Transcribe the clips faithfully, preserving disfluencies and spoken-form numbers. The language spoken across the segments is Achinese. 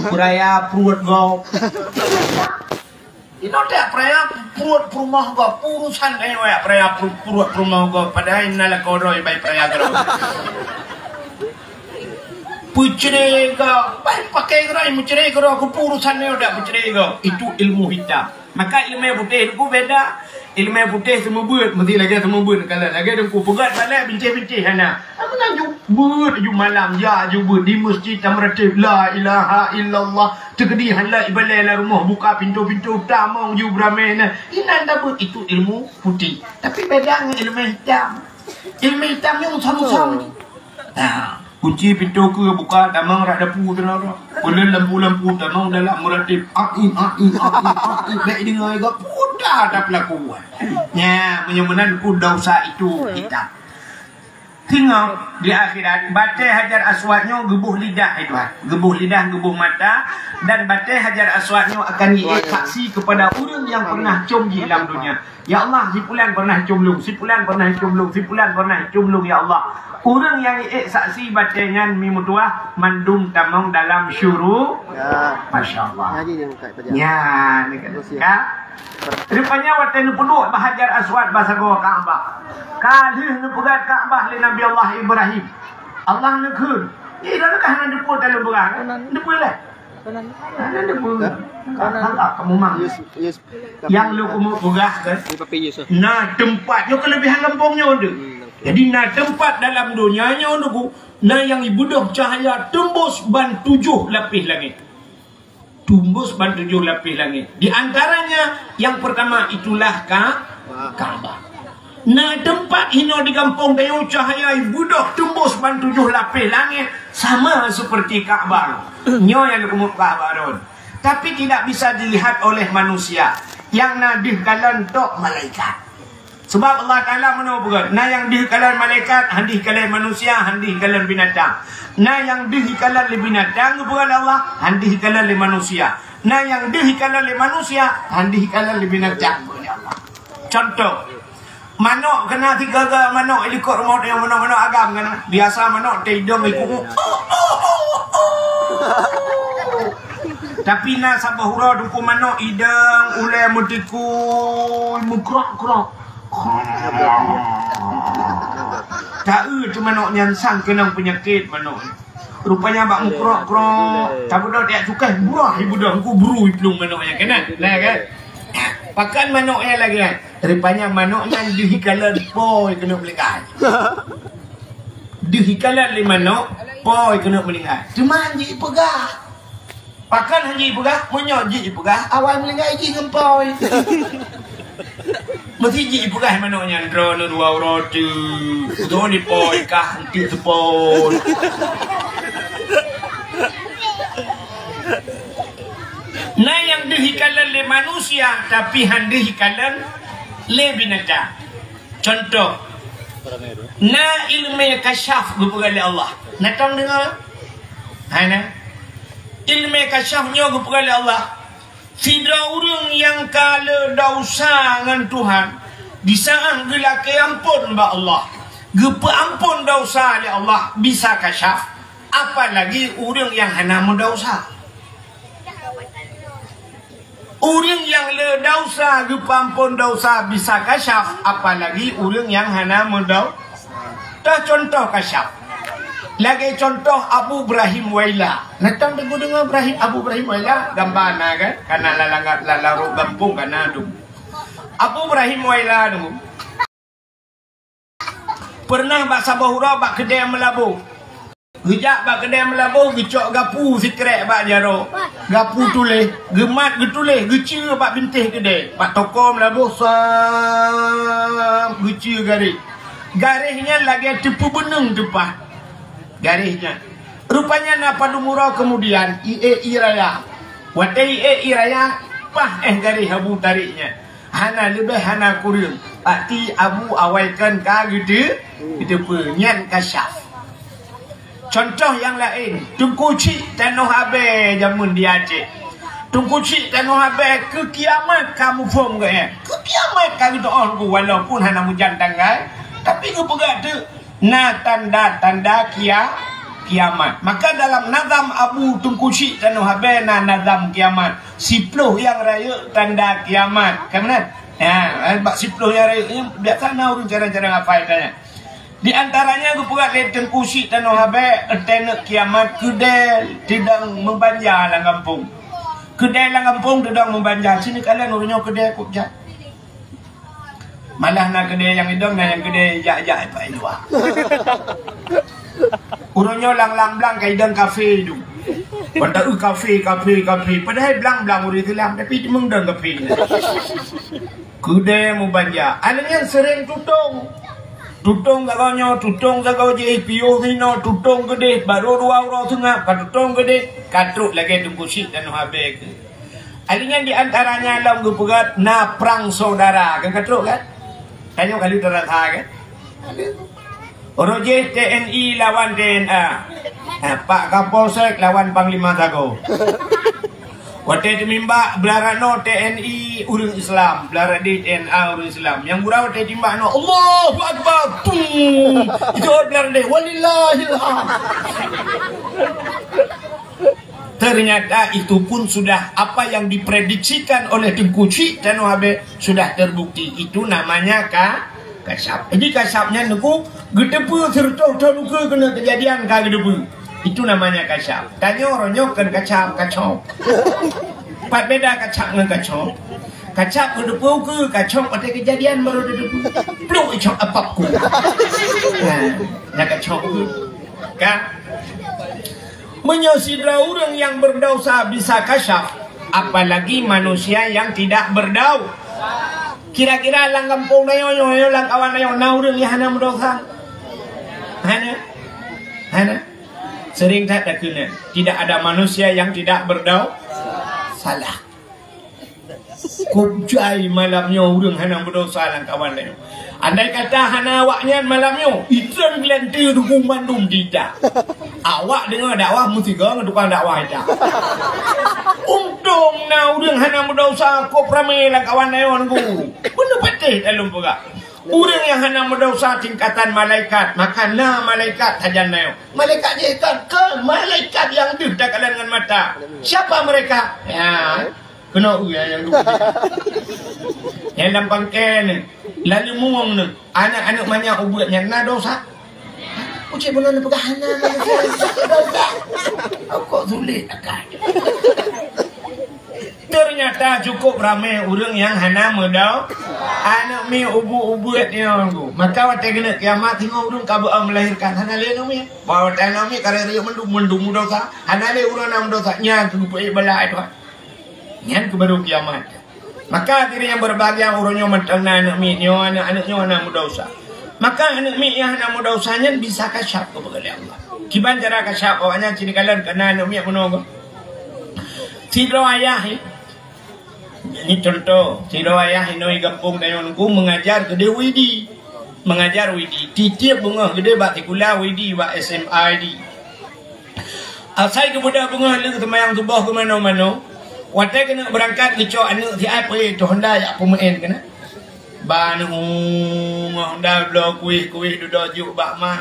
Peuraya pruet gob. Inoe tak peuraya pruet peurumoh gob. Urusan nyoe ya peuraya pru-, pruet peurumoh gob. Padahai na lakoe droe bai peuraya keudroe. Peucre gob. Bai pakai keudroe, meucre keudroe. Keupeue urusan nyoe tak peucre gob. Itu ilmu hitam. Maka ileumèe putéh Teungku beda. Ileumèe putéh seumeubeuet, meusti lagèe seumeubeuet. Kalau lagèe Teungku peugöt balèe bintéh-bintéh hana. Meunan ju beuet ju malam, ya ju beuet di meuseujid tameuratéb, la ilaha illallah. Teukeudi hana ibalèe lam rumoh, buka pintoe-pintoe, tamong ju beuramè na. Inan tabeuet itu ilmu putéh. Tapi beda ngon ileumèe hitam. Ileumèe hitam nyoe usam-usam. Nah, kunci pintoe keue buka, tamong rot dapu teunoe. Peuleueh lampu-lampu, tamong dalam meuratéb. Ain, ain, ain, ain. Bèk deungö geuh puta tapeulaku. Nya, meunyoe meunan ku dosa itu hitam. Singoh di akhirat, batèe Hajar Aswad nyoe geuboh lidah, hai Tuhan. Geuboh lidah, geuboh mata, dan batèe Hajar Aswad nyoe akan jiék saksi kepada ureueng nyang pernah com jih lam dunia. Ya Allah, si pulan pernah com lôn, si pulan pernah com lôn, si pulan pernah com lôn, ya Allah. Ureueng nyang ék saksi batèe nyan mi meutuah mandum tamong dalam syuru-, Ya. Masya Allah. Ngaji dia buka pelajar. Ya, ni kan. Terus, ya. Ya. Rupanya watèe neupeuduek bak Hajar Aswad bak sagoe Ka'bah. Ka lheueh neupeugöt Ka'bah lé Nabi Allah Ibrahim. Allah neukheun. Ih, dah leukah hana deupeu dalam beurang? Deupeu lah. Hana deupeu. Kamu mang. Yes, yes. Nyang lôn keumeung peugah kan? Di Papi Yusuf. Na teumpat nyoe keulebihan gampông nyoe tu. Hmm, oke. Jadi na teumpat dalam donya nyoe tu, na nyang ibeudôh cahya teumbus ban tujoh lapéh langét. Teumbus ban tujoh lapéh langét. Di antaranya yang pertama itulah Ka-, Ka'bah. Na teumpat hinoe di gampông tanyoe cahya ibeudôh teumbus ban tujoh lapéh langét sama seperti Ka'bah. Nyoe nyang lôn keumeung peugah bak droen. Tapi tidak bisa dilihat oleh manusia. Nyang na deuh kalon tok malaikat. Sebab Allah Taala meunoe peugah, na nyang deuh kalon malaikat, han deuh kalon manusia, han deuh kalon binatang. Na nyang deuh kalon lé binatang, geupeugah lé Allah, han deuh kalon lé manusia. Na nyang deuh kalon lé manusia, han deuh kalon lé binatang, geupeugah lé Allah. Contoh, manok keunan sigaga manok i likot rumoh tanyoe, manok-manok agam keunan. Biasa manok teidong ikut. Tapi na saboh uroe Teungku manok idong ulèe meutikui, meukrok-krok. Taeu tu manok nyan sang keunong peunyakét manok. Rupanya bak meukrok-krok, tabeudôh tiep cukai, buah ibeudôh, Teungku bru iplueng manok nyan keunan. Nah kan? Pakan manok nyan lagèe nyan. Rupanya manok nyan deuh ikalon po keuneuk meulinggai. Deuh ikalon lé manok po keuneuk meulinggai. Teuma jih ipeugah. Pakon han jih ipeugah? Meunyoe jih ipeugah, awai meulinggai jih ngon po. Meusti jih ipeugah manok nyan droeneuh dua uroe teuk. Droeneuh po kah eunteuk seupôt. Na nyang deuh ikalon lé manusia, tapi han deuh ikalon lé binatang. Contoh, na ileumèe kasyaf geupeugah lé Allah. Na tang deungö? Hai na. Ileumèe kasyaf nyoe geupeugah lé Allah. Sidroe ureueng nyang ka le desya ngon Tuhan, di saat geulakèe ampôn bak Allah, geupeuampôn desya lé Allah bisa kasyaf, apalagi ureueng nyang hana meudesya. Ureueng nyang le desya geupeuampôn desya bisa kasyaf, apalagi ureueng nyang hana meudesya. Teuh contoh kasyaf. Lagèe contoh Abu Ibrahim Waila. Na tang Teungku deungö Ibrahim, Abu Ibrahim Waila? Gamba na kan? Kana lam langat, lam larot gampông kana tu. Abu Ibrahim Waila tu. Pernah bak saboh uroe bak keudè meulaboh. Geujak bak keudè meulaboh, geucok gapu sikrek bak jaroe. Gapu tuléh, geumat geutuléh, geuceue bak bintéh keudè. Bak toko meulaboh, sam, geuceue garéh. Garéh nyan lagèe teupeubeuneueng teupah. Garéh nyan. Rupanya na padum uroe keumudian, ié ie raya. Watèe ié ie raya, pah éh garéh Abu tarék nyan. Hana leubeh hana kureueng. Pati Abu awai kon ka geute-, geuteupeue nyan kasyaf. Contoh nyang laén, Teungku Chik Tanoh Abèe jameun di Aceh. Teungku Chik Tanoh Abèe keu kiamat ka muphom geuh. Keu kiamat ka geuteu'oh geuh walaupun hana meujan tanggai, tapi geupeugah teuk na tanda-tanda kia-, kiamat. Maka dalam nazam Abu Teungku Chik Tanoh Abee na nazam kiamat. Siploh nyang rayeuk tanda kiamat. Kan meunan? Ha, bak siploh nyang rayeuk nyan biasa na ureuëng carang-carang hafai tanya. Di antaranya geupeugah lé Teungku Chik Tanoh Abee, teuneuk kiamat keudè teudong meubanja lam gampông. Keudè lam gampông teudong meubanja, sini kalian ureuëng nyoe keudè kok jak. Malah na keudè nyang idong, na nyang keudè jak-jak bak luwa. Ureuëng nyoe lam-lam blang ka idong kafe tu. Padahai kafe, kafe, kafe. Padahai blang-blang ureuëng Islam, tapi cuma idong kafe. Keudè meubanja. Aneuk nyan sering tutong. Tutong sagoe nyoe, tutong sagoe jih, piôh sinoe, tutong keudeh, barô dua uroe seungab, ka tutong keudeh, ka trok lagèe Teungku Chik Tanoh Abee keuh. Aneuk nyan di antaranya lom geupeugah na prang saudara, kan ka trok kan? Tanyoe ka lheueh teurasa kan? Uroe jih T N I lawan T N A. Ha, Pak Kapolsek lawan Panglima Sagoe. Watèe teumimbak, beularanoe T N I ureuëng Islam, beularanoe T N A ureuëng Islam. Nyang gura watèe timbak noe, "Allahu Akbar!" Tum! Itu beularanoe, "Walillahil hamd!" Ternyata itu pun sudah apa yang diprediksikan oleh Teungku Chik Tanoh Abee sudah terbukti. Itu namanya ka-, kasyaf. Jadi kasyaf nyan Teungku geuteupeue sireutôh thon ukeue keuneuk keujadian ka geuteupeue. Itu namanya kasyaf. Tanyoe uroe nyoe kon kasyaf, kacok. Pat beda kasyaf ngon kacok? Kasyaf geuteupeue ukeue, kacok watèe keujadian barô geuteupeue. Pluk icok apapku. Nah, nah kacok ukeue. Kan? Meunyoe sidroe ureuëng nyang beudesya bisa kasyaf, apalagi manusia yang tidak beudesya. Kira-kira lam gampông tanyoe nyoe, lam kawan tanyoe, na ureuëng nyang hana meudesya? Hana? Hana? Sering that takheun, tidak ada manusia yang tidak beudesya. Salah. Kok jai malam nyoe ureuëng hana meudesya lam kawan tanyoe. Andai kata hana awaknyan malam nyoe, itreun geulanteue dukung mandum di ita. Awak deungoe dakwah meusigoe ngon tukang dakwah ita. Untông na ureuëng hana meudesya kok ramé lam kawan tanyoe Teungku. Beuneupatéh talôn peugah. Ureuëng nyang hana meudesya tingkatan malaikat, maka na malaikat sajan tanyoe. Malaikat jih kon, kon malaikat nyang deuh takalon ngon mata. Siapa mereka? Ya. Keunoe nyang dua. Nyang lam pangkai ni, lam leumueng ni, aneuk-aneuk manyak ubeut nyan na desya? Ucit bunoe neupeugah hana manusia dosa. Kok sulet akai. Ternyata cukup ramé ureuëng nyang hana meudesya. Aneuk miet ubeut-ubeut nyoe Teungku. Maka watèe keuneuk kiamat singoh ureuëng ka beu melahirkan hana lé aneuk miet. Bah watèe aneuk miet ka rayeuk mandum, mandum meudesya. Hana lé ureuëng na meudesya. Nyan keuh peuék bala itu. Nyan keuh barô kiamat. Maka hadirin yang berbahagia, uroe nyoe mantong na aneuk miet nyoe, aneuk-aneuk nyoe hana meudesya. Maka aneuk miet nyang hana meudesya nyan bisa kasyaf keupeue lé Allah. Kiban cara kasyaf awaknyan cit kalon keu na aneuk miet bunoe. Sidroe ayah, eh. Ini contoh, sidroe ayah inoe gampông tanyoe Teungku mengajar keudeh Widi. Mengajar Widi. Tiep-tiep beungoh keudeh bak sikula Widi, bak S M A Widi. Asai geubeudôh beungoh lheueh seumayang suboh keu manoe-manoe, watèe keuneuk beurangkat geucok aneuk siat peuék teuh honda jak peumeu'en keunan. Ba aneuk ngon honda bloe kuéh-kuéh dudoe jok bak ma.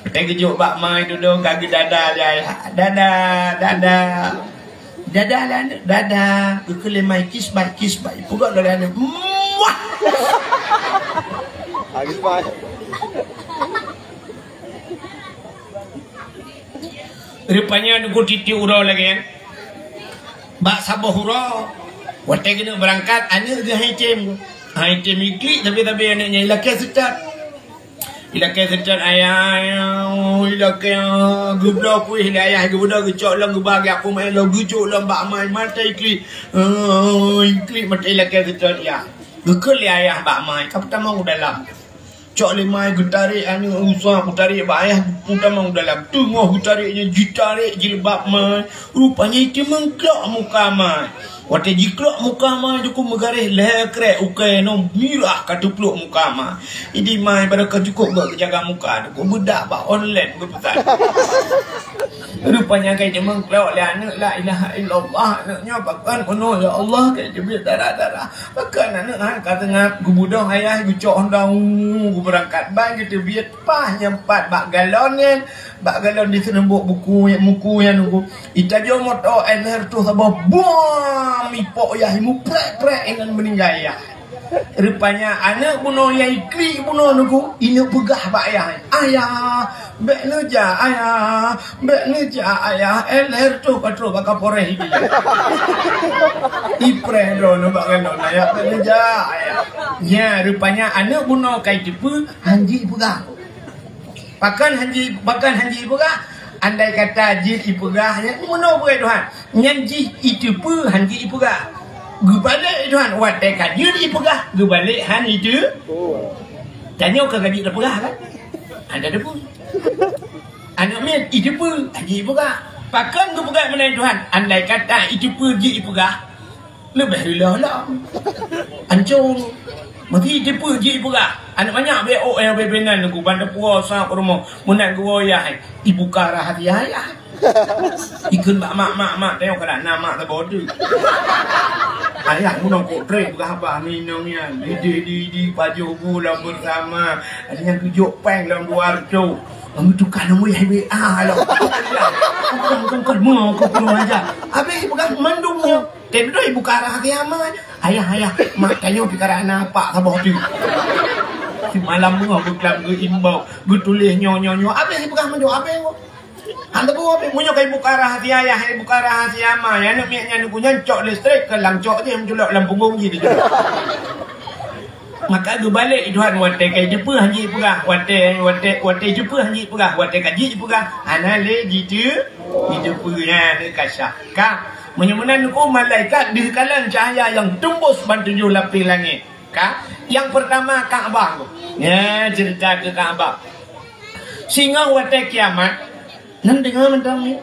Watèe geujok bak ma dudoe ka geudada lé ayah. Dada, dada. Dada lé aneuk, dada. Geukheun lé ma kiss bye, kiss bye. Peugah lé aneuk. Muah. Rupanya Teungku tiep-tiep uroe lagèe nyan. Bak saboh uroe, watèe keuneuk beurangkat, aneuk geuh han item. Han item iklik, tapi-tapi aneuk nyan ilakèe seutôt. Ilakèe seutôt ayah, ilakèe, ah, geubloe kuéh lé ayah, geubeudôh geucok lom, geuba geuak peumeu'en lom, geucok lom bak ma, mata iklik. Ah, iklik mata ilakèe seutôt, ya. Geukheun lé ayah bak ma, ka peutamong u dalam. Cok lé ma geutarek aneuk usah, geutarek bak ayah, peutamong dalam. Teungoh geutarek nyan jitarek jilbab ma, rupanya jimeuklok muka ma. Watèe jiklok muka ma, Teungku meugaréh lhèe krek ukèe nyoe mirah ka teuplok muka ma. Jadi ma barô ka cukôp geujaga muka, Teungku beudak bak online geupeusan. Rupanya ka jimeuklok lé aneuk, la ilaha illallah, aneuk nyoe pakon bunoe ya Allah, ka jibiet darah-darah. Pakon aneuk nyan ka teungab, geubudong ayah, geucok honda, geubeurangkat ban, geuteubiet, paih nyang pat bak galon nyan, bak galon di seunumbok buku, muku nyan nunggu. Itajok moto, air lhèe reutôh saboh, buam, ipok yah, imuprek-prek, inan meuninggai yah. Rupanya aneuk bunoe nyang iklik bunoe nunggu, ineuk peugah bak ayah, "Ayah, bèk neujak, ayah, bèk neujak, ayah, air lhèe reutôh ka trôk bak Kapolres." Ipreh droeneuh bak galon, "Ayah, bèk neujak, ayah." Nyan, rupanya aneuk bunoe ka jiteupeue, han jeuet ipeugah. Pakon han ji-, pakon han jeuet ipeugah? Andai kata jeuet ipeugah, nyan meunoe peue Tuhan. Nyan jih iteupeue han jeuet ipeugah. Geubalek Tuhan, watèe ka jeuet ipeugah, geubalek han iteu-, tanyoe ka jeuet teupeugah kan? Ada teupeue. Aneuk miet iteupeue, han jeuet ipeugah. Pakon geupeugah meunan Tuhan? Andai kata iteupeue jeuet ipeugah, leubeh reuloh lom. Ancô. Meusti iteupeue jeuet ipeugah. Aneuk manyak bèk ôk, eh, bèk, bèk nan, nunggu ban teupuasa u rumoh. Meunan geuwoe yah, eh, ibuka rahasia yah. Ikheun bak mak, "Mak, mak, tengok keunan na mak saboh teuk." Ayah bunoe kok trép peugah haba ngon inong nyan. Idéh, idéh, idéh, pajoh bu lom beusama. Ada nyang geujok péng lom dua reutôh. Lom tukah nomor yah W A lom. Bukan, bukan, bukan, mau kau kurang ajar. Habis peugah mandum nyoe. Teuntèe buka rahasia mak. "Ayah, ayah, mak tanyoe pih karap na apak saboh teuk. Simalam beungoh beuklam geuimbau, geutuléh nyoe, nyoe, nyoe." Abéh ipeugah meunyoe abéh nyoe. Han teupeue abéh. Meunyoe ka ibuka rahasia ayah, ibuka rahasia mak, ya, aneuk miet nyan nunggu nyan cok listrik keu lam cok jih, meuculok lam punggong jih dijulok. Maka geubalek Tuhan watèe ka jiteupeue han jeuet ipeugah, watèe, watèe, watèe jiteupeue han jeuet ipeugah, watèe ka jeuet ipeugah, hana lé jiteu-, jiteupeue, nyan ka sah. Ka. Meunyoe meunan nunggu malaikat deuh kalon cahya nyang teumbus ban tujoh lapéh langét. Ka, nyang peurtama Ka'bah. Nyan ceurita keu Ka'bah. Singoh watèe kiamat, nan deungö mantong nyoe.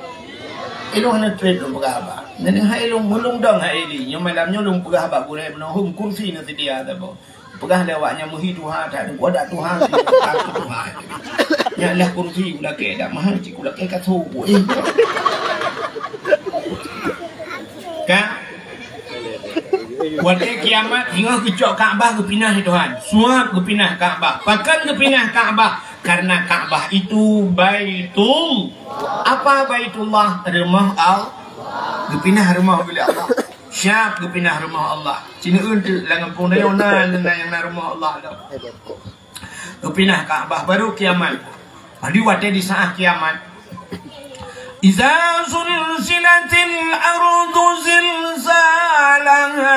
Ilôn hana trép lôn peugah haba. Nan deungö hai lôn, meulôn dong hai lé. Nyoe malam nyoe lôn peugah haba gurèe bunoe hom kursi na seudia saboh. Peugah lé awak nyan meuhi tuha that, ku adak tuha, ku adak tuha. Nyan lah kursi ku lakèe dak mahal cit ku lakèe kasô. Eh. Ka? Watèe kiamat, singoh geucok Ka'bah geupinah lé Tuhan. Suap geupinah Ka'bah. Pakon geupinah Ka'bah? Karena Ka'bah itu Baitul-, apa Baitullah? Rumoh Allah. Geupinah rumoh lé Allah. Siap geupinah rumoh Allah. Sineuen teuk lam gampông tanyoe na, na nyang na rumoh Allah tu. Geupinah Ka'bah baru kiamat. Jadi watèe di saat kiamat, "Iza zulzilatil ardu zilzalaha."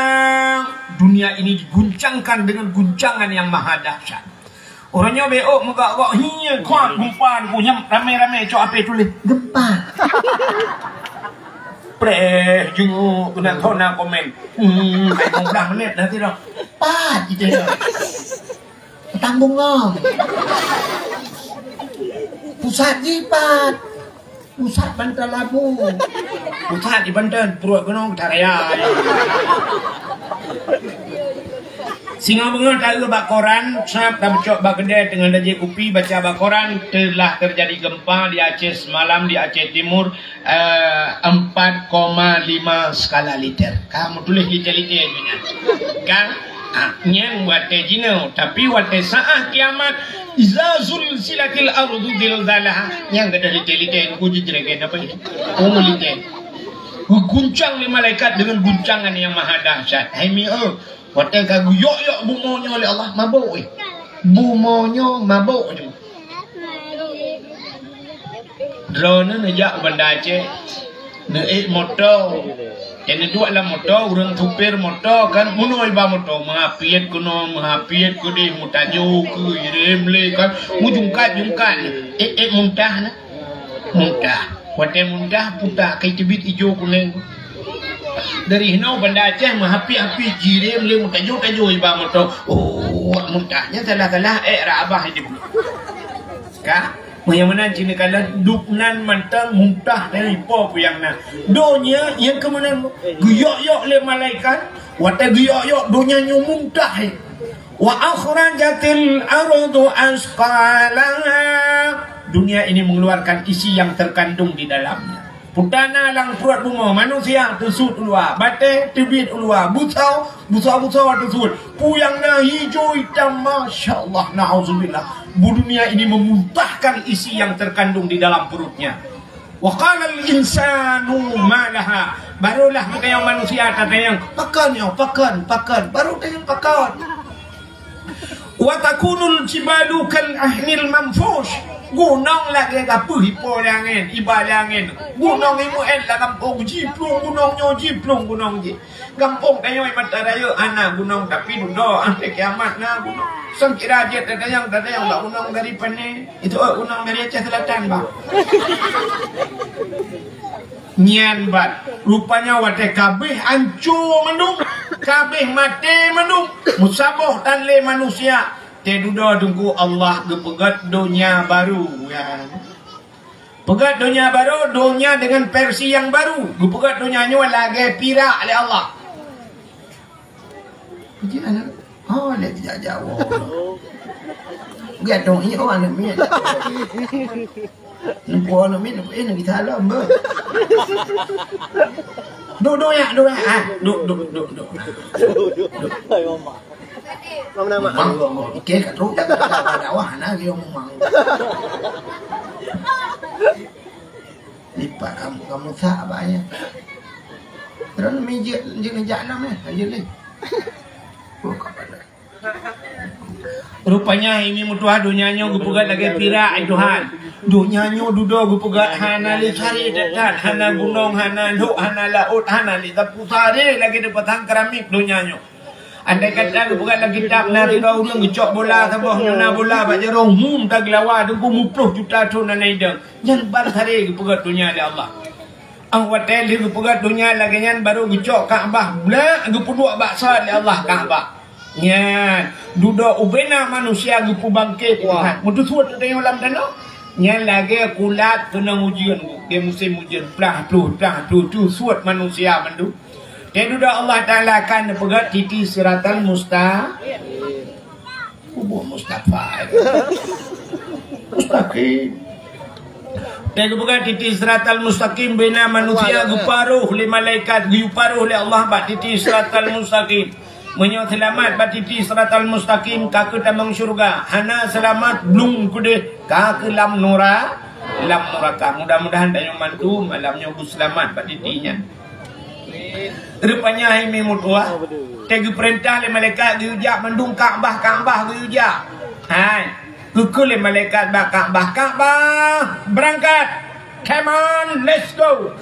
Dunia ini diguncangkan dengan guncangan yang maha dahsyat. Orang nyoe beuh meuga-ga, "Hi, kuat gempa," ku nyang ramé-ramé cok api tuléh, "Gempa." Preh, jenguk, keunan thon na komen. Hmm, hai lima belas menit nanti dah. Pat, gitu ya. Petang bungong. Pusat jipat. Pusat Banten Labu. Pusat di Banten, pruet gunong taraya. Singoh beungoh taeu bak koran, sab tabeucok bak keudè teungoh tajép kupi, baca bak koran, telah terjadi gempa di Aceh semalam, di Aceh Timur, eh, empat koma lima skala Richter. Ka meutuléh Richter-Richter nyan. Ka, ah, nyan watèe jinoe, tapi watèe saat kiamat, "Iza zulzilatil ardu zilzalaha." Nyan gadôh Richter-Richter, ku jijregen apa ini? Oh, Richter. Geuguncang lé malaikat dengan guncangan yang maha dahsyat. Hai mi, eh, watèe ka geuyok-yok bumoe nyoe lé Allah, mabök, eh. Bumoe nyoe mabök, eh. Droeneuh neujak u Banda Aceh, neuék moto. Nyang neuduek lam moto, ureueng supir moto kan, meunoe iba moto, meuhapiet keunoe, meuhapiet keudeh, meutajô keu irem lé kan, meujungkat-jungkat. Ék-ék muntah na. Muntah. Watèe muntah, puta kai teubiet ijo kuneng. Dari hinoe Banda Aceh meuhapi-hapi jirem lé meutajô-tajô iba moto. Oh, muntah. Nyan salah-salah ék rab abah ijo. Ka? Meunyoe meunan cit neukalon, dub nan mantong muntah dari po peue nyang na. Donya nyang keu meunan geuyok-yok lé malaikat, watèe geuyok-yok donya nyoe muntah. Wa akhrajatil ardu asqalaha. Dunia ini mengeluarkan isi yang terkandung di dalamnya. Peue na lam pruet bumoe, manusia teusuet u luwa, batée teubiet u luwa, beusoe, beusoe-beusoe teusuet. Peue nyang na hijau itam, masya Allah, naudzubillah. Bu dunia ini memuntahkan isi yang terkandung di dalam perutnya. Wa qalal insanu ma laha. Barulah meutanyong manusia tatanyong, "Pakon nyoe? Pakon? Pakon?" Baru tanyong pakon. Wa takunul jibalu kal ahnil manfush. Gunong lagée gapeuh ipo lé angén, iba lé angén. Gunong imeu'en lam gampông, jiplueng gunong nyoe, jiplueng gunong jih. Gampông tanyoe mata rayeuk hana gunong, tapi dudoe, ah, di kiamat na gunong. Sangkira jeuet tatanyong, tatanyong bak gunong dari pane. Itu, eh, gunong dari Aceh Selatan, bah. Nyan ban, rupanya watée kabeh anco mandum, kabeh maté mandum, meusaboh tan lé manusia, teududoe Teungku Allah geupeugét donya barô. Ya. Peugét donya barô, donya dengan versi yang baru. Geupeugét donya nyoe lagée pirak lé Allah. Jadi aneuk, oh, lé bijak Jawa. Gadong iyo aneuk miet. Neupue aneuk miet, neupue, eh, neupue salam, beuh. Duk, duk, ya, duk, ya. Ah, duk, duk, duk, duk. Duk. Hai, Mama. Mama nama? Mang, Mang. Oke, kat rumah. Dakwah, nah, dia ngomong, Mang. Lipat kamu, kamu tak banyak. Terus mijit, mijit nejak enam, eh, lanjut ni. Oh, kapan dah? Rupanya ini meutuah donya nyoe geupeugét lagée pirak, ai Tuhan. Donya nyoe dudoe geupeugét hana lé saré that-that, hana gunong, hana lhok, hana laôt, hana lé sapeue saré lagée dipasang keramik donya nyoe. Andai kata geupeugét lam kitab na sidroe ureuëng geucok bola saboh nyoe na bola bak jaroe, hum, tageulawa Teungku muploh juta thon hana idong. Nyan ban saré geupeugét donya lé Allah. Óh watée lheueh geupeugét donya lagée nyan, barô geucok Ka'bah, blak geupeuduek bak sat lé Allah Ka'bah. Nyan, dudoe ubena manusia geupeubangke Tuhan. Meuteusuet teudeungoe lam tanoh. Nyan lagée kulat keunong ujeuen, di musém ujeuen, plah pluh, plah pluh, teusuet manusia mandum. Teududoe Allah Taala akan neupeugét titi siratal musta-, Kubu Mustafa. Mustaqim. Dan geupeugah titi siratal mustaqim, bina manusia geuparoh lé malaikat, geuparoh lé Allah bak titi siratal mustaqim. Meunyoe seulamat bak titi siratal mustaqim, ka keutamong syeuruga. Hana seulamat, blung keudeh, ka keu lam nura-, lam nuraka. Mudah-mudahan tanyoe mandum malam nyoe beuseulamat bak titi nyan. Rupanya hai mi meutuah, teuh geupeurintah lé malaikat geuyue jak mandum Ka'bah, Ka'bah geuyue jak. Hai, geukheun lé malaikat bak Ka'bah, "Ka'bah, beurangkat! Come on, let's go!"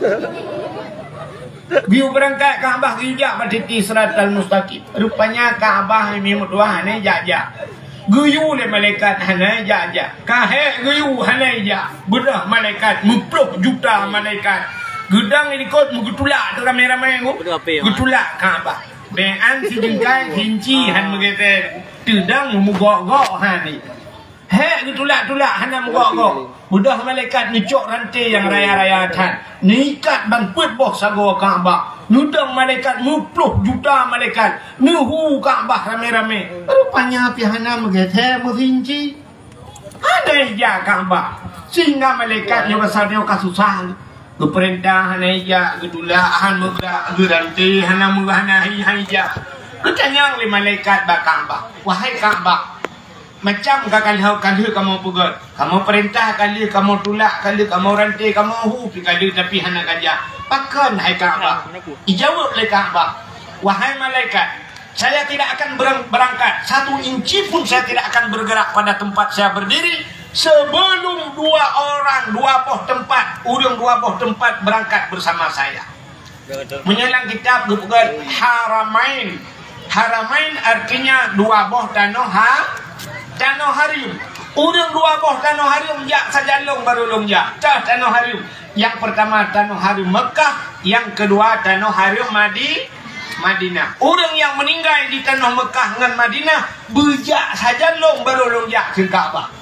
Geuyue beurangkat Ka'bah geuyue jak bak titi siratal mustaqim. Rupanya Ka'bah hai mi meutuah hana jak-jak. Geuyue lé malaikat hana jak-jak. Ka hék geuyue hana jak. Beudôh malaikat, meuploh juta malaikat. Geudong di likot meugeutulak teuh ramé-ramé nyoe. Beudôh apé, Mak? Geutulak Ka'bah. Bèk an sijeungkai sinci han meugeutée. Teudong meugok-gok han. Hék geutulak-tulak hana meugok-gok. Beudôh malaikat neucok ranté nyang raya-raya that. Neuikat ban peuet boh sagoe Ka'bah. Neudong malaikat meuploh juta malaikat. Neuhu Ka'bah ramé-ramé. Rupanya pih hana meugeutée meusinci. Hana ija Ka'bah. Sehingga malaikat nyoe pasal nyoe ka susah. Geupeurintah hana ija, geutulak han meugerak, geuranté hana meu-, hana hi, hana ija. Geutanyong lé malaikat bak Ka'bah, "Wahai Ka'bah, macam ka ka lheueh, ka lheueh kamoe peugét. Kamoe peurintah ka lheueh, kamoe tulak ka lheueh, kamoe ranté, kamoe hu pih ka lheueh, tapi hana ka jak. Pakon hai Ka'bah?" Ijaweueb lé Ka'bah, "Wahai malaikat, saya tidak akan berang-, berangkat, satu inci pun saya tidak akan bergerak pada tempat saya berdiri sebelum dua orang, dua boh teumpat, ureuëng dua boh teumpat beurangkat beusama saya." Meunyoe lam kitab geupeugah Haramain. Haramain artinya dua boh tanoh ha-, tanoh hareuem. Ureuëng dua boh tanoh hareuem jak sajan lôn barô lôn jak. Tah tanoh hareuem. Nyang peurtama tanoh hareuem Meukah, nyang keudua tanoh hareuem Madi-, Madinah. Ureuëng nyang meuninggai di tanoh Meukah ngon Madinah, beujak sajan lôn barô lôn jak keu Ka'bah.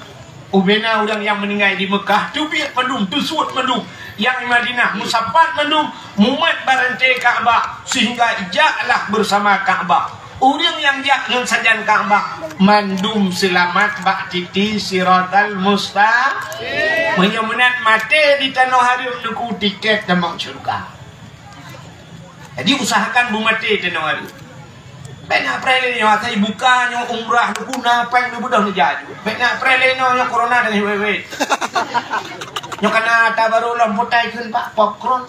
Ubena ureuëng nyang meuninggai di Meukah teubiet mandum, teusuet mandum, nyang di Madinah meusapat mandum, mumat bak ranté Ka'bah, sehingga jaklah beusama Ka'bah. Ureuëng nyang jak ngon sajan Ka'bah mandum seulamat bak titi Siratal Mustaqim. Meunyoe meunan maté di tanoh hareuem, neuku tiket tamong syeuruga. Jadi usahakan beumaté tanoh hareuem. Bèk na preh lé nyoe, asai buka nyoe umrah neuku na péng neubeudôh neujak. Bèk na preh lé nyoe, nyoe corona dan wét-wét. Nyoe kana ata barô lom putai kheun bak popcorn.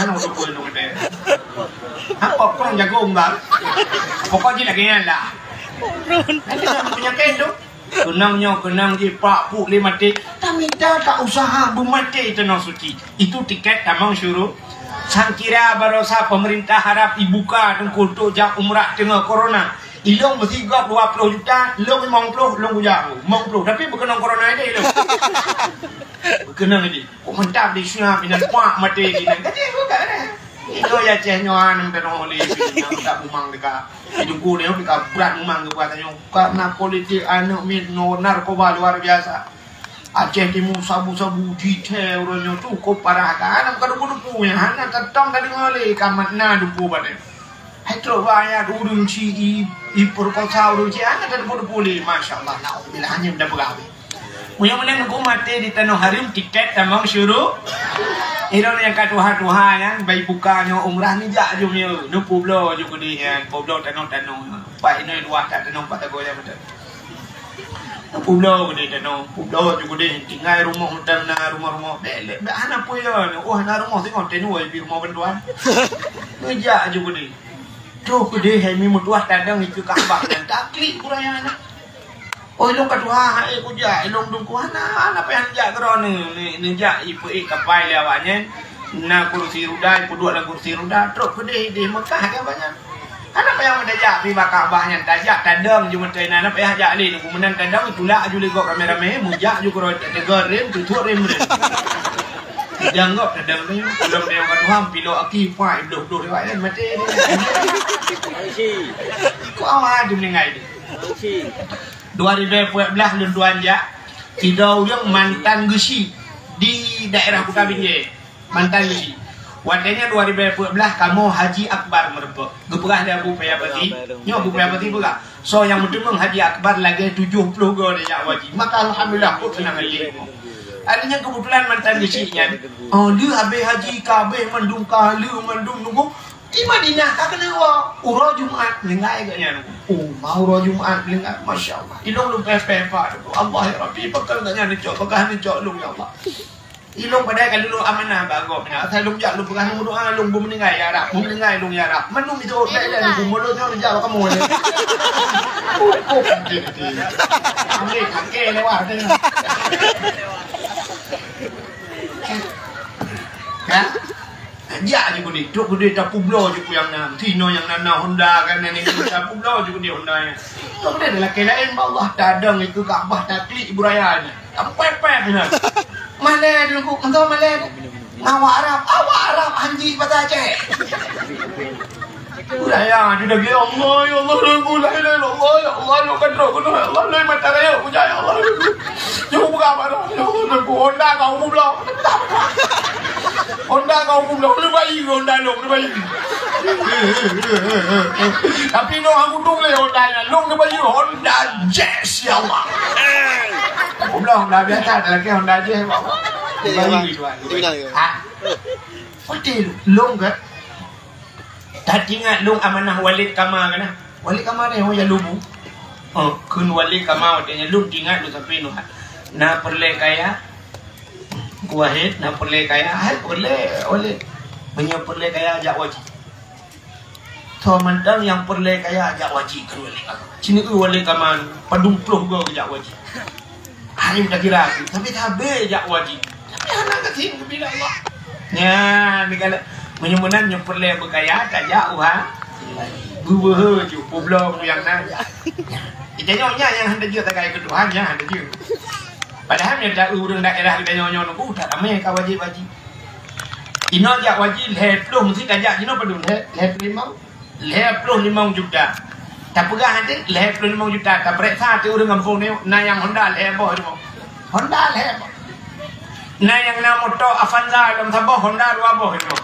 Anu tu pun tu deh. Ha, popcorn jagong bang. Pokok jih lagèe nyan lah. Nanti dah punya kain tu. Keunong nyoe, keunong jih, pak puk lé maté. Tamita tak usaha beumaté tanoh suci. Itu tiket tamong syuru. Sangkira barosa pemerintah harab ibuka teungku untuk jak umrah teungoh corona. Ilong meusigob dua ploh juta, long limong ploh, long kujak limong ploh. Tapi beukeunong corona aja ilong. Beukeunong aja. Kok mantap di siap inan kuak maté di nan. Gaji aku kat mana? Itu ya ceh nyoan tanoh oleh nyang tak bumang deka. Itu ku dia bika berat memang ke buat nyoe. Karena politik aneuk mit no narkoba luar biasa. Aceh Timu sabu-sabu jithèe uroe nyoe tu kok parah kan. Ka dupu-dupu nyan hana teutong ka deungoe lé ka mat na dupu bak nyan. Hai trok banyak ureueng ci i, i perkosa ureueng ci hana ka dupu-dupu lé. Masya Allah, naudzubillah, hana meuda peugah. Meunyoe meunan neuku maté di tanoh hareuem, tiket tamong syuru. Ilong nyang ka tuha-tuha nyan bai buka nyoe umrah neujak ju miyueb. Neupubloe ju keudeh nyan, publoe tanoh-tanoh. Pat inoe luwah that tanoh pat tagoe nyan beutôi. Publoe keudeh tanoh, publoe ju keudeh, tinggai rumoh mantong na rumoh-rumoh. Bèk lé, bèk hana peue yo. Oh, na rumoh singoh teunuai pi rumoh bantuan. Neujak ju keudeh. Troh keudeh hai mi meutuah tadong ikeue Ka'bah nyan taklik buraya nyan. Oh, ilong ka tuha hai kujak, ilong dum ku hana, hana payah neujak keudroe neu-, neu-, neujak ipeuék kapai lé awak nyan. Na kursi ruda, ipeuduek lam kursi ruda, trok keudeh di Mekah ke awak nyan. Hana payah meutajak pi bak Ka'bah nyan, tajak tadong ju meutai na, hana payah jak lé nunggu meunan tadong, tulak ju lé gob ramé-ramé, meujak ju keudroe, teuteugor rem, tutuek rem-rem. Tadong gob, tadong rem, ulôn dayong ka Tuhan, pilok aki, puak, ibloh-bloh lewat nyan, maté. Kok awak tu meuninggai tu? Dua ribèe peuet blah lôn tuan jak, sidroe ureueng mantan geuchik di daerah Kuta Binjai. Mantan geuchik. Watèe nyan dua ribèe peuet blah kamoe Haji Akbar meurumpok. Geupeugah lé Abu Paya Pati, nyoe Abu Paya Pati peugah, soe nyang meuteumeung Haji Akbar lagèe tujoh ploh goe dijak haji. Maka alhamdulillah, kok seunang hati. Artinya keubeutulan mantan geuchik nyan, oh, lheueh habéh haji ka habéh mandum, ka lheueh mandum nunggu. Di Madinah ka keuneuk woe, uroe Jumat meuninggai geuh nyan. Oh, ma uroe Jumat meuninggai, masya Allah. Ilong lôn pèh-pèh pat, Allah ya Rabbi, pakon geuh nyan neucok, pakon neucok lôn ya Allah. Ilong padahai ka lôn amanah bak gob nyan. Asai lôn jak lôn peugah lôn meudoa, lôn beumeuninggai ya Rab, beumeuninggai lôn ya Rab. Mandum itu, dah, dah, lôn beumeulôn nyoe jak bak kamoe nyan. Oh, oh, nanti, nanti. Ambil, pakai lewat tu. Kan? Jak ju keudeh, trok keudeh tapubloe ju peue nyang na. Sinoe nyang na, na Honda kan, na nyoe tapubloe ju keudeh Honda nyan. Trok keudeh lakèe laén bak Allah, tadong ikeue Ka'bah taklik buraya nyan. Tampèp-pèp nyan. Malèe teungku, mantong malèe. Awak Arab, awak Arab hanji basa Aceh. Budaya, dia lagi, "Allah, ya Allah, la ilaha illallah, ya Allah, ya Allah, ya Allah, ya Allah, ya Allah, mata raya, hujan, ya Allah." Jauh buka baru, ya Allah, dan Honda kau goblok. Honda kau goblok, lu bayi Honda lu, lu bayi. Tapi lu aku tu boleh Honda nya, lu ke bayi Honda Jazz, ya Allah. Goblok, Honda biasa, ada lagi Honda Jazz, ya Allah. Lu bayi, lu bayi. Ha? Putih lu, lu ke? That ingat lôn amanah Walid Kama kana? Walid Kama nyoe ho ya lubu. Oh, kheun Walid Kama watèe nyan lôn ingat lôn sampoe nyoe. Na peureulèe kaya? Ku Wahid, na peureulèe kaya? Hai peureulèe, Walid. Meunyoe peureulèe kaya jak haji. Soe mantong nyang peureulèe kaya jak haji kheun Walid Kama. Ci neueu Walid Kama padum ploh goe jak haji. Hai takira tu, tapi sabe jak haji. Tapi hana gasien geubila Allah. Nyan, ni kala meunyoe meunan nyoe peureulèe beukaya, tajak u haji. Beuhe ju, peubloe nyang na. Ita nyoe nyan nyang hana jeuet takai keu Tuhan, nyan hana jeuet. Padahai nyoe ta ureueng daerah kita nyoe nyoe nunggu, tak ramé ka wajib haji. Inoe jak haji lhèe ploh meusti tajak jinoe padum lhèe, lhèe ploh limong. Lhèe ploh limong juta. Tapeugah até lhèe ploh limong juta. Tapeuriksa até ureueng gampông nyoe na nyang Honda lhèe boh nyoe. Honda lhèe boh. Na nyang na moto Avanza lom saboh, Honda dua boh nyoe.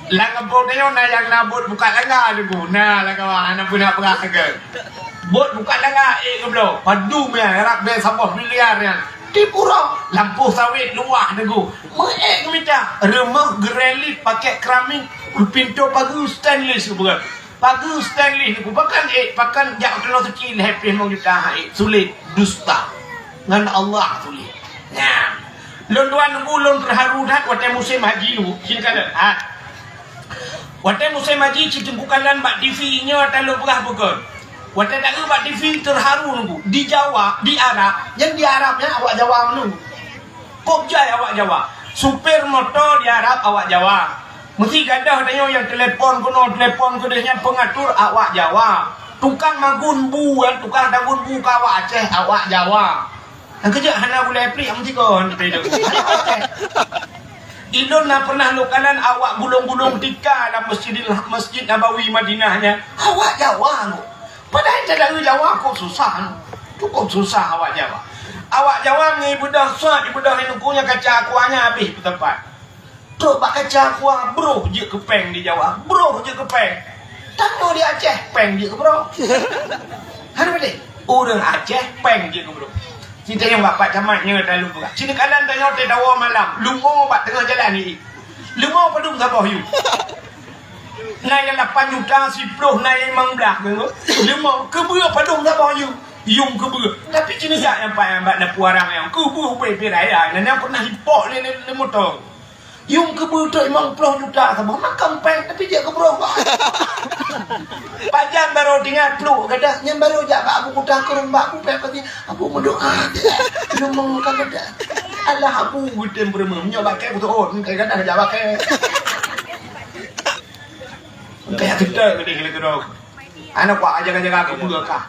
Lam gampông tanyoe na nyang na bot buka langga Teungku. Na lam kawan, hana pernah peugah ke. Bot buka langga ék geubloe. Padum nyan, rab bèe saboh miliar nyan. Di pura, lampôh sawét luwah Teungku. Meuék geumita, rumoh geurelief pakai keramik, pintoe pageue stainless Teungku. Pageue stainless Teungku. Pakan ék, pakan jak keunoe suci lhèe ploh limong juta, ha ék. Sulet, dusta. Ngon Allah sulet. Nyan. Lôn tuan Teungku, lôn teuharu that watèe musém haji Teungku. Sinoe ka lôn. Ha. Watèe musém haji, ci Teungku kalon bak T V nyoe ata lôn peugah bukon. Watèe taeu bak T V teuharu Teungku. Di Jawa, di Arab, nyang di Arab nyan awak Jawa meunurot. Kok jai awak Jawa. Supir moto di Arab awak Jawa. Meusti gadôh tanyoe nyang telepon keunoe, telepon keudéh nyan pengatur awak Jawa. Tukang magun bu, tukang tagun bu keu awak Aceh awak Jawa. Nyang keujeuet hana gulai pliek meusigoe hana teudeungoe. Ilôn na pernah lôn kalon awak gulong-gulong tika lam Masjidil, Masjid Nabawi Madinah nyan. Awak Jawa nyoe. Padahai teudeungoe Jawa kok susah nyoe. Cukup susah awak Jawa. Awak Jawa ngi beudôh sot, beudôh ineuk nyan kaca kuah nyan habéh peutepat. Trok bak kaca kuah, broh jeuet keu péng di Jawa, broh jeuet keu péng. Tanyoe di Aceh, péng jeuet keu broh. Hana beutôi? Ureueng Aceh, péng jeuet keu broh. Ci tanyong bak Pak Camat nyoe talu peugah. Sinoe kalon tanyoe teudawa malam, lumo bak teungoh jalan ni. Lumo padum saboh yum. Na nyang lapan juta, siploh, na nyang limong blah. Lumo, keubeue padum saboh yum. Yum keubeue. Tapi ci neujak nyang paih bak na puarang nyang keubeue ubé pih raya. Na nyang pernah ipok lé, lé, lé moto. Yum keubeue trok limong ploh juta saboh, makam péng, tapi jeuet keu broh. Pajan barô tinggai pluek gadah, nyan barô jak bak Abu Kuta, keureung bak Abu péng pasti, "Abu meudoa, leumo ka gadah." Alah Abu geutem peureumeum, nyoe bakée beutôi, engkai gadah jak bakée. Engkai jak keuteu keudeh lé keudroe. Aneuk buet jaga-jaga keubeue kah.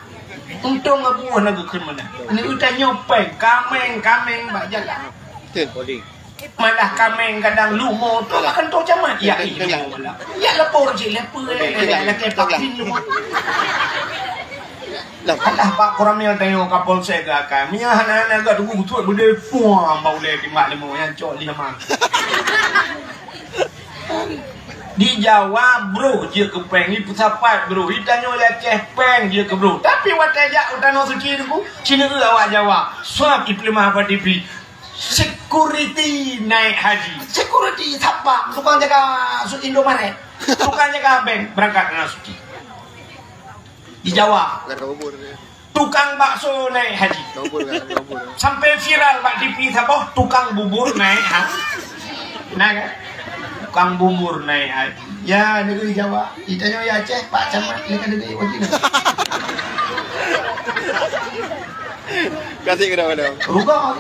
Untông Abu hana geukheun meunan. Aneuk geutanyoe péng, kaméng-kaméng bak jalan. Malah kaméng kadang lumo tu akan tu camat. Ya, ih, lumo malah. Ya, lapor cik, lapor, ya, ya, ya, ya, ya, ya, ya. Alah, Pak Koramil tengok Kapolsek ke akan. Mia hana-hana gak tunggu betul, benda puang bau leh timbak lemo yang cok lima. Di Jawa, bro, jeuet keu péng. Di peusapat, bro. Di tanyoe Aceh, péng jeuet keu bro. Tapi watée jak u Tanoh Suci tu, cina awak Jawa. Swab ipeuleumah bak T V. Security naik haji. Security siapa? Tukang jaga su-, Indomaret. Tukang jaga bank berangkat Tanah Suci. Di Jawa. Tukang bakso naik haji. Sampai viral bak T V saboh, tukang bubur naik ha-, naik kan? Tukang bubur naik haji. Ya, negeri Jawa. Di tanyoe Aceh, Pak Camat, ni kan negeri wajib. Kasih kena mana? Ruga.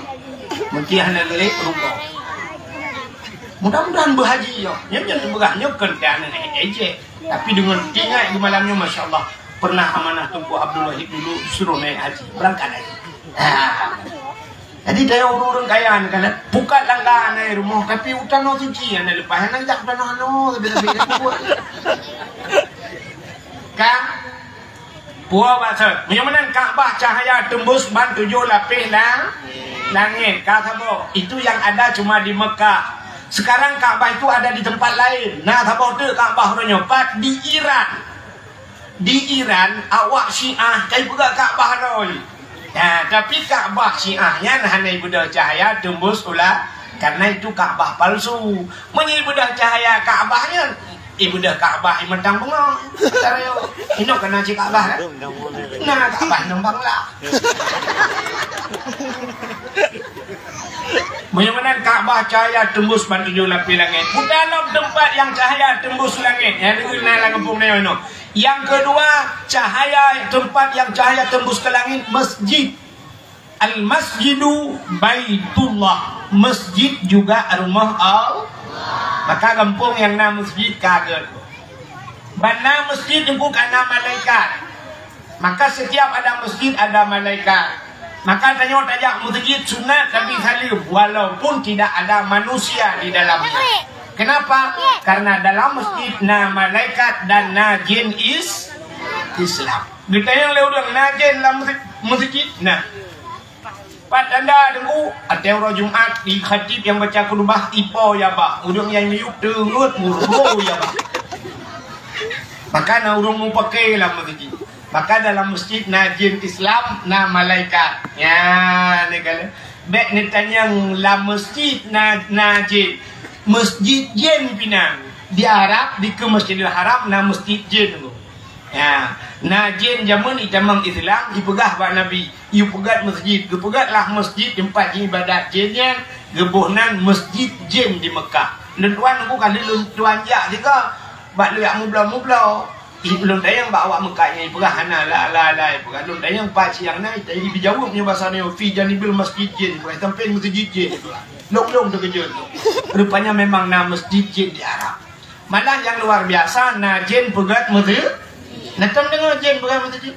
Mungkin hana lelek rupa. Mudah-mudahan berhaji ya. Nyoe nyoe teupeugah nyoe kon keu aneuk ejek. Tapi dengan ingat di malam nyoe, masya Allah, pernah amanah Teungku Abdul Wahid dulu suruh naik haji, berangkat haji. Ha. Jadi daya ureueng kaya ni kan, buka langga naik rumah, tapi u Tanoh Suci hana leupah, hana jak u Tanoh Hanoh, tapi tapi buat. Kan? Puwoe bacut. Meunyoe meunan Ka'bah cahya teumbus ban tujoh lapéh la-, langét. Ka saboh. Itu yang ada cuma di Mekah. Sekarang Ka'bah itu ada di tempat lain. Na saboh teuk Ka'bah uroe nyoe pat di Iran. Di Iran, awak Syiah ka ipeugah Ka'bah roh. Nah, tapi Ka'bah Syiah nyan hana ibeudôh cahya teumbus u la-, karena itu Ka'bah palsu. Meunyoe ibeudôh cahya Ka'bah nyan, ibeudôh Ka'bah i Mantang Bungo. Tarayo, inoe kana cit Ka'bah kan? Na Ka'bah nang Bangla. Meunyoe meunan Ka'bah cahaya teumbus ban tujoh lapéh langét. Puta lom teumpat nyang cahaya teumbus langét. Nyang deungon na lam gampông nyoe inoe. Yang kedua, cahaya tempat yang cahaya tembus ke langit, masjid. Al-masjidu baitullah, masjid juga rumah Allah. Maka gampông nyang na masjid ka gét. Ban na masjid teungku ka na malaikat. Maka setiap ada masjid ada malaikat. Maka tanyoe tajak masjid sunat Nabi Salim walaupun tidak ada manusia di dalamnya. Kenapa? Karena dalam masjid na malaikat dan na jin is-, Islam. Geutanyong lé ureueng na jén lam meuseujid? Na. Pat tanda Teungku, watèe uroe Jumat, di khatib nyang baca khutbah, ipo ya bah. Ureueng nyang miyueb teungeut murbo ya bah. Maka na ureueng mupake lam masjid. Maka dalam masjid na jin Islam, na malaikat. Nyan, ni kala. Bèk neutanyong lam masjid na, na jin. Masjid jin pih na. Di Arab, dikeue Masjidil Haram, na masjid jin tu. Ya, na jin jameun itamong Islam, ipeugah bak Nabi, "Yue peugèt masjid." Geupeugèt lah masjid teumpat iébadat jin nyan, geuboh nan Masjid Jin di Meukah. Lôn tuan Teungku, ka lheueh lôn tuan jak sigoe, bak lôn jak mubloe-mubloe. Ih, lôn tanyong bak awak Meukah nyan, ipeugah hana, la, la, la, ipeugah. Lôn tanyong pat siang na, ipeujaweueb nyoe basa nyoe, "Fi janibil masjid jin," ipeugah, "Sampéng masjid jin," ipeugah. Lôn, lôn teukeujot. Rupanya memang na masjid jin di Arab. Malah nyang luar biasa, na jin peugèt masjid. Na tom deungoe jin peugèt masjid?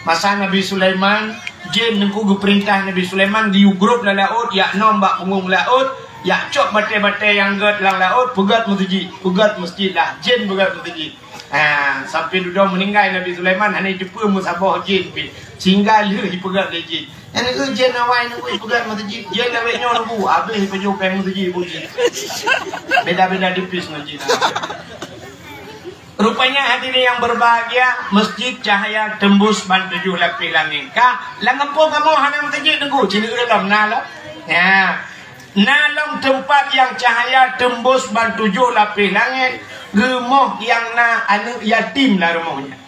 Masa Nabi Sulaiman, jin Teungku geupeurintah Nabi Sulaiman geuyue grôb lam laôt, jak nom bak punggông laôt, jak cok batèe-batèe nyang gèt lam laôt, peugèt masjid, peugèt masjid lah, jin peugèt masjid. Ha, sampoe dudoe meuninggai Nabi Sulaiman, hana jiteupeue meusaboh jin pih, sehingga lheueh jipeugèt lé jin. Nyan keuh jén awai nunggu ipeugah masjid, jén awai nyoe nunggu, habéh ipajoh péng masjid bunyi. Beda-beda tipis ngon jin. Rupanya hadirin yang berbahagia, masjid cahaya tembus ban tujoh lapéh langét. Ka, lam gampông kamoe hana masjid nunggu, sini lom na lom. Ya. Na lom teumpat nyang cahaya tembus ban tujoh lapéh langét, rumoh nyang na aneuk yatim lam rumoh nyan.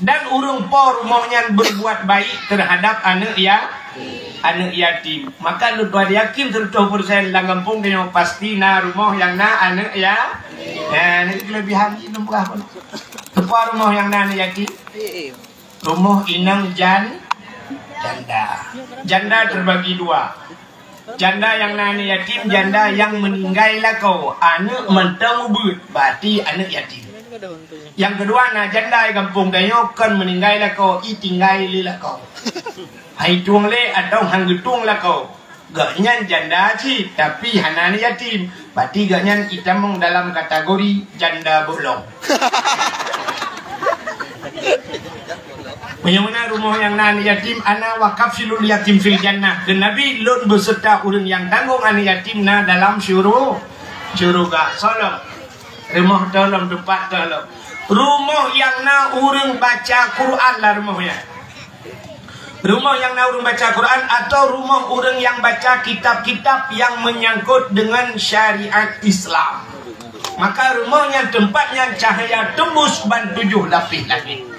Dan ureuëng po rumoh nyan berbuat baik terhadap aneuk ya, aneuk yatim. Maka lôn tuan yakin seratus persen lam gampông tanyoe pasti na rumoh nyang na aneuk ya. Nah, ini kelebihan jih lôn peugah pun. Teupo rumoh nyang na aneuk yatim? Rumoh inong jan-, janda. Janda terbagi dua. Janda nyang na aneuk yatim, janda nyang meuninggai lakoe, aneuk mantong ubeuet, berarti aneuk yatim. Nyang keudua na janda di gampông tanyoe kon meuninggai lakoe, itinggai lé lakoe. Han itueng lé atawa han geutueng lakoe. Gobnyan janda cit, tapi hana aneuk yatim. Berarti gobnyan itamong dalam kategori janda bolong. Meunyoe meunan rumoh nyang na aneuk yatim, ana wa kafilul yatim fil jannah. Kheun Nabi, lôn beuseurta ureuëng nyang tanggong aneuk yatim na dalam syuru-, syuruga. Soe lom? Rumoh toh lom, teumpat toh lom. Rumoh nyang na ureuëng baca Quran lam rumoh nyan. Rumoh nyang na ureuëng baca Quran atau rumoh ureuëng nyang baca kitab-kitab nyang menyangkut dengan syariat Islam. Maka rumoh nyan teumpat nyan cahaya tembus ban tujoh lapéh langét.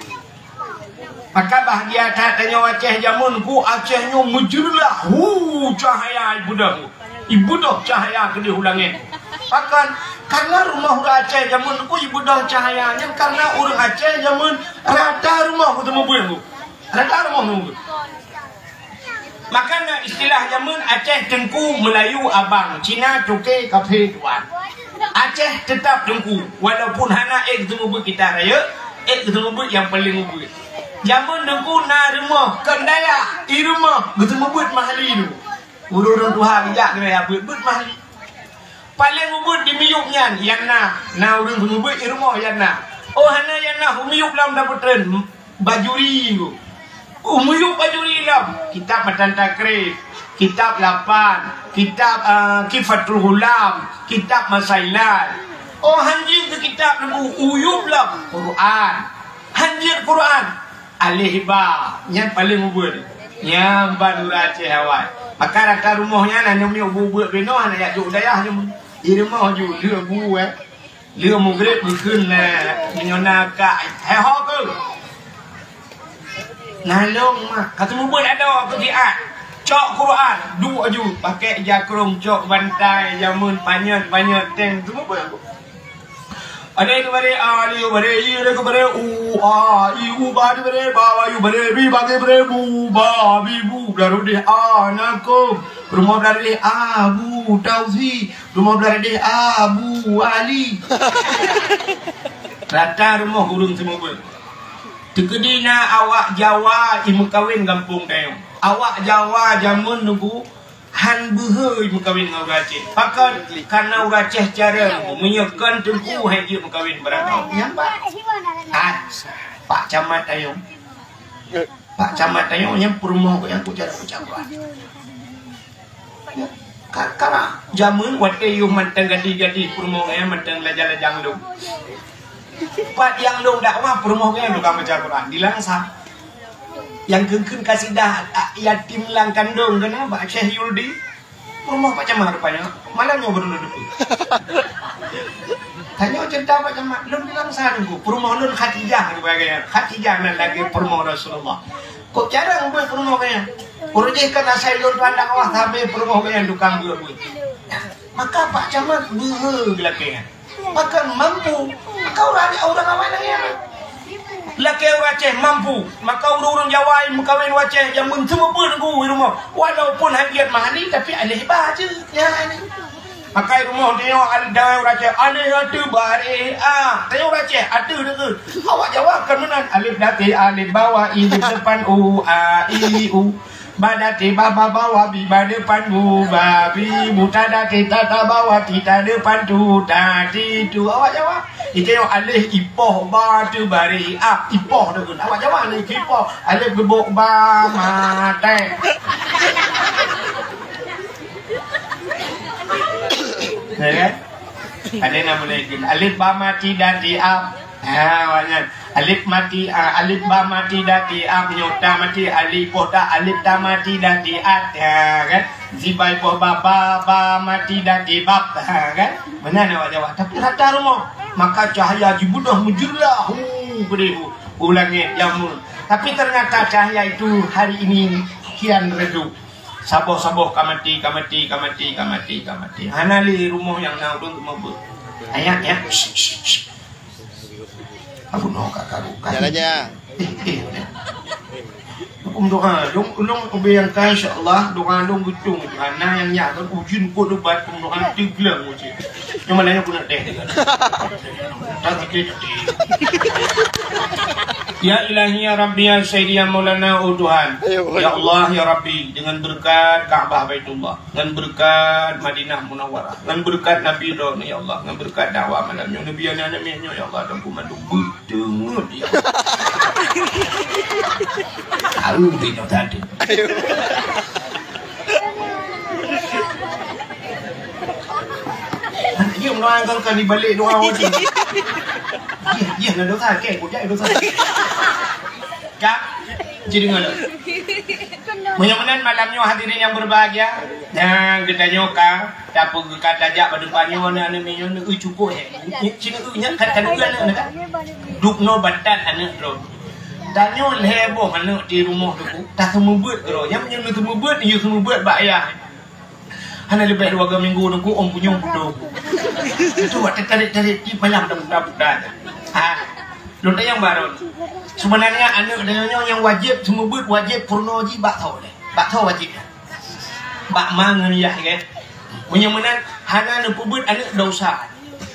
Maka bahgia that tanyoe Aceh jameun ku, Aceh nyoe meujeureulah, hu, cahaya ibeudôh. Ibeudôh cahaya keudéh u langét. Pakon? Karena rumoh ureuëng Aceh jameun ku ibeudôh cahaya nyan karena ureuëng Aceh jameun rata rumoh ku teumeubeuet ku. Rata rumoh teumeubeuet. Maka na istilah jameun Aceh Teungku, Meulayu abang, Cina cuke, kafé tuan. Aceh teutap Teungku, walaupun hana ék geuteumeubeuet kita rayeuk, ék geuteumeubeuet nyang paleng ubeuet. Jameun Teungku na rumoh, kon dayah, i rumoh geuteumeubeuet mahli tu. Ureuëng-ureuëng tuha geujak keunoe ya beuet-beuet mahli. Paleng ubeuet di miyueb nyan, nyang na, na ureuëng teumeubeuet i rumoh nyang na. Oh hana nyang na, u miyueb lom dapeutreun. Bajuri tu. Umuyub bajuri lom. Kitab Matan Takrib, kitab Lapan, kitab, eh, Kifatul Ghulam, kitab Masailan. Oh, hanjeuet keu kitab Teungku, uyub lom Quran. Hanjeuet Quran. Alif ba, nyan paleng ubeuet. Nyan ban ureuëng Aceh awai. Maka rata rumoh nyan hana miyueb ubeuet-ubeuet binoe hana jak jok dayah nyoe. Di rumoh ju lheueh bu, eh. Lheueh mugreb geukheun lé meunyoe na kak, "Hai ho keuh! Na lôn mak, ka teumeubeuet adoe keu siat. Cok Quran, duek aju, pakèk jakrong, cok bantai, jameun panyöt-panyöt, teng teumeubeuet." Ada itu bare a, ada itu bare i, ada itu bare u, a, i, u, ba, di bare ba, ba, yu, bare bi, ba, ge, bare bu, ba, bi, bu, bla, ru, deh, a, na, ko, rumoh bla, deh, a, bu, tausi, Rumoh blah deh Abu Ali. Rata rumoh ureuëng seumeubeuet. Teukeudi na awak Jawa imeukawen gampông tanyoe. Awak Jawa jameun nunggu han beuhe imeukawen ngon ureuëng Aceh. Pakon? Karena ureuëng Aceh cara nunggu. Meunyoe kon teungku hai jeuet meukawen barangkaho. Nyang ba? Ah, Pak Camat tanyoe. Pak Camat tanyoe nyang peurumoh nyang kucak-kucak. Ka-, karena jameun watèe yôh mantong gadih-gadih peurumoh geuh mantong lajang-lajang lôn. Pat nyang lôn dakwah peurumoh geuh tukang baca Quran di Langsa. Nyang kheun-kheun kasidah a-, yatim lam kandông keunan bak Syekh Yuldi. Peurumoh Pak Camat rupanya. Malam nyoe baru lôn teupeue. Tanyoe cerita Pak Camat, lôn di Langsa nunggu. Peurumoh lôn Khadijah rupanya. Khadijah nan lagèe peurumoh Rasulullah. Kok jarang beuet peurumoh geuh nyan? Ureueng jih kan asai lôn tuan dakwah sabe peurumoh geuh nyan tukang beuet-beuet. Maka Pak Camat beuhe geulakèe nyan. Maka mampu. Maka ureueng, ureueng awai nangis. Lakèe ureueng Aceh mampu. Maka ureueng-ureueng Jawa meukawen u Aceh nyang meuseumeubeuet nunggu di rumoh. Walaupun han jeuet mahali tapi aléh ba jeuet. Ya, ini. Maka i rumoh tanyoe al-, dawai ureueng Aceh, aléh ateueh baréh a. Tanyoe ureueng Aceh, ateueh deungon. Awak Jawa kan meunan, alif dati, alif bawah, i di depan, u, a, i, u. Ba dati, ba, ba bawah, bi, ba depan, bu, ba, bi, bu, ta dati, ta, ta bawah, ti, ta depan, tu, ta, ti, tu. Awak Jawa. I tanyoe aléh ipoh, ba ateueh baréh a. Ipoh deungon. Awak Jawa ni ipoh. Alif geubok, ba, ma, tèe. Ya kan? Ada nama lain. Alif ba mati dati ap. Ha, banyak. Alif mati, ah, alif ba mati dati ap. Nyoe ta mati, alif poh ta, alif ta mati dati at. Ha, kan? Zibai poh ba, ba, ba mati dati bab. Ha, kan? Benar awak Jawa. Tapi rata rumoh. Maka cahaya jibeudôh meujeurah. Hu, gede hu. Ulangnya jamu. Tapi ternyata cahaya itu hari ini kian redup. Saboh-saboh ka maté, ka maté, ka maté, ka maté, ka maté. Hana lé rumoh nyang na ureueng teuma beuet. Ayat, ya. Shh, shh, shh. Abu no ka karu, ka. Jalan aja. Eh, eh, eh. Hukum doa. Long, long, obe yang ka, insya Allah, doa long geutung. Hana nyang nyak kan, ujeuen kot ubat, hukum doa, teugleng ujeuen. Cuma lain aku nak teh. Tak, tak, tak, tak. Ya Ilahi, ya Rabbi, ya Sayyidi, ya Maulana, oh Tuhan. Ayo, ayo. Ya Allah, ya Rabbi, dengan berkat Ka'bah Baitullah, dengan berkat Madinah Munawwarah, dengan berkat Nabi Ibrahim, ya Allah, dengan berkat dakwah malam nyoe, Nabi anak-anak nyoe, ya Allah, dan pun mandum beuteumeut, ya Allah. Tahu di nyoe tadi. Ayo. Iya, meunurang kan, kan dibalik doa wajib. Iya, iya, na dosa, okey, kujak dosa. Kak, ci deungoe. Meunyoe meunan malam nyoe hadirin yang berbahagia, nyang geutanyoe ka, tapi geuka tajak bak depan nyoe, aneuk-aneuk nyoe, neu cukup, eh. Ci neu nyan kan, kan dua aneuk, kan? Dubnoe batat aneuk droe. Tanyoe lhèe boh aneuk di rumoh tu, taseumeubeuet keudroe. Nyang meunyoe neuseumeubeuet, yue seumeubeuet bak ayah. Hana leubeh dua minggu nunggu ôn punyueng putôh. Itu waktu tarék-tarék di malam dah buka-buka. Ha. Lôn tanyong baron. Sebenarnya aneuk tanyoe nyang wajéb seumeubeuet, wajéb peurunoe jih bak tho deh. Bak tho wajéb. Bak ma ngon yah, kan? Meunyoe meunan hana neupeubuet aneuk dosa.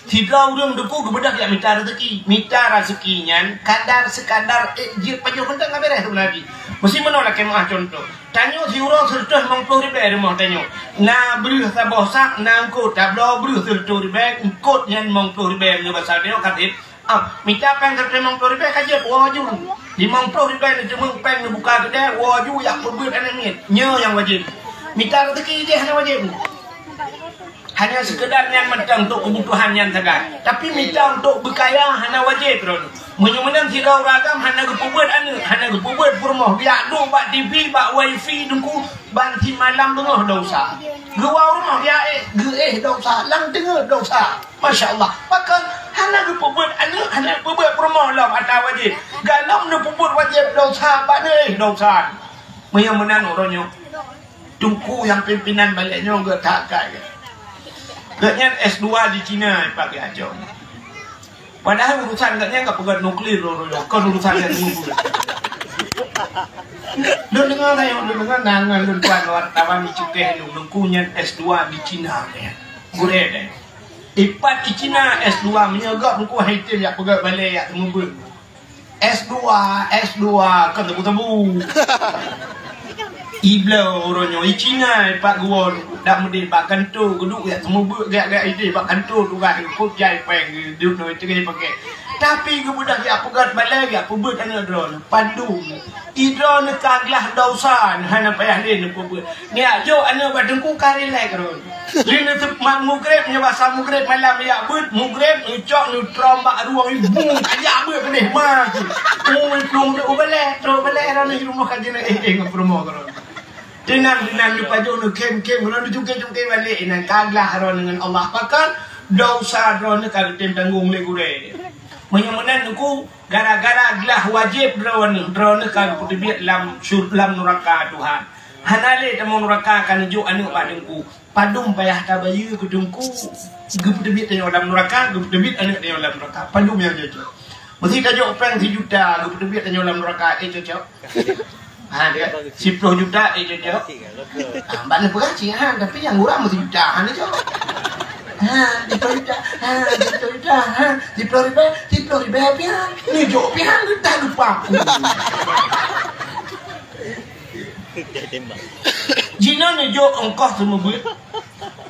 Sidroe ureueng duku geubeudôh jak mita raseuki. Mita raseuki nyan kadar sekadar ék jeuet pajoh mantong ka beres tu Nabi. Meusi meunoe lakèe meu'ah contoh. Tanyoe siuroe seureutôh limong ploh ribèe rumoh tanyoe. Na breuh saboh sak, na eungkôt, tabloe breuh seureutôh ribèe, eungkôt nyan limong ploh ribèe meunyoe basa tanyoe ka trép. Ah, mita péng seureutôh limong ploh ribèe ka jeuet, woe aju. Limong ploh ribèe neuteumeung péng neubuka keudè, woe aju jak peubuet aneuk miet. Nyoe nyang wajéb. Mita raseuki jih hana wajéb. Hanya sekedar nyan mantong untuk kebutuhan nyan sagai. Tapi mita untuk beukaya hana wajéb droeneuh. Meunyoe meunan sidroe ureueng agam hana geupeubuet aneuk, hana geupeubuet peurumoh, geujak duek bak T V, bak wifi teungku, ban simalam beungoh dosa. Geuwoe u rumoh geujak éh, geuéh dosa, lam teungoh dosa. Masya Allah. Maka hana geupeubuet aneuk, hana geupeubuet peurumoh lom ata wajéb. Galom neupeubuet wajéb dosa, ban éh dosa. Meunyoe meunan uroe nyoe. Teungku nyang pimpinan balèk nyoe geuh that kai. Gobnyan S dua di Cina, Pak Geuh Acong. Padahai urusan gobnyan ka peugöt nuklir lôn, lôn, kon urusan nyang teungku. Lôn deungö tayong, lôn deungö nan ngon lôn tuan wartawan di Cukeh lôn, teungku nyan S dua di Cina nyan. Gurèe deh. Ipat di Cina S dua, meunyoe gob teungku hai tem jak peugöt balèe jak teumeubeut. S dua, S dua, kon tebu-tebu. Ibloe uroe nyoe, i Cina, i Pak Guwon, dak meudeh bak kantô, geuduek jak seumeubeuet, jak-jak ideh bak kantô, tugaih geukôt jai péng, geuduek nyoe teungoh pakai. Tapi geubeudôh jak peugöt balèe, jak peubeuet aneuk droeneuh. Padum. Idroeneuh ka glah dosa, hana payah lé neupeubuet. Neujok aneuk bak teungku ka rilek droe. Lé neuteup mat mugreb, nyoe basa mugreb malam jak beuet, mugreb, neucok, neutrom bak rueng, ibu, jak beuet keudeh ma. Ui, plueng trok balèe, trok balèe droeneuh di rumoh ka jeuet, eh, eh, ngon peurumoh droe. Teunan, teunan, neupajoh, neukhém-khém, neucungké-cungké balek, inan ka glah droeneuh ngon Allah. Pakon? Dosa droeneuh ka geutem tanggong lé gurèe. Meunyoe meunan teungku, gara-gara glah wajéb droeneuh, droeneuh ka geupeuteubiet lam syur-, lam nuraka Tuhan. Hana lé tamong nuraka ka neujok aneuk bak teungku. Padum payah tabayeue keu teungku. Geupeuteubiet tanyoe lam nuraka, geupeuteubiet aneuk tanyoe lam nuraka. Padum nyang cocok. Meusé tajok péng sijuta, geupeuteubiet tanyoe lam nuraka, eh, cocok? Ha, dia, siploh juta, eh, cocok? Ha, bak neupeugah cit, ha, tapi nyang murah meusijuta, ha, ni cocok. Ha, siploh juta, ha, siploh juta, ha, siploh ribèe, siploh ribèe pian. Neujok pian, geutah lupa. Jinoe neujok ongkoh seumeubeuet.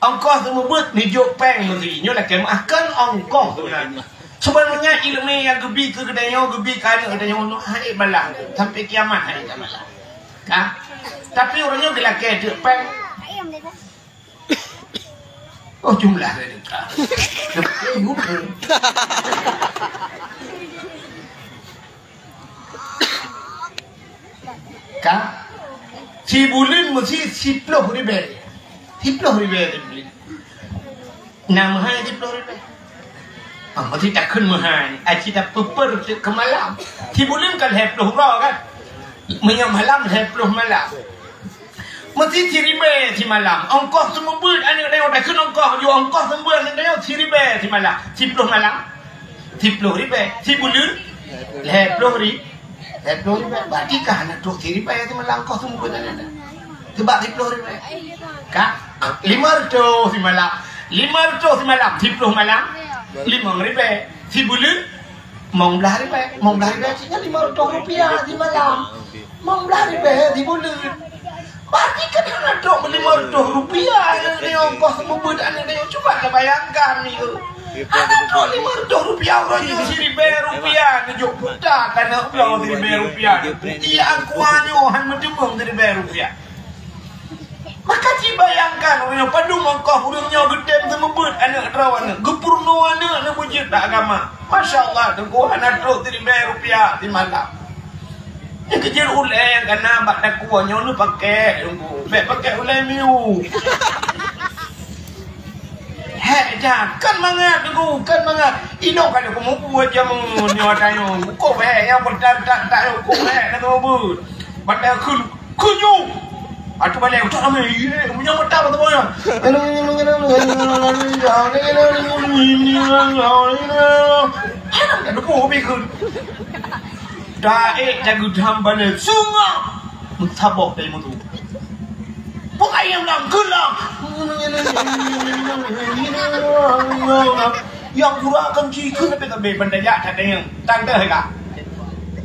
Ongkoh seumeubeuet neujok péng meusé. Nyoe lakèe meuah kon ongkoh tu na. Sebenarnya ileumèe nyang geubi keu geutanyoe, geubi keu aneuk geutanyoe nyoe han ék balah. Sampai kiamat han ék balah. Ka? Tapi ureueng nyoe geulakèe teuk péng. Oh, jumlah dia dekat. Ka? Sibuleuen meusi siploh ribèe. Siploh ribèe sibuleuen. Na meuhai siploh ribèe. Ah, meusi takheun meuhai. Aci tapeupeu keu malam. Sibuleuen kan lhèe ploh uroe kan? Meunyoe malam lhèe ploh malam. Meusi siribèe simalam. Ongkoh seumeubeuet aneuk tanyoe, takheun ongkoh, jok ongkoh seumeubeuet aneuk tanyoe siribèe simalam. Siploh malam. Siploh ribèe. Sibuleuen lhèe ploh ri-, lhèe ploh ribèe. Berarti ka hana trok siribèe simalam ongkoh seumeubeuet aneuk tanyoe. Sebab siploh ribèe. Ka? Limong reutôh simalam. Limong reutôh simalam. Siploh malam. Limong ribèe. Sibuleuen Mong blah ribèe, mong blah ribèe cit nyan lima reutôh rupiah simalam. Mong blah ribèe sibuleuen. Berarti kan hana trok lima reutôh rupiah aneuk tanyoe ongkoh seumeubeuet aneuk tanyoe. Cuba tabayangkan, Mi, eu. Hana trok lima reutôh rupiah uroe nyoe siribèe rupiah neujok puta ka na bloe siribèe rupiah. Iya, aku nyoe han meuteumeung siribèe rupiah. Maka ci bayangkan, ureueng nyoe padum ongkoh ureueng nyoe geutem seumeubeuet aneuk droeneuh, geupeurunoe aneuk neuh beujeuet bak agama. Masya Allah, teungku, hana trok siribèe rupiah simalam. Nyan keuh jeuet ulèe nyang ka na bak takue nyoe neupakék, teungku. Bèk pakék ulèe miu. Hék, jan, kan mangat, teungku, kan mangat. Inoe ka lheueh kumubuet jameun nyoe ata nyoe. Ukoh hék, nyang peutan tak tak ukoh hék, na seumeubeuet. Batèe kheun Keuju! Atu balèe, utak ramè. Ye, meunyoe mata mata boya. Hana deungoe hobi kheun. Taék jageudam balèe. Sungoh. Meusaboh dari mutu. Pok ayam lam, kheun lam. Nyang gura kan jih kheun leubeh-leubeh ban tajak that dayeueng. Tangkeuh ka.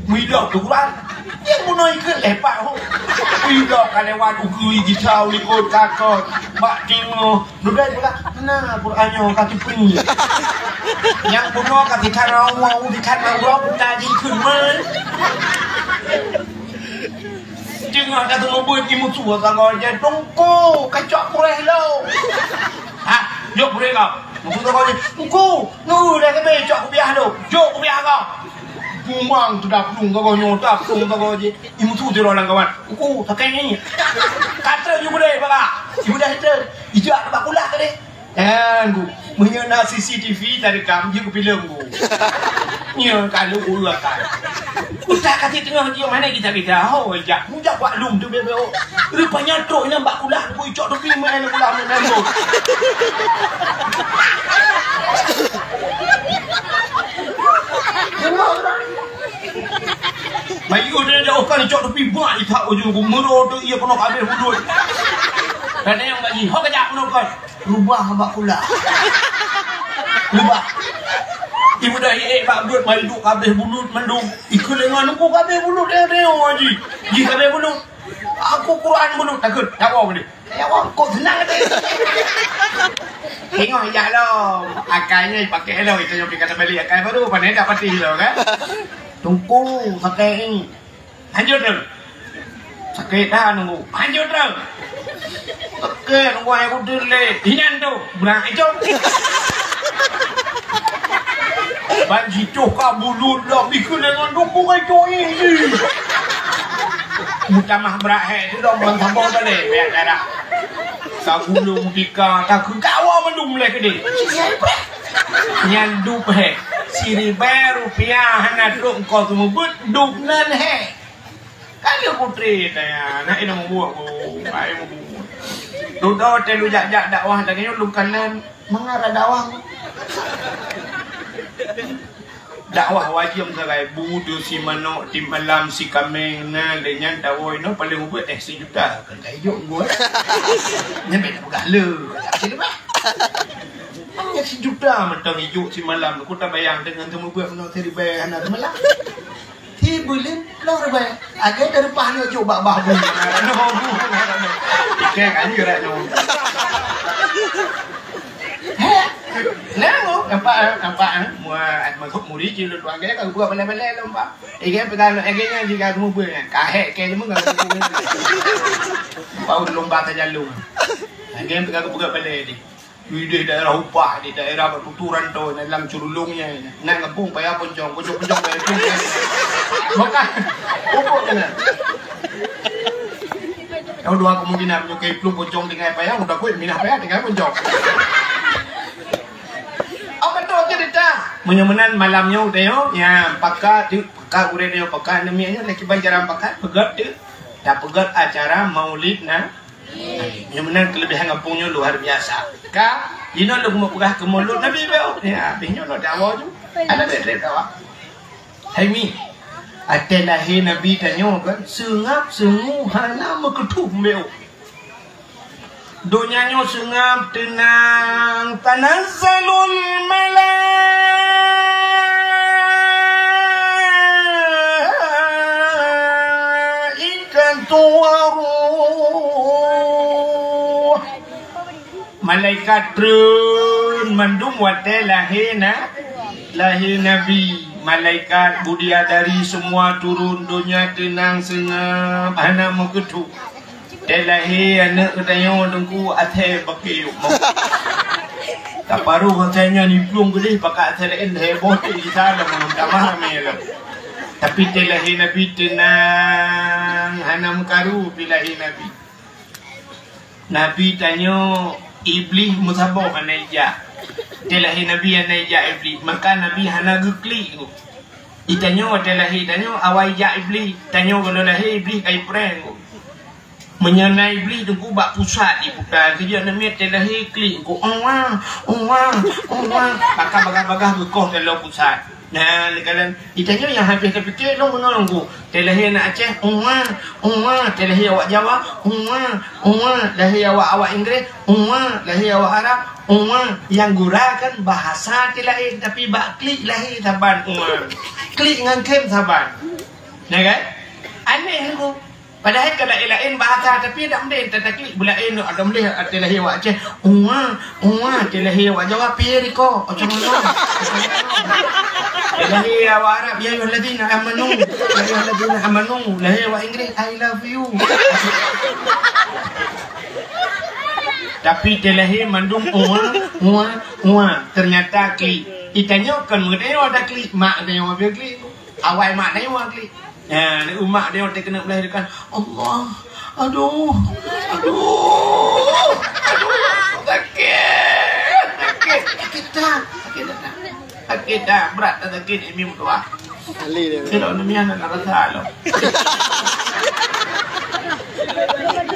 Meudok tu Quran. Nyang bunoe kheun leupah ho. Meudok ka lewat ukeue jisau likot kakot. Bak teungoh. Dudoe pula. Nah, Quran nyoe ka teupeu. Nyang bunoe ka tikhan awau, tikhan awau, buta jih kheun meuh. Teungoh ka teumeubuet imusu sagoe jih, "Teungku, kacok puréh lom." Ha, jok puréh kau. Musu sagoe jih, "Teungku, nu dah keubiet cok kupiah lom." Jok kupiah kau. Kumang tu daplueng sagoe nyoe, daplueng sagoe jih. Imusu sidroe lam kawan. "Teungku, sakét ni." Ka trön ibu deh baka. Ibu deh trön. Ijak bak kulah tadi. Kan, Bu. Meunyoe na C C T V tarekam, jeuet keu filem, Bu. Nyoe ka lôn ureueng kan. Utak ka teungoh jih, mana kita-kita. Ho, jak. Mujak bak lum tu, bebo. Rupanya trok inan bak kulah, Bu, icok tepi main kulah, main, main, Bu. Bayu dia jauh kan, icok tepi, buat itak ujung, Bu. Mero tu, ia kena habis udut. Kadang bagi, ho kejap, kena kan. Rubah bak kulah. Rubah. Ibu dah ék bak buet, mari duk kabeh bulut mandum. Ikeu lengan aku kabeh bulut, eh, eh, oh, Haji. Ji kabeh bulut. Aku Quran bulut, takut. Tak apa dia. Ya, wah, kok senang tadi. Tengok jak lom. Akai nyoe pakai lom, itu yang pika terbalik akai baru, pandai tak pati lom kan? Tungku, pakai ni. Lanjut tu. Sakit dah nunggu. Lanjut tu. Oke, nunggu ayah kudu le. Inyan tu, berang itu. Ban jicoh ka bulut dah bikeu dengan dukung ai coi ni. Mutamah berat hai tu dah ban sambung balik biar darah. Ka gulung tika tak ke kawa mandum leh kedai. Nyan dup hai. Siribèe rupiah hana trok engkau seumeubeuet dup nan hai. Kan dia putri tanya, nak inong buah ko, ai buah. Dudoe telu jak-jak dakwah lagèe nyoe lôn kalon mangat dakwah. Dakwah wajib sagai bu tu si manok di malam si kameng na le nyan dakwah ino paling ubit eh sejuta kan kayu gue. Nyampe dah pegang le. Sini bah. Hanya sejuta mentang ijuk si malam. Aku tak bayang dengan temu buat menang seribai anak malam. Hi buleuen lôn reubai. Lagèe tareupah nyoe jok bak bah buleuen. Nyoe buleuen. Ikan kan gerak nyoe. Heh. Nah, nyoe nampak ah, nampak ah. Mua masuk muri cil lôn tuan gaya ka buat balai-balai lomba. Ikan pegang lôn gaya nyan jika semua buleuen. Kahek ke semua enggak. Bau lomba sajalung. Lagèe pegang buka balai ni. Di daerah upah, di daerah bak tuturan tu, dalam curulung nya. Nak ngepung payah poncong, poncong-poncong payah pung. Bukan. Pupuk kena. Yang dua kemungkinan menyukai pelung poncong tinggal payah, udah kuat minah payah tinggal poncong. Apa tu cerita? Menyamanan malamnya udah yo, ya pakat tu, pakat udah yo pakat demi aja lagi jalan pakat, pegat tu. Dah pegat acara maulid nah. Nyang meunan keulebihan gampông nyoe luar biasa. Ka, inoe lôn meupeugah keu mulod Nabi beu. Ya, habéh nyoe lôn dawa ju. Ada beu dawa. Hai mi, até lahé Nabi tanyoe kan, seungab seungu hana meukeuthoh beu. Donya nyoe seungab teunang, tanazzalul malaikatu waruh. Malaikat treun mandum watèe lahé na, lahé Nabi. Malaikat bidadari semua turun donya teunang seungab hana meukeuthoh. Watèe lahé aneuk geutanyoe teungku asèe bakeu. Taparoh asèe nyan iplueng geudeh pakat asèe laén heboh teuh gisa lam tamah ramè lom. Tapi watèe lahé Nabi teunang hana meukaru pi lahé Nabi. Nabi tanyoe Iblih meusaboh hana ijak. Watèe lahé Nabi hana ijak Iblih, maka Nabi hana geuklik. Itanyoe watèe lahé tanyoe awai ijak Iblih, tanyoe gohlom lahé Iblih ka ipreh. Meunyoe na Iblih teungku bak pusat iputa, keujeuet namiet watèe lahé klik ko, "Uwa, uwa, uwa." Maka bagah-bagah geukoh dalam pusat. Nah, leukalan itanyoe nyang habéh tapike lôn meunoe lôn ku. Watèe lahé aneuk Aceh, "Uwa, uwa." Watèe lahé awak Jawa, "Uwa, uwa." Lahé awak, awak Inggris, "Uwa." Lahé awak Arab, "Uwa." Nyang gura kan bahasa ti laén, tapi bak klik lahé saban, "Uwa." Klik ngon khem saban. Ya kan? Aneh tu. Padahai ka laén-laén bahasa, tapi dak mending tataklik beulaén tu, dak mending watèe lahé awak Aceh, "Uwa, uwa," watèe lahé awak Jawa, "Piye niko?" Macam mana? Watèe lahé awak Arab, "Ya ayyuhalladzina amanu, ya ayyuhalladzina amanu," lahé awak Inggris, "I love you." Tapi watèe lahé mandum, "Uwa, uwa, uwa." Ternyata klik. Itanyoe kon meutanyoe ada klik, mak tanyoe ada klik. Awai mak tanyoe klik. Ya, ni umak dia watèe keuneuk melahirkan. Allah, aduh, aduh, aduh, sakit, sakit, sakit dah, sakit dah, sakit dah, berat dah sakit ini mutuah. Ali dia. Kalau ni mian nak rasa lo.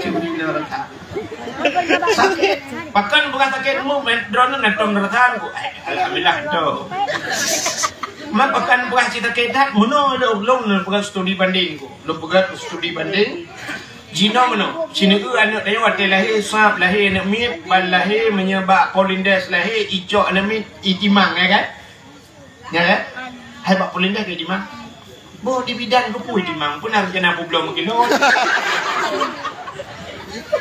Cuma ni nak rasa. Sakét. Pakon bukan sakét mu, men-, droeneuh neutông neureusan ku. Eh, alhamdulillah, tu. Man pakon bukan cit sakét that, meunoe lôn, lôn neupeugot studi banding ku. Lôn peugot studi banding. Jinoe meunoe, sineuk aneuk tanyoe watèe lahé, sab lahé aneuk miet, ban lahé meunyoe bak Polindes lahé, icok aneuk miet, itimang, ya kan? Ya kan? Hai bak Polindes keu itimang. Boh di bidan keu peue itimang, peue na rencana peubloe meukilo.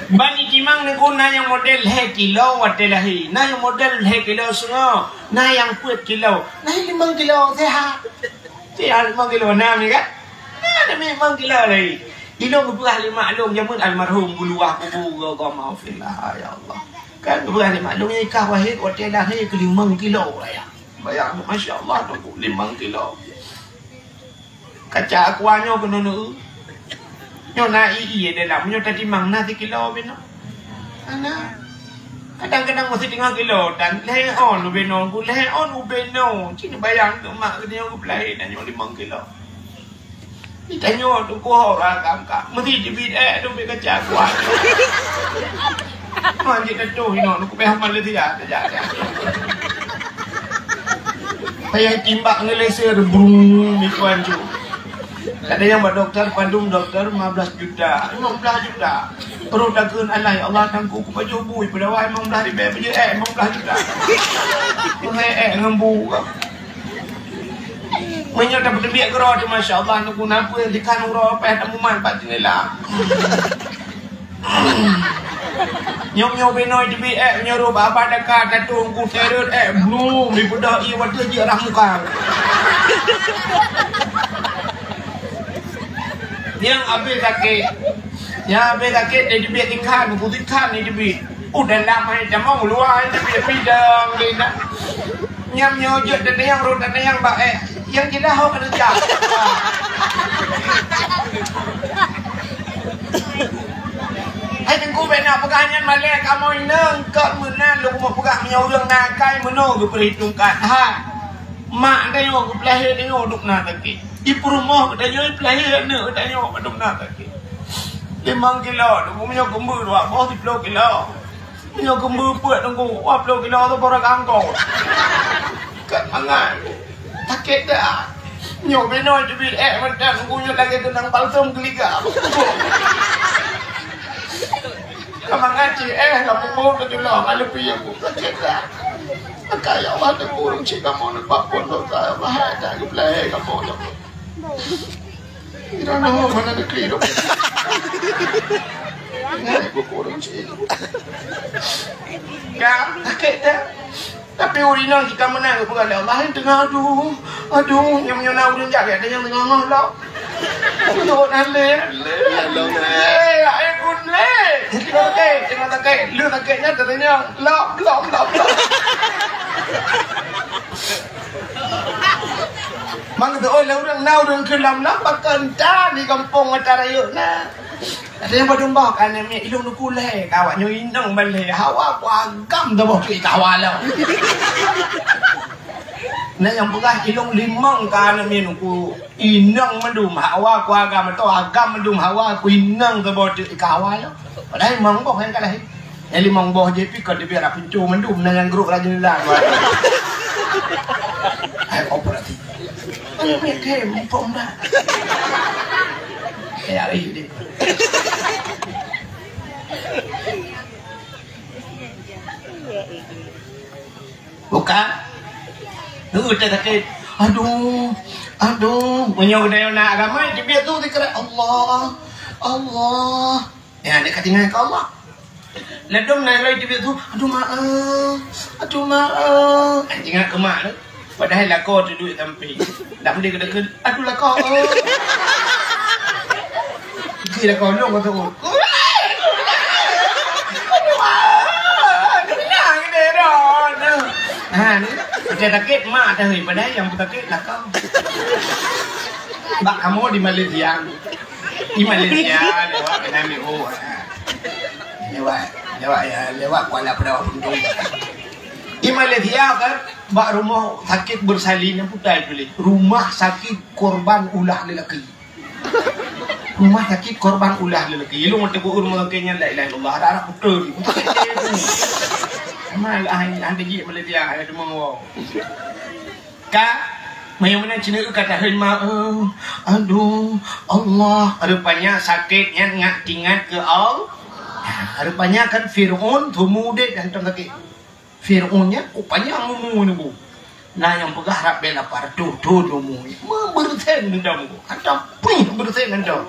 Ban itimang Teungku na nyang model lhèe kilo watèe lahé, na nyang model lhèe kilo seungoh, na nyang peuet kilo, na nyang limong kilo sehat. Sehat limong kilo na mi kan? Na, na limong kilo lagi. Ilôn geupeugah lé mak lôn jameun almarhum geuluwah kubu geuh maghfirlah ya Allah. Kan geupeugah lé mak lôn nyang ikah Wahid watèe lahé keu limong kilo raya. Bayang, masya Allah Teungku, limong kilo. Kaca aqua nyoe keunoe neu. Nyoe na ie-ie dalam, nyoe tatimang na sikilo binoe. Ana. Kadang-kadang meusidroe kilo dan lhèe ôn ubé noe, lhèe ôn ubé noe. Cit bayang keu mak geutanyoe geupeulahé dan nyoe limong kilo. Tanyoe Teungku ho ragam ka. Meusi teubiet ék tu ubé kaca aqua. Manjit tatuh inoe, Teungku payah Malaysia tajak. Payah timbak ngeuleseur brung di kuancu. Ada nyang bak doktor, padum doktor, lima belas juta, lima belas juta. Perut takheun, "Alah, ya Allah, Teungku, kupajoh bui, peudawai lima belas ribèe, pajoh ék lima belas juta." Meuhai ék ngon bu. Meunyoe tapeuteubiet keudroe tu, masya Allah, Teungku, na peue dikan uroe payah tamumat bak jeundela. Nyoe-nyoe binoe teubiet ék, meunyoe rôh bak daka, tatueng ku seret ék, blum, dipeudeh ie watèe jeuet rah muka. Nyang abéh sakét. Nyang abéh sakét, teubiet ikhan, ku ikhan teubiet. Udah lama tamong luwa teubiet bidang deh na. Nyam nyoe jeuet teuneuk rhot teuneuk bak ék. Nyang jeulaih ho keureuja. Hai Teungku, bèk na peugah nyan malèe kamoe inong, kok meunan lôn kupeugah meunyoe ureueng na akai meunoe geupeurhitongkan. Ha. Mak tanyoe geupeulahé tanyoe duek na sakét. Di peurumoh geutanyoe peulahé aneuk geutanyoe padum na sakét. Limong kilo, meunyoe keumbeu dua boh, siplôh kilo. Meunyoe keumbeu peuet Teungku, dua ploh kilo tu boh ragam kong. Kat mangat. Sakét that. Nyoe binoe teubiet ék mantong Teungku, nyoe lagèe teunang balsam geuliga. Ka mangat cit éh, ka muphom teujulang, ka leupie Teungku. Sakét that. Maka ya Allah, Teungku, ureueng cit kamoe neubak phon dosa, ya Allah, hai that geupeulahé kamoe, ya Allah. Kira nama mana negeri dong. Ingat ibu kurang cik. Ka, sakét dah. Tapi ureueng inong kita menang, bukan Allah yang tengah aduh. Aduh, nyang meunyoe na ureueng jahat, ada nyang tengah ngah lom. Aduh, nalé, nalé, nalé, ai kun lé. Tengah sakét, tengah sakét. Lu sakét nyan, katanya, lom, lom, lom, lom. Mang tu, oh, lé ureueng na ureueng keu lam-lam, pakon tan di gampông mata rayeuk na. Ada nyang padum bah kan, mi ilong nuku lé, ka awak nyoe inong ban lé, hawa ku agam dah boh cui ka hawa lom. Na nyang peugah ilong limong ka aneuk mi nuku inong mandum, hawa ku agam atau agam mandum, hawa ku inong dah boh cui ka hawa lom. Padahai limong boh nyang ka lahé. Nyang limong boh jih pih kon teubiet rab pintoe mandum, na nyang grok rab jeundela dua. Hai operasi. Ayo, mi, ke, mumpung dah. Ya, iya, deh. Buka. Nunggu tak sakét. Aduh, aduh. Meunyoe geutanyoe na agama, teubiet tu dikeureuek Allah, Allah. Ya, dia ka tinggai keu Allah. Ladom na loi teubiet tu, "Aduh, maaf. Aduh, maaf." Ingat keu mak tu. Padahai lakoe tu duek sampé. Dak meundi keu deukeuet, "Aduh, lakoe, oh." Isi lakoe lôn kata, "Oh." Aduh, maaf. Kenapa dia dah? Ha, ni. Macam sakét mak dah, padahai nyang sakét lakoe. Bak kamoe di Malaysia. Di Malaysia, lewat kena miho. Lewat, lewat ya, lewat Kuala Padang Bundong. Di Malaysia kan, bak rumah sakit bersalin yang putih tulis. Rumah sakit korban ulah lelaki. Rumah sakit korban ulah lelaki. Ilong teguh rumah sakit nyan la ilaha illallah. Harap-harap betul. Emang lah, hanya jijik Malaysia, ada cuma wow. Ka, meunyoe meunan ceuneuk ka tahon ma, eh, aduh, Allah, rupanya sakét nyan ngat tingat keu Allah. Rupanya kan Fir'aun tumu deh dan tong sakét. Fir'aun nyan rupanya ngumu nunggu. Nah, nyang peugah rab bela partu tu tumu. Meubeureusen dendam ku. Hantom pih beureusen hantom.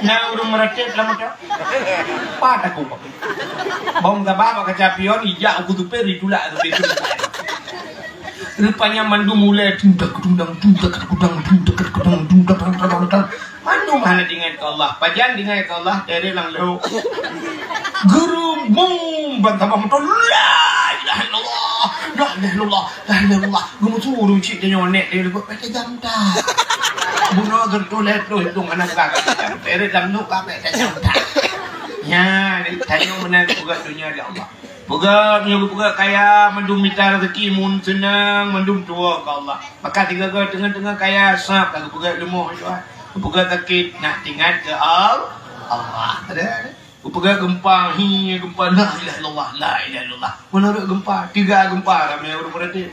Na ureuëng meuratéb lam moto? Pat aku. Bong gabah bak kaca pion, ijak uku supir, ditulak supir. Rupanya mandum ulée, tung tak, tung dang, tung tak, tung dang, tung tak, tung dang, tung tak, tung dang, tung dang. Mandum hana diingat keu Allah. Pajan diingat keu Allah, teuret lam lhok. Geureumbong ban saboh moto, "La ilaha illallah, la ilaha illallah, la ilaha illallah." Geumeusu ureuëng chik tanyoe nèk, dia leubeh pète jam dah. Bunoe geureutoh lhèe ploh, hitung hana peugah pète jam. Teuret lam lhok ka pète jam dah. Nyan, tanyoe meunan peugah donya di Allah. Peugah, meunyoe geupeugah kaya, mandum mita rezeki, mun seunang, mandum tuwoe keu Allah. Maka sigoe-goe teungoh-teungoh kaya, sab ka geupeugah leumoh, geupeugah sakét, nak teuingat keu Al-, Allah. Ada, ada. Geupeugah geumpa, hi, geumpa, la ilaha illallah, la ilaha illallah. Meunurot geumpa, tiga geumpa, ramé ureuëng meuratéb.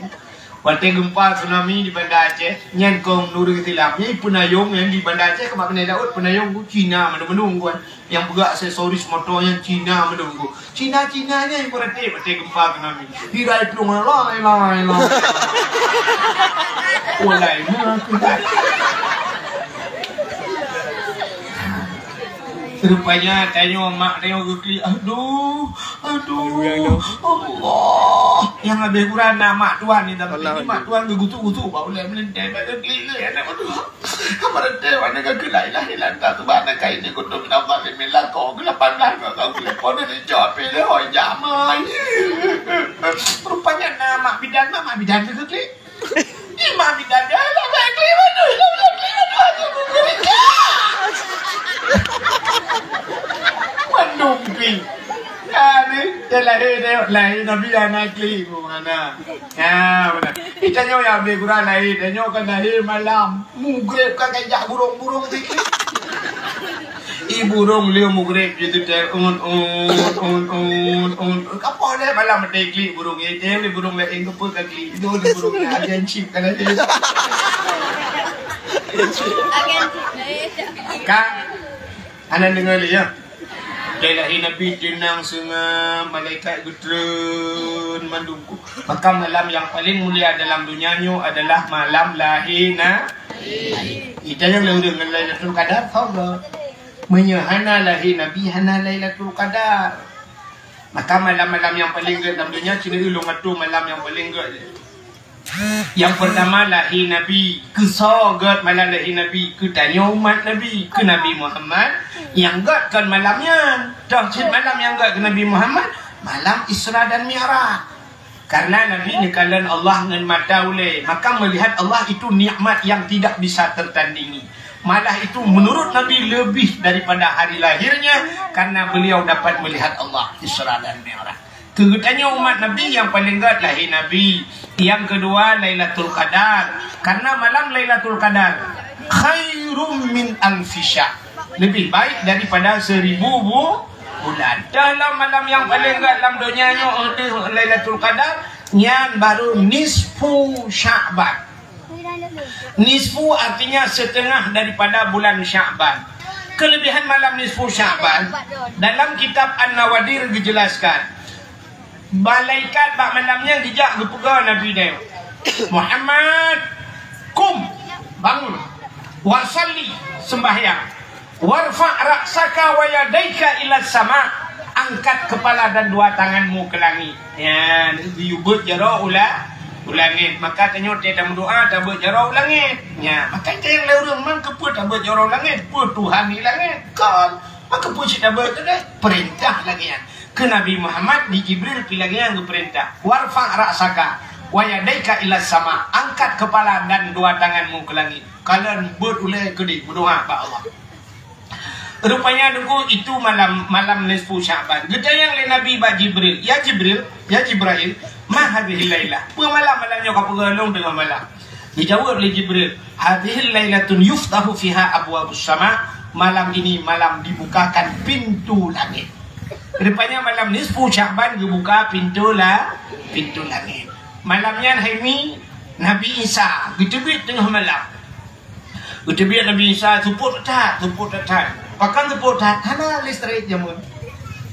Watèe geumpa tsunami di Banda Aceh, nyan kong nurut Islam. Nyan peunayong nyang di Banda Aceh, keumat Pantai Laut, peunayong ku Cina mandum-mandum, kan. Nyang peugah aksesoris moto nyan Cina mandum, kan. Cina-Cina nyan yang berarti, berarti geumpa tsunami. Hirai plueng, lai, lai, lai. Walai, meukeudai. Rupanya tanyoe mak tanyoe geuklik, "Aduh, aduh, Allah." Nyang habéh gura na mak tuan ni, tapi mak tuan geugutuk-gutuk bak ulèe meulintèe, bak geuklik lé aneuk mandum. Ka meureuntèe aneuk geuklik, "La ilaha illa anta subhanaka inni kuntu minadh dhalimin." Lakoe geu lapan blah, ka geuklik, pon ni jaweueb lé, "Hoi, jamai." Rupanya na mak bidan, mak bidan geuklik. Imam Ghazali lah, lah, klik, waduh, lah, lah, klik, waduh, aku, aku, aku, aku. Mandum klik. Hari dia lahir, dia lahir Nabi anak klik, mana? Ya, mana? Kita nyoe ya, lebih kurang lahir, dia nyoe kan lahir malam. Mugreb kan kayak burung-burung sikit. Ih, burung lheueh mugreb jiteutek, un, un, un, un, un. Kapoh lé malam meuteuklik burung, eh, teuh lé burung laén keupeue ka klik. Dua lé burung nyan agen chip ka lé. Agen chip, eh. Ka, hana deungoe lé, ya. Dari lahé Nabi teunang seungab, malaikat geutreun mandum ku. Maka malam yang paling mulia dalam dunia nyoe adalah malam lahé Nabi. Ita nyang leuh ngon Lailatul Qadar, soe gét? Meunyoe hana lahé Nabi, hana Lailatul Qadar. Maka malam-malam nyang paleng gét lam donya, keuneuk ulôn atoe malam nyang paleng gét. Nyang peurtama lahé Nabi. Keu soe gét malam lahé Nabi? Keu tanyoe umat Nabi, keu Nabi Muhammad. Nyang gét kon malam nyan. Toh cit malam nyang gét keu Nabi Muhammad? Malam Isra dan Mi'raj. Karena Nabi neukalon Allah ngon mata ulée, maka melihat Allah itu nikmat yang tidak bisa tertandingi. Malah itu menurut Nabi lebih daripada hari lahirnya, karena beliau dapat melihat Allah Isra dan Mi'raj. Keu geutanyoe umat Nabi, nyang paleng gét lahé Nabi, nyang keudua Lailatul Qadar. Karena malam Lailatul Qadar khairum min alfi syahr, lebih baik daripada seribu bu-, bulan. Dah lah malam nyang paleng gét lam donya nyoe, eh, Lailatul Qadar, nyan baru nisfu Sya'ban. Nisfu artinya setengah daripada bulan Sya'ban. Kelebihan malam nisfu Sya'ban, dalam kitab An-Nawadir dijelaskan, malaikat bak malam nyan geujak geupeugah Nabi nyoe, "Muhammad, kum, bangun, wa shalli, sembahyang, warfa' ra'saka wa yadaika ila sama, angkat kepala dan dua tanganmu ke langit." Nyan, geuyue beuet jaroe ulah langét, maka tanyoe watée tameudoá tabeuet jaroe u langét. Nya, maka tanyong lé ureuëng, "Man keupeue tabeuet jaroe u langét? Peue Tuhan di langét?" Kon, maka peue cit tabeuet teuh deh? Peurintah lagée nyan. Keu Nabi Muhammad di Jibril pi lagée nyan geupeurintah, "Warfa' ra'saka wa yadaika ila sama," angkat keupala dan dua tanganmu ke langit. Kalon beuet ulée keudeh meudoá bak Allah. Rupanya Teungku, itu malam, malam nisfu Sya'ban. Geutanyong lé Nabi bak Jibril, "Ya Jibril, ya Jibril, ma hadhihil lailah? Peue malam, malam nyoe ka peugah lôn teungoh malam?" Geujaweueb lé Jibril, "Hadhihil lailatun yuftahu fiha abwabus sama." Malam ini malam dibukakan pintu langit. Rupanya malam nisfu Sya'ban geubuka pintu la-, pintu langit. Malam nyan hai mi Nabi Isa geuteubiet teungoh malam. Geuteubiet Nabi Isa seupôt that, seupôt that. Pakon seupôt that? Hana listrik jameun.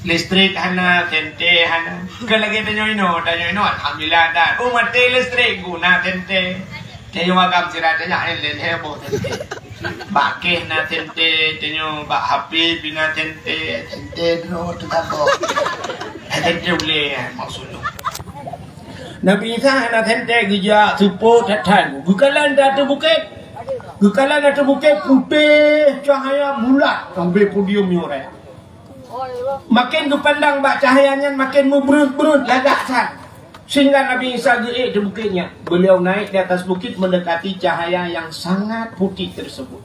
Listrik hana, senter hana. Bukan lagée tanyoe inoe, tanyoe inoe alhamdulillah that. Oh, maté listrik, guna senter. Tanyoe agam sira tanyoe laén heboh senter. Bak kéh na senter, tanyoe bak H P pih na senter, senter droe teuka kok. Senter ulée maksud lôn. Nabi Isa hana senter geujak seupôt that-that. Geukalon di ateueh bukét. Geukalon di ateueh bukét putéh cahya bulat sampoe podium nyoe raya. Maken geupandang bak cahya nyan maken meubreuet-breuet lagak that. Sehingga Nabi Isa geuék di bukét nyan. Beliau naik di atas bukit mendekati cahaya yang sangat putih tersebut.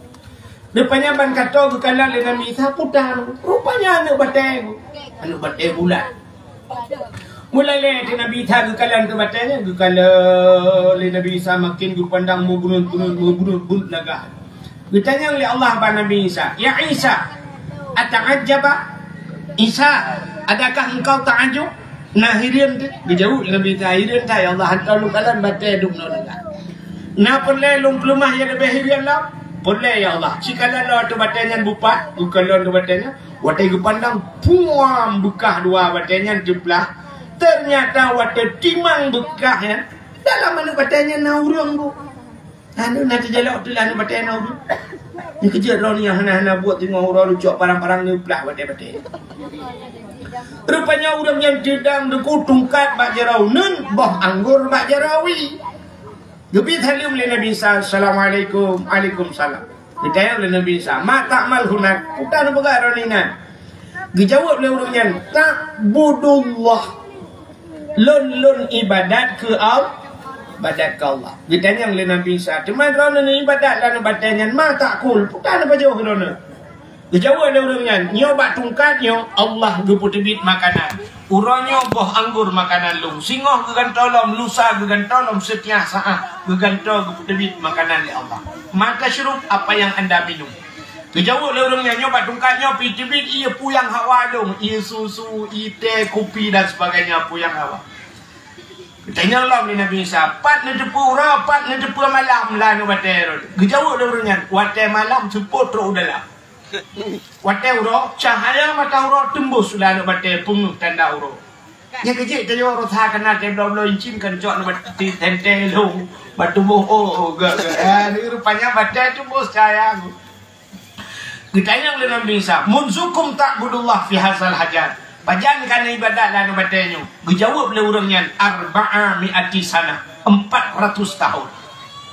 Rupanya ban ka toe geukalon lé Nabi Isa puta. Rupanya aneuëk batée. Aneuëk batée bulat. Meulalée teuk Nabi Isa geukalon keu batée nyan, geukalon lé Nabi Isa maken geupandang meubuneut-buneut, meubuneut-buneut lagak. Geutanyong lé Allah bak Nabi Isa, "Ya Isa, ata'ajjaba? Isa, adakah engkau ta'ajub?" Na hireuen teuk, geujaweueb lé Nabi Isa, "Hireuen that, ya Allah, hantom lôn kalon batée dum nyoe lagak. Na peureulée lôn peuleumah nyang leubeh hireuen lom?" "Peureulée, ya Allah." Sikalon lom ateueh batée nyan bupat, geukalon ateueh batée nyan, watée geupandang, puam, beukah dua batée nyan teuplah. Teunyata watée timang beukah nyan, dalam aneuëk batée nyan na ureuëng bu. Aneuëk na teujalok teuh lam aneuëk batée na ureuëng. Dikeujeuet droe nyan hana-hana buet teungoh uroe neucok parang-parang neuplah batée-batée. Rupanya ureuëng nyan teudong Teungku tungkat bak jaroe uneuen, boh anggor bak jaroe wie. Geubri saleuem lé Nabi Isa, "Assalamualaikum." "Waalaikumsalam." Geutanyong lé Nabi Isa, "Ma ta'mal hunak?" "Peue tapeugah droeneuh inan?" Geujaweueb lé ureuëng nyan, "Ta'budullah." "Lôn, lôn ibadat keu Al-, ibadat keu Allah." Geutanyong lé Nabi Isa, "Teuma droeneuh ibadat lam batée nyan, ma ta'kul? Peue tapajoh droeneuh?" Geujaweueb lé ureuëng nyan, "Nyoe bak tungkat nyoe Allah geupeuteubiet makanan. Uroe nyoe boh anggor makanan lôn. Singoh geugantoe lom, lusa geugantoe lom, seutiap saát geugantoe geupeuteubiet makanan lé Allah. Ma tasyrub, apa yang anda minum?" Geujaweueb lé ureuëng nyan, "Nyoe bak tungkat nyoe pih teubiet ié puyang hawa lôn, ié susu, ié teh, kupi dan sebagainya, puyang hawa." Geutanyong lom lé Nabi Isa, "Pat neuteupeue uroe, pat neuteupeue malam lam aneuëk batée?" Geujaweueb lé ureuëng nyan, "Watée malam seupôt trok u dalam." Watée uroe, cahya mata uroe teumbus u lam aneuëk batée, peungeuh tanda uroe. Nyan keuh jih tanyoe rasa kana teuh bloe-bloe incin kan cok aneuëk batée teuntée lôn bak tuboh, oh, oh, ga, ga. Eh, rupanya batée teumbus cahya. Geutanyong lé Nabi Isa, "Munzukum ta'budullah fi hazal hajar? Pajan ka neuibadat lam aneuëk batée nyoe?" Geujaweueb lé ureuëng nyan, "Arba'a mi'ati sanah, empat ratus tahun."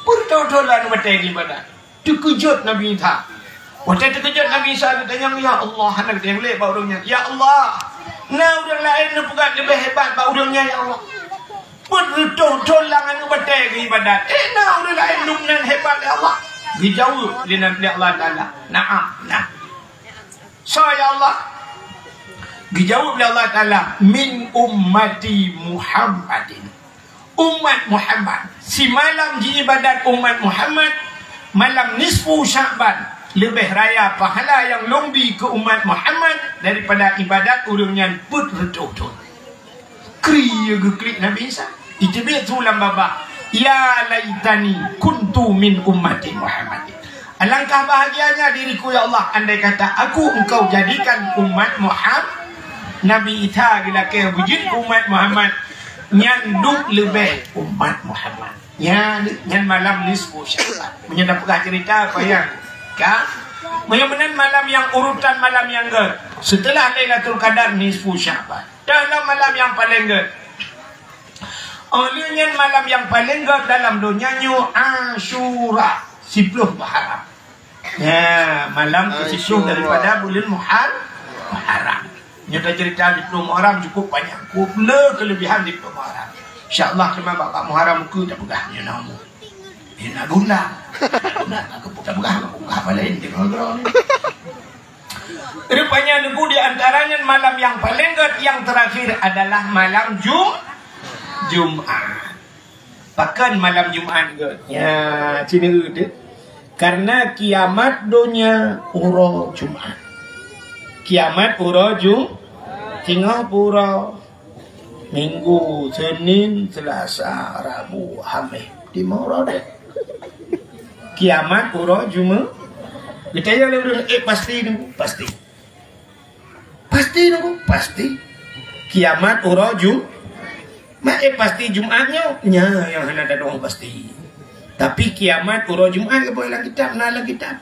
Beutôi-beutôi lam aneuëk batée geuibadat. Teukeujot Nabi Isa. Watée teukeujot Nabi Isa geutanyong, "Ya Allah," hana geutanyong lé bak ureuëng nyan, "Ya Allah, na ureuëng laén neupeugah leubeh hebat bak ureuëng nyan, ya Allah?" Peuet reutôh thon lam aneuëk batée geuibadat. Eh, na ureuëng laén lom nan hebat lé Allah? Geujaweueb lé Nabi Allah Taala, "Na'am, na." "Soe ya Allah?" Geujaweueb lé Allah Taala, "Min ummati Muhammadin." Umat Muhammad. Simalam jiibadat umat Muhammad, malam nisfu Sya'ban, leubeh raya pahala nyang lôn bi keu umat Muhammad daripada ibadat ureuëng nyan peuet reutôh thon. Kri geuklik Nabi Isa. Iteubiet su lam babah, "Ya laitani kuntu min ummati Muhammadin." Alangkah bahagianya diriku, ya Allah, andai kata aku Engkau jadikan umat Muhammad. Nabi Isa geulakée beujeuet keu umat Muhammad, nyan duek leubeh umat Muhammad. Nyan, nyan malam nisfu Sya'ban. Meunyoe tapeugah cerita, payah. Ka? Meunyoe meunan malam nyang urutan malam nyang gét. Seuteulah Lailatul Qadar nisfu Sya'ban. Dalam malam nyang paleng gét. Óh lheueh nyan malam nyang paleng gét dalam donya nyoe Asyura, siploh Muharram. Ya, malam ke siploh Asyura. Daripada buleuen Muhar-, Muharram. Nyoe tacerita siploh Muharram cukup banyak. Cukup le kelebihan siploh Muharram. Insya Allah, teuma bak Muharram ukeue tapeugah nyoe na umu. Eh, na guna. Na guna, na keupeue tapeugah, na peugah apa lain, tengok droe ni. Rupanya, Teungku, di antaranya malam nyang paleng gét nyang terakhir adalah malam Jum-, Jumat. Pakon malam Jumat gét? Ya, cina tu. Karena kiamat donya uroe Jumat. Kiamat uroe Ju-, singoh pura. Minggu, Senin, Selasa, Rabu, Hameh. Di mana deh? Kiamat uroe Jumat. Kita ya le ureueng, eh, pasti ni, pasti. Pasti nunggu, pasti. Kiamat uroe Ju-, mak, eh, pasti Jumat nyoe. Nya nyang hana tadong pasti. Tapi kiamat uroe Jumat ka boh lam kitab, na lam kitab.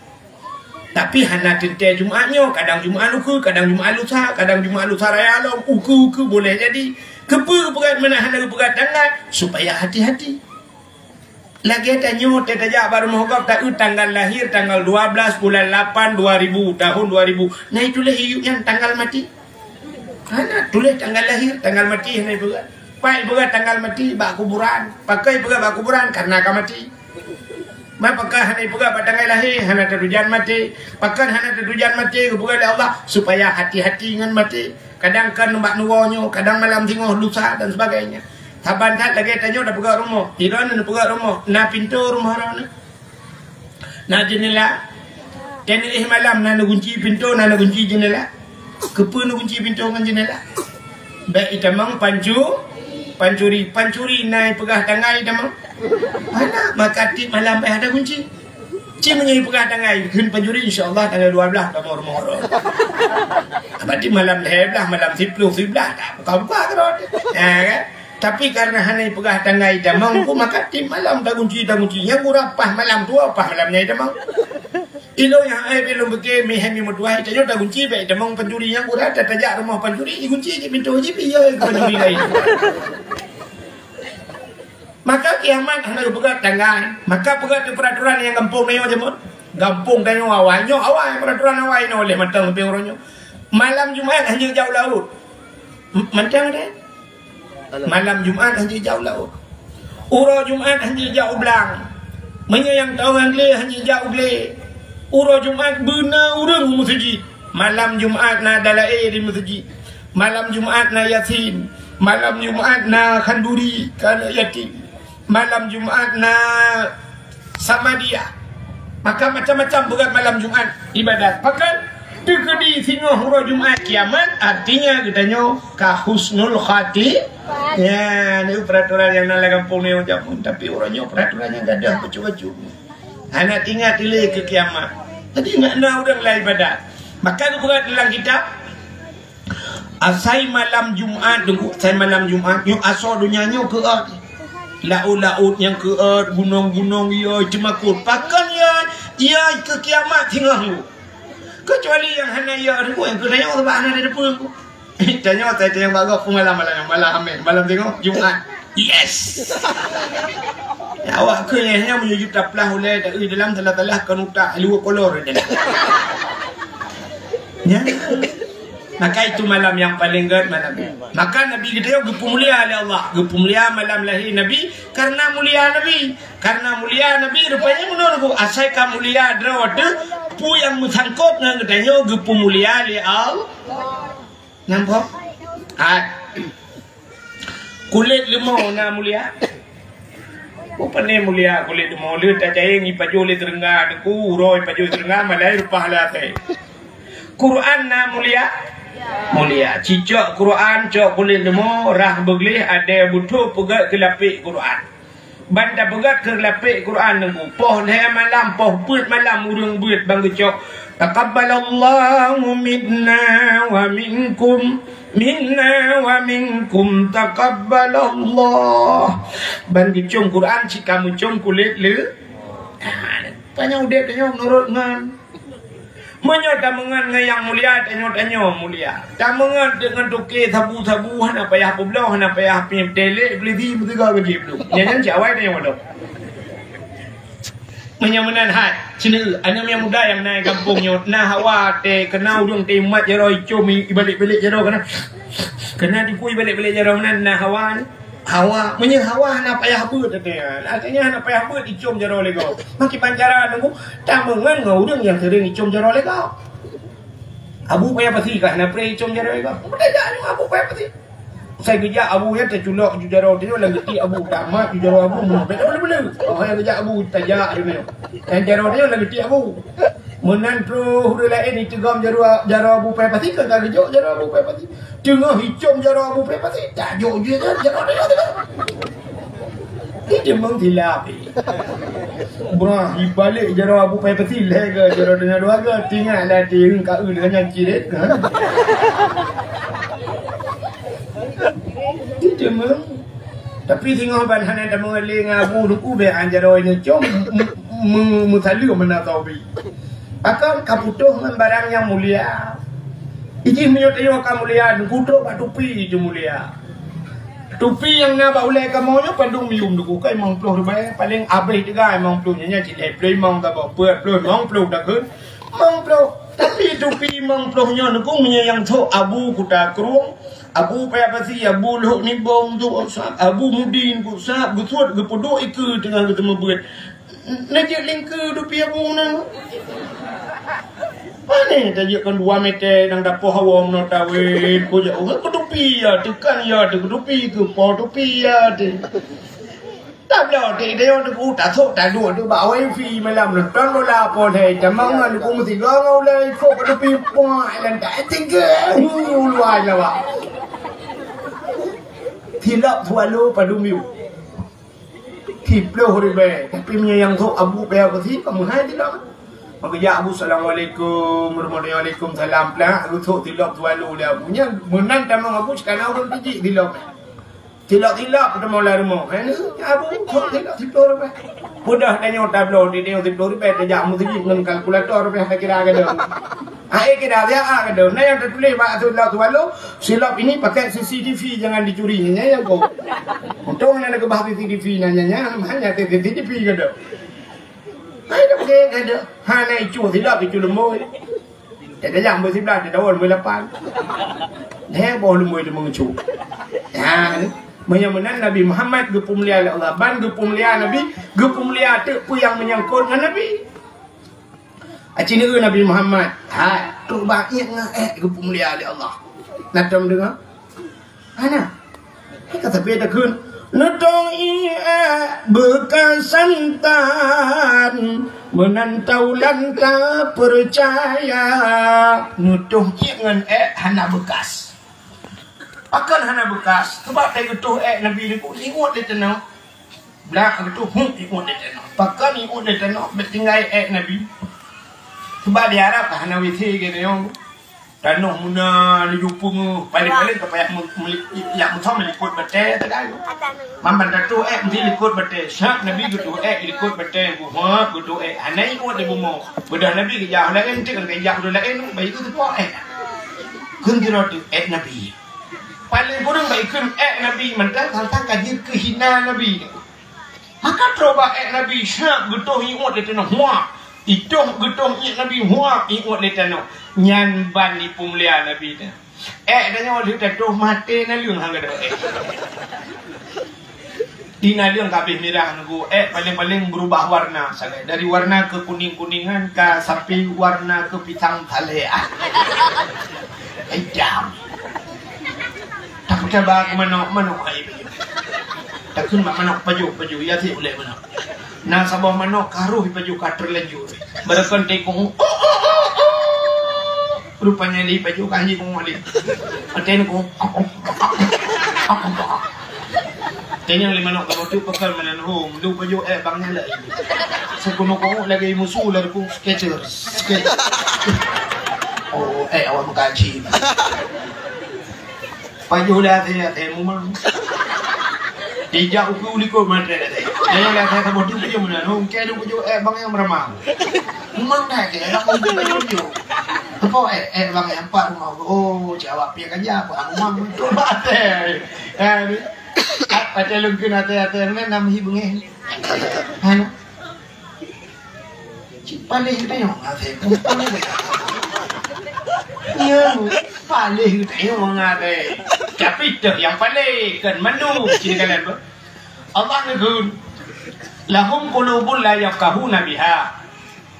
Tapi hana teuntée Jumat nyoe, kadang Jumat ukeue, kadang Jumat lusa, kadang Jumat lusa raya lom, ukeue-ukeue boleh jadi. Keupeue geupeugah meunan hana geupeugah tanggai? Supaya hati-hati. Lagée tanyoe teuh tajak bak rumoh gob, taeu tanggal lahir tanggal dua belas bulan lapan dua ribu, tahun dua ribu. Na ituléh iyup nyan tanggal maté? Hana tuléh tanggal lahir, tanggal maté hana ipeugah. Pai ipeugah tanggal maté bak kuburan. Pakon ipeugah bak kuburan? Karena ka maté. Ma pakon hana ipeugah bak tanggai lahé? Hana tatujan maté. Pakon hana tatujan maté? Geupeugah lé Allah supaya hati-hati ngon maté. Kadang kan bak nyoe, kadang malam singoh, lusa dan sebagainya. Saban that lagée tanyoe tapeugah rumoh, droeneuh tapeugah rumoh, na pintoe rumoh droeneuh? Na jeundela? Teuh malam na neugunci pintoe, na neugunci jeundela? Keupeue neugunci pintoe ngon jeundela? Bék itamong pancu-, pancuri, pancuri na ipeugah tanggai itamong? Hana, maka tiep malam bék ada gunci. Ci meunyoe ipeugah tanggai, kheun pancuri, insya Allah tanggai dua belas kamoe rumoh droe. Berarti malam lhée blaih, malam siploh, siblaih, tak buka-buka keudroe. Ya kan? Tapi karena hana ipeugah tanggai itamong, maka tiep malam tagunci, tagunci. Nyang gura paih malam dua, paih malam nyan itamong. Ilôn nyang ai bilôn beuke meuhai meutuah, itanyoe tagunci bék itamong pancuri, nyang gura tatajak rumoh pancuri, igunci jih pintoe jih, piye keu pancuri laén. Maka kiamat hana geupeugah tanggai. Maka peugah tu peraturan nyang gampông tanyoe jameun. Gampông tanyoe awai. Nyoe awai peraturan awai nyoe lheueh mantong leubeh uroe nyoe. Malam Jumat hana jak u laôt. M-, mantong deh. Malam Jumat hana jak u laôt. Uroe Jumat hana jak u blang. Meunyoe nyang tawöng glé hana jak u glé. Uroe Jumat beuna ureuëng u meuseujid. Malam Jumat na dalaé di meuseujid. Malam Jumat na Yasin. Malam Jumat na khanduri, keu aneuëk yatim. Malam Jumat na Samadiyah. Maka macam-macam beureukat malam Jumat ibadat. Pakon? Teukeudi singoh uroe Jumat kiamat, artinya geutanyoe ka husnul khati-, ya, ni peraturan nyang na lam gampông ni jameun, tapi uroe nyoe peraturan nyang gadôh bacut-bacut. Hana teuingat ilée keu kiamat. Jadi, na ureuëng lam ibadat. Maka geupeugah dalam kitab, asai malam Jumat, Teungku, asai malam Jumat, nyoe asoe donya nyoe keuôt. Laôt-laôt nyang keuôt, gunong-gunong, ya, teumakot. Pakon ya, ya keu kiamat singoh nyoe. Keucuali nyang hana ya, Teungku, nyang keu tanyoe sabab hana teupeue, Teungku. Tanyoe, tai-, tanyong bak gob peue malam, malam, malam Hameh, malam singoh, Jumat. Yes. Ya, awak keu nyan, nyan meunyoe taplah ulée, taeu dalam salah-salah kon utak, luwa kolor dalam. Ya. Maka itu malam nyang paleng gét malam nyoe. Maka Nabi geutanyoe geupeumulia lé Allah, geupeumulia malam lahé Nabi karena mulia Nabi. Karena mulia Nabi, rupanya meunoe, asai ka mulia droe teuh, peue nyang meusangkot ngon geutanyoe geupeumulia lé Allah. Nampak? Hai. Kulét leumô na mulia? Peue pane mulia kulét leumô? Lheueh tajayeng ipajoh lé teurengga, Teungku, uroe ipajoh teurengga, malai reupah lé asèe. Quran na mulia? Mulia. Cicok Quran, cok kulét leumô, rhah beugleh, adèe butôh, peugöt keu lapék Quran. Ban tapeugöt keu lapék Quran Teungku, poh lhèe malam, poh peuet malam ureueng beuet ban geucok, "Taqabbalallahu minna wa minkum, minna wa minkum, taqabbalallah." Ban geucom Quran cit ka meucom kulét lé. Ah, panyang udép tanyoe meunurot ngon Meunyoe tameungon ngon nyang mulia, tanyoe-tanyoe mulia. Tameungon deungon toke sabu-sabu, hana payah peubloe, hana payah peutelek, peulisi meusigoe gaji peue. Nyan, nyan cit awai tanyoe dong. Meunyoe meunan hai, sini, aneuk nyang muda nyang na gampông nyoe, na hawa teuh, keunan ureueng teuh mat jaroe icom i, i balek-balek jaroe keunan. Keunan tipu i balek-balek jaroe meunan, na hawa nyoe. Hawa, meunyoe hawa hana payah beuet, artinya hana payah beuet icom jaroe lé gob. Meukiban cara nunggu tameungon ngon ureueng nyang sering icom jaroe lé gob. Abu Paya Pasi ka hana preh icom jaroe lé gob. Beutôi jak nyoe Abu Paya Pasi. Sai geujak abu nyan teuculok ju jaroe tanyoe lam geuti abu, tamat ju jaroe abu, muphét beu-beu. Oh, nyang geujak abu tajak ju nyoe. Nyang jaroe tanyoe lam geuti abu. Meunan troh ureueng laén iteugom jaroe, jaroe Abu Paya Pasi ka geujok jaroe Abu Paya Pasi. Teungoh icom jaroe Abu Paya Pasi, tajok ju jaroe, jaroe tanyoe teuh. Ni deungon silap. Bah, ibalek jaroe Abu Paya Pasi lhèe ke jaroe tanyoe dua ke, tinggai lah tieng ka eu dengan nyan ciret, ha? Ni deungon. Tapi singoh ban hana tameungaléng abu nuku bèk an jaroe nyoe com, m-, m-, meusaleuem meunan sabe. Pakon ka putôh ngon barang nyang mulia. Ijih meunyoe tanyoe ka mulia, neukutok bak tupi ju mulia. Tupi nyang na bak ulèe kamoe nyoe padum yum duku ka limong ploh ribèe, paleng abéh teuga limong ploh nyan, nyan cit lhèe ploh limong saboh, peuet ploh limong ploh takheun. Limong ploh. Tapi tupi limong ploh nyoe duku meunyoe nyang thok Abu Kuta Krueng, Abu Paya Pasi, Abu Lhok Nibong, Abu Mudin, Abu Sab, geusuet geupeuduek ikeue teungoh geuteumeubeuet. Neujeuet lingkeue tupi abu na. Pane tajeuet kon dua meter nyang dapoh awong nyoe tawét, kujak ureueng keutupi ya, teukan ya, teukutupi keu po tupi ya, teu. Tabloe teu idéh nyoe teuku tasok taduek teu bak wifi malam nonton bola po lhèe, tamong ngon ku meusigoe ngon ulèe ikot keutupi puak lan tak tinggi. Hu, luwai lawak. Silop swallow padum yum. Siploh ribèe. Tapi meunyoe nyang thok Abu Paya Pasi, ka meuhai silop. Maka jak Abu, "Assalamualaikum warahmatullahi wabarakatuh." Salam peulak, geusok silop swallow lé Abu. Nyan meunan tamong Abu sikana ureueng tijik silop. Silop-silop tamong lam rumoh. Hai ni, Abu, sok silop siploh ribèe. Mudah tanyoe tabloe di tanyoe siploh ribèe, tajak meuseujid ngon kalkulator ribèe takira gadong. Hai kira siat gadong. Nah, nyang teutuléh bak silop swallow, "Silop ini pakai C C T V, jangan dicuri." Nyan nyang ko. Untông hana geuba C C T V nyan, nyan, nyan, hana C C T V gadong. Hai dak beuke gadong. Hana icu silop, icu lumbôi. Teuka nyang beusiblah, teudawa lumbôi lapan. Lhèe boh lumbôi teumeucu. Nyan, meunyoe meunan Nabi Muhammad geupeumulia lé Allah. Ban geupeumulia Nabi, geupeumulia teuk peue nyang meunyangkot ngon Nabi. Aci neu Nabi Muhammad, hai, trok bak iék ngon ék geupeumulia lé Allah. Na tom deungoe? Hana. Ka sabe takheun, "Neutong iék beukas santan, meunan taulan tapeucaya." Neutong iék ngon ék hana beukas. Pakon hana beukas? Sabab teuh geutoh ék Nabi nyoe iuet lé tanoh. Blah geutoh, huh, iuet lé tanoh. Pakon iuet lé tanoh? Bèk tinggai ék Nabi. Sabab di Arab ka hana W C keu nyoe. Tanoh meunan laju peungeuh, paléng-paléng ka payah me-, me-, jak meusom likot batèe teuga. Mamban tatoh ék meusi likot batèe. Sab Nabi geutoh ék likot batèe, geuhok geutoh ék. Hana iuet di bumoe. Beudoh Nabi geujak laén, teuk ka geujak beudoh laén, bayeue teupoh ék. Kheun sidroe teuk ék Nabi. Paléng kureueng bak ikheun ék Nabi mantong, tang-tang ka jeuet keu hina Nabi. Maka trok bak ék Nabi, sab geutoh iuet lé tanoh, huak. Itoh geutoh iék Nabi, huak, iuet lé tanoh. Nyan ban ipeumulia Nabi teuh. Ék tanyoe lheueh tatoh maté naleueng hana gadôh ék. Di naleueng ka abéh mirah nunggu ék, paléng-paléng beurubah warna sagai. Dari warna keukunéng-kunéngan ka sampai warna keupisang saleh. Ai dam. Takheun bak manok, manok hai. Takheun bak manok pajoh, pajoh, ya si ulèe manok. Na saboh manok ka roh pajoh ka teulanjur. Beureukan teuh kong. Rupanya lé pajoh ka hanjeuet kong lé. Até kong. Tanyong lé manok ka bacut pakon meunan hom. Lu pajoh ék bang nyang laén. Seukunoe kong lagèe musu lagèe kong Skechers. Skechers. Oh, ék awak meukaji. Pajoh lé até, até mumang. Dijak ukeue u likot maté até. Nyoe lé até saboh tu pajoh meunan. Hong kèe tu pajoh, ék bang nyang meuramah. Mumang dah até, dak ukeue pajoh. Ko eh, eh, bang, eh, empat rumah. Oh, cak awak piah ganja, apa rumah betul até. Eh, ni. Até lungkeun até, até, ni nam hi beungeh. Hai. Cik paléh geutanyoe ngaté. Ya, paléh geutanyoe ngaté. Tapi teuh nyang paléh, kan mandum cit kalian, bro. Allah neugeuh, "Lahum qulubun la yafqahuna biha."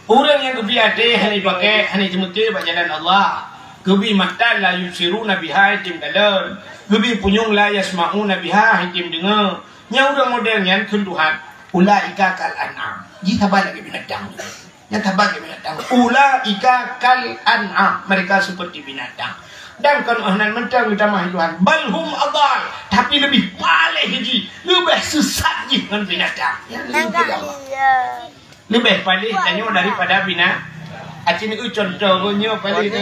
Ureuëng nyang geubri até hana jipakai, hana jimeute bak jalan Allah. Geubri mata la yubsiruna biha, item kalon. Geubri punyueng la yasma'una biha, item deungoe. Nyang ureuëng model nyan kheun Tuhan, "Ulaika kal an'am." Jih saban lagée binatang. Nyan saban lagée binatang. "Ulaika kal an'am." Mereka seperti binatang. Dan kon oh nan mantong geutamah Tuhan. "Bal hum adal." Tapi leubeh paléh jih, leubeh sesat jih ngon binatang. Nyan leubeh Leubeh paléh tanyoe daripada bina-, aci neu contoh nyoe paléh tu.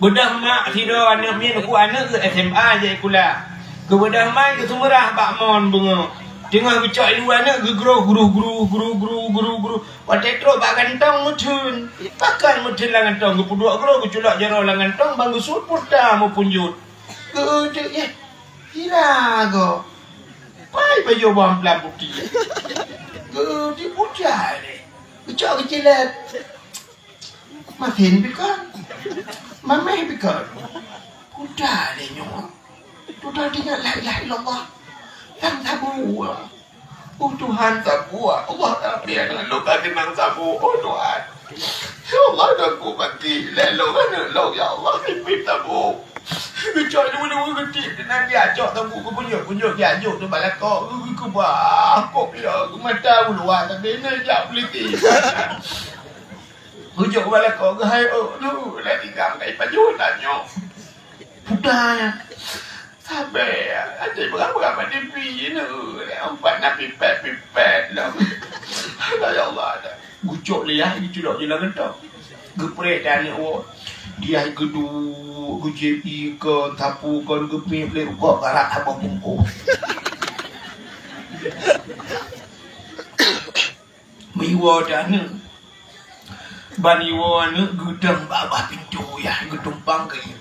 Beudôh mak sidroe aneuk miet ku aneuk geuh S M A jai sikula. Geubeudôh mai geuseumeurah bak mon beungoh. Teungoh geucok ilu aneuk geugroh gru gru gru gru gru gru. Watée trok bak gantong meutheun. Pakon meutheun lam gantong geupeuduek groh geuculok jaroe lam gantong ban geusuet pulsa meupunjot. Geudeuk yeh. Hira go. Pai baju bawang pelam putih. Geuti puja lé. Geucok geucilet. Masin bikon. Mameh bikon. Puja lé nyoe. Tutoe tingat la ilaha illallah. Sang sabu. Oh Tuhan, sabu. Allah Taala, ya Allah, ka keunong sabu. Oh Tuhan. Ya Allah, dah aku mati. Lelo kan lo, ya Allah, mimpi tabu. Geucok dulu-dulu geuti, keunan dia cok tabu, geupunjok-punjok dia jok tu balakok, geu-, geu-, keubah, kok ya, mata uluwa, tapi ni jak peliti. Geucok balakok, geuhai, oh, lu, lah tiga, kai pajuh, tanyok. Puta ya. Sabe, ada berapa-berapa TV ni, empat nak pipet-pipet lah. Ya Allah, dah. Gucok lé yah, diculok je lam gentong. Geupreh dan aneuk woe. Dia geuduek, geujieb ié kon, sapu kon, geupiep lé rukok garak haba bungkôh. Meuiwoe dan aneuk. Ban iwoe aneuk geudong bak babah pintoe yah geutumpang keu ié.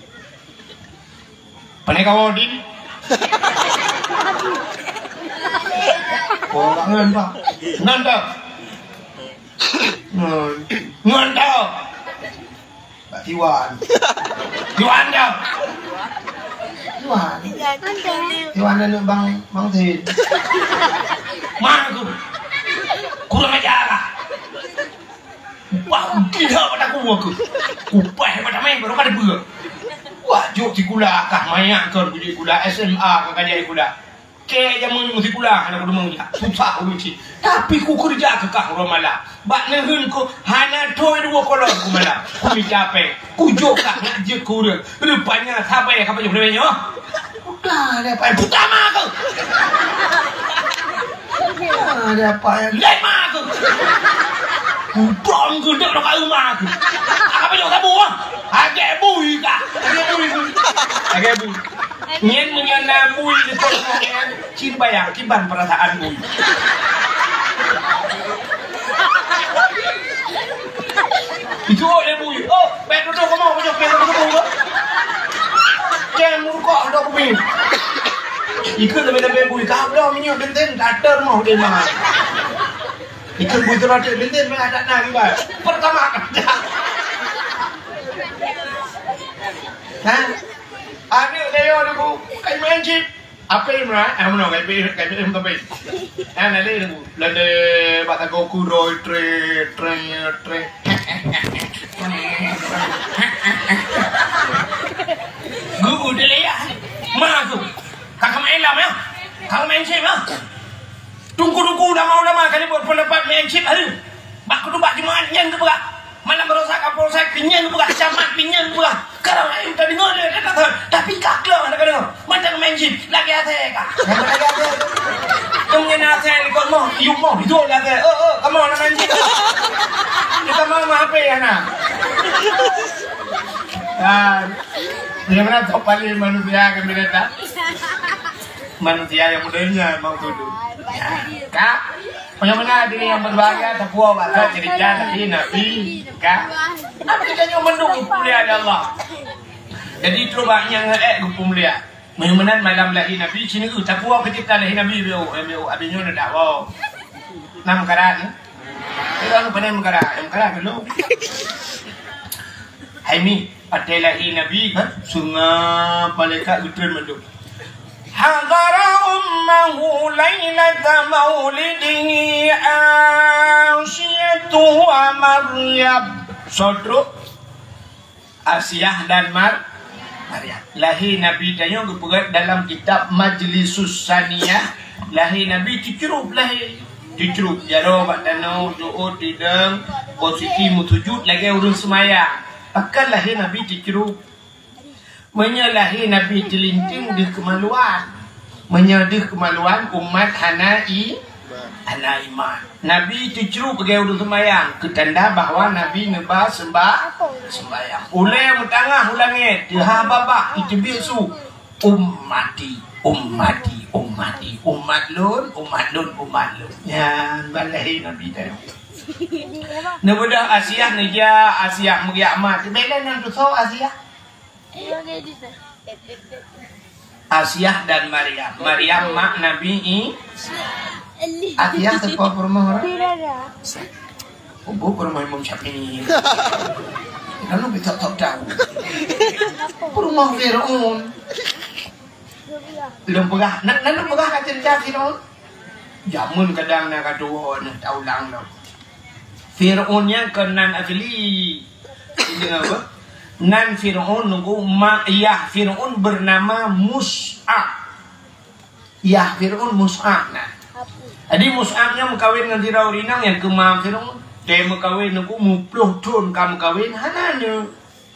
Pane kawoe din? Oh, ngon, Pak. Ngon dah. Ngon. Ngon dah. Pak Tiwan. Tiwan dah. Tiwan. Tiwan aneuk Bang, Bang Tin. Mana tu? Kurang ajar lah. Wah, gila pada aku aku. Kupai pada main baru kada beu. Wah, jok sikula kah mayak kon kujak sikula S M A ka kajak sikula. Ke jameun sikula hana kudeungoe nyak. Susah ureueng cit. Tapi ku keureuja keu kah uroe malam. Bak neuheun ku hana thoi dua kolom ku malam. Ku mita pèng. Ku jok kah nak jeuet keu ureueng. Rupanya sabai ka pajoh lewat nyoe. Udah ada apa? Puta ma aku. Udah ada apa ya? Lek ma aku. Udong ku dek ka ma aku. Apa jok sabu ah? Agak bui kah? Agak bui. Agak bui. Nyan meunyoe na bui di tengah nyan, cin bayang kiban perasaan bui. Itu oleh bui. Oh, baik duduk kamu, duduk, duduk, duduk, duduk. Jangan murukok dok bui. Ikut lebih-lebih bui. Kau belum minyak benten, datar mau dia mah. Ikut bui tu roti benten, mana ada nak kiban. Pertama kali. Ha? Aneuk Leo ni, Bu, kai main chip. Apa yang meunan? Ah, meunan, kai pi, kai pi, kai pi. Ah, na lé ni, Bu. Lé, lé, bak tagoe ku roi, tre, tre, tre. Gu, gu, dia lé ya. Ma tu. Kakak main lam ya. Kakak main chip ya. Tungku-tungku ulama-ulama ka lheueh buet peundapat meu'en cit hareuem. Bak khutubah Jumaat nyan geupeugah, malam baroesa kapolsek pih nyan geupeugah, camat pih nyan geupeugah. Karang ayeuem tadeungoe lé that-that, tapi ka klang hana kadeungoe. Mantong meu'en cit, lagèe asèe ka. Nyang lagèe asèe. Nyang nyan asèe likot moh, yum moh, itu lagèe asèe. Oh, oh, kamoe hana meu'en cit. Kita mau mah H P hana. Ah, bagaimana top paling manusia kami datang? Manusia yang model nyan, Bang Tudu. Ya, Kak. Meunyoe meunan hadirin nyang berbahagia, tapuwoe bak that cerita Nabi, Nabi, kan? Apa kita nyoe mandum geupeumulia lé Allah? Jadi, trok bak nyang ék geupeumulia. Meunyoe meunan malam lahé Nabi, sinoe tapuwoe cerita lahé Nabi, B O, B O, abéh nyoe na dakwoe. Nam karat, eh? Kita nu pandai meukarat, meukarat dulu. Hai Mi, watèe lahé Nabi kan, sungai malaikat geutreun mandum. Hadara ummahu lailata maulidihi Asiyatu wa Maryam. Soe trok? Asiah dan Mar-, Maryam. Lahé Nabi tanyoe geupeugah dalam kitab Majlisus Saniyah. Lahé Nabi teucrueb lahé. Teucrueb jaroe bak tanoh, jeuôt, tidong, posisi meusujud lagèe ureueng seumayang. Pakon lahé Nabi teucrueb? Meunyoe lahé Nabi teulinteung deuh keumaluan. Meunyoe deuh keumaluan, umat hana i-, hana iman. Nabi teucrueb lagèe ureueng seumayang, keu tanda bahwa Nabi neuba seumba-, seumbayang. Ulèe meutanggah u langèt, teuhah babah, iteubiet su, "Ummati, ummati, ummati, umat lôn, umat lôn, umat lôn." Nyan ban lahé Nabi tanyoe. Neubeudôh Asiah neujak, Asiah meugeuyak mat. Bèk lé nan tusoe Asiah. Asiah dan Maryam. Maryam mak Nabi I-, Asiah teuka peurumoh ureueng? Ubu peurumoh Imam Syafi'i. Lalu betok-tok tahu. Peurumoh Fir'aun. Lôn peugah, na, na lôn peugah ka cerita Fir'aun? Jameun kadang na ka tuwo na taulang lom. Fir'aun nyan kon nan asli. Ingat apa? Nan Fir'aun nunggu ma-, yah Fir'aun bernama Mus'ab. Yah Fir'aun Mus'ab nan. Jadi Mus'ab nyan meukawen ngon sidroe ureueng inong nyang keu ma Fir'aun. Dai meukawen nunggu muploh thon ka meukawen hana aneuk.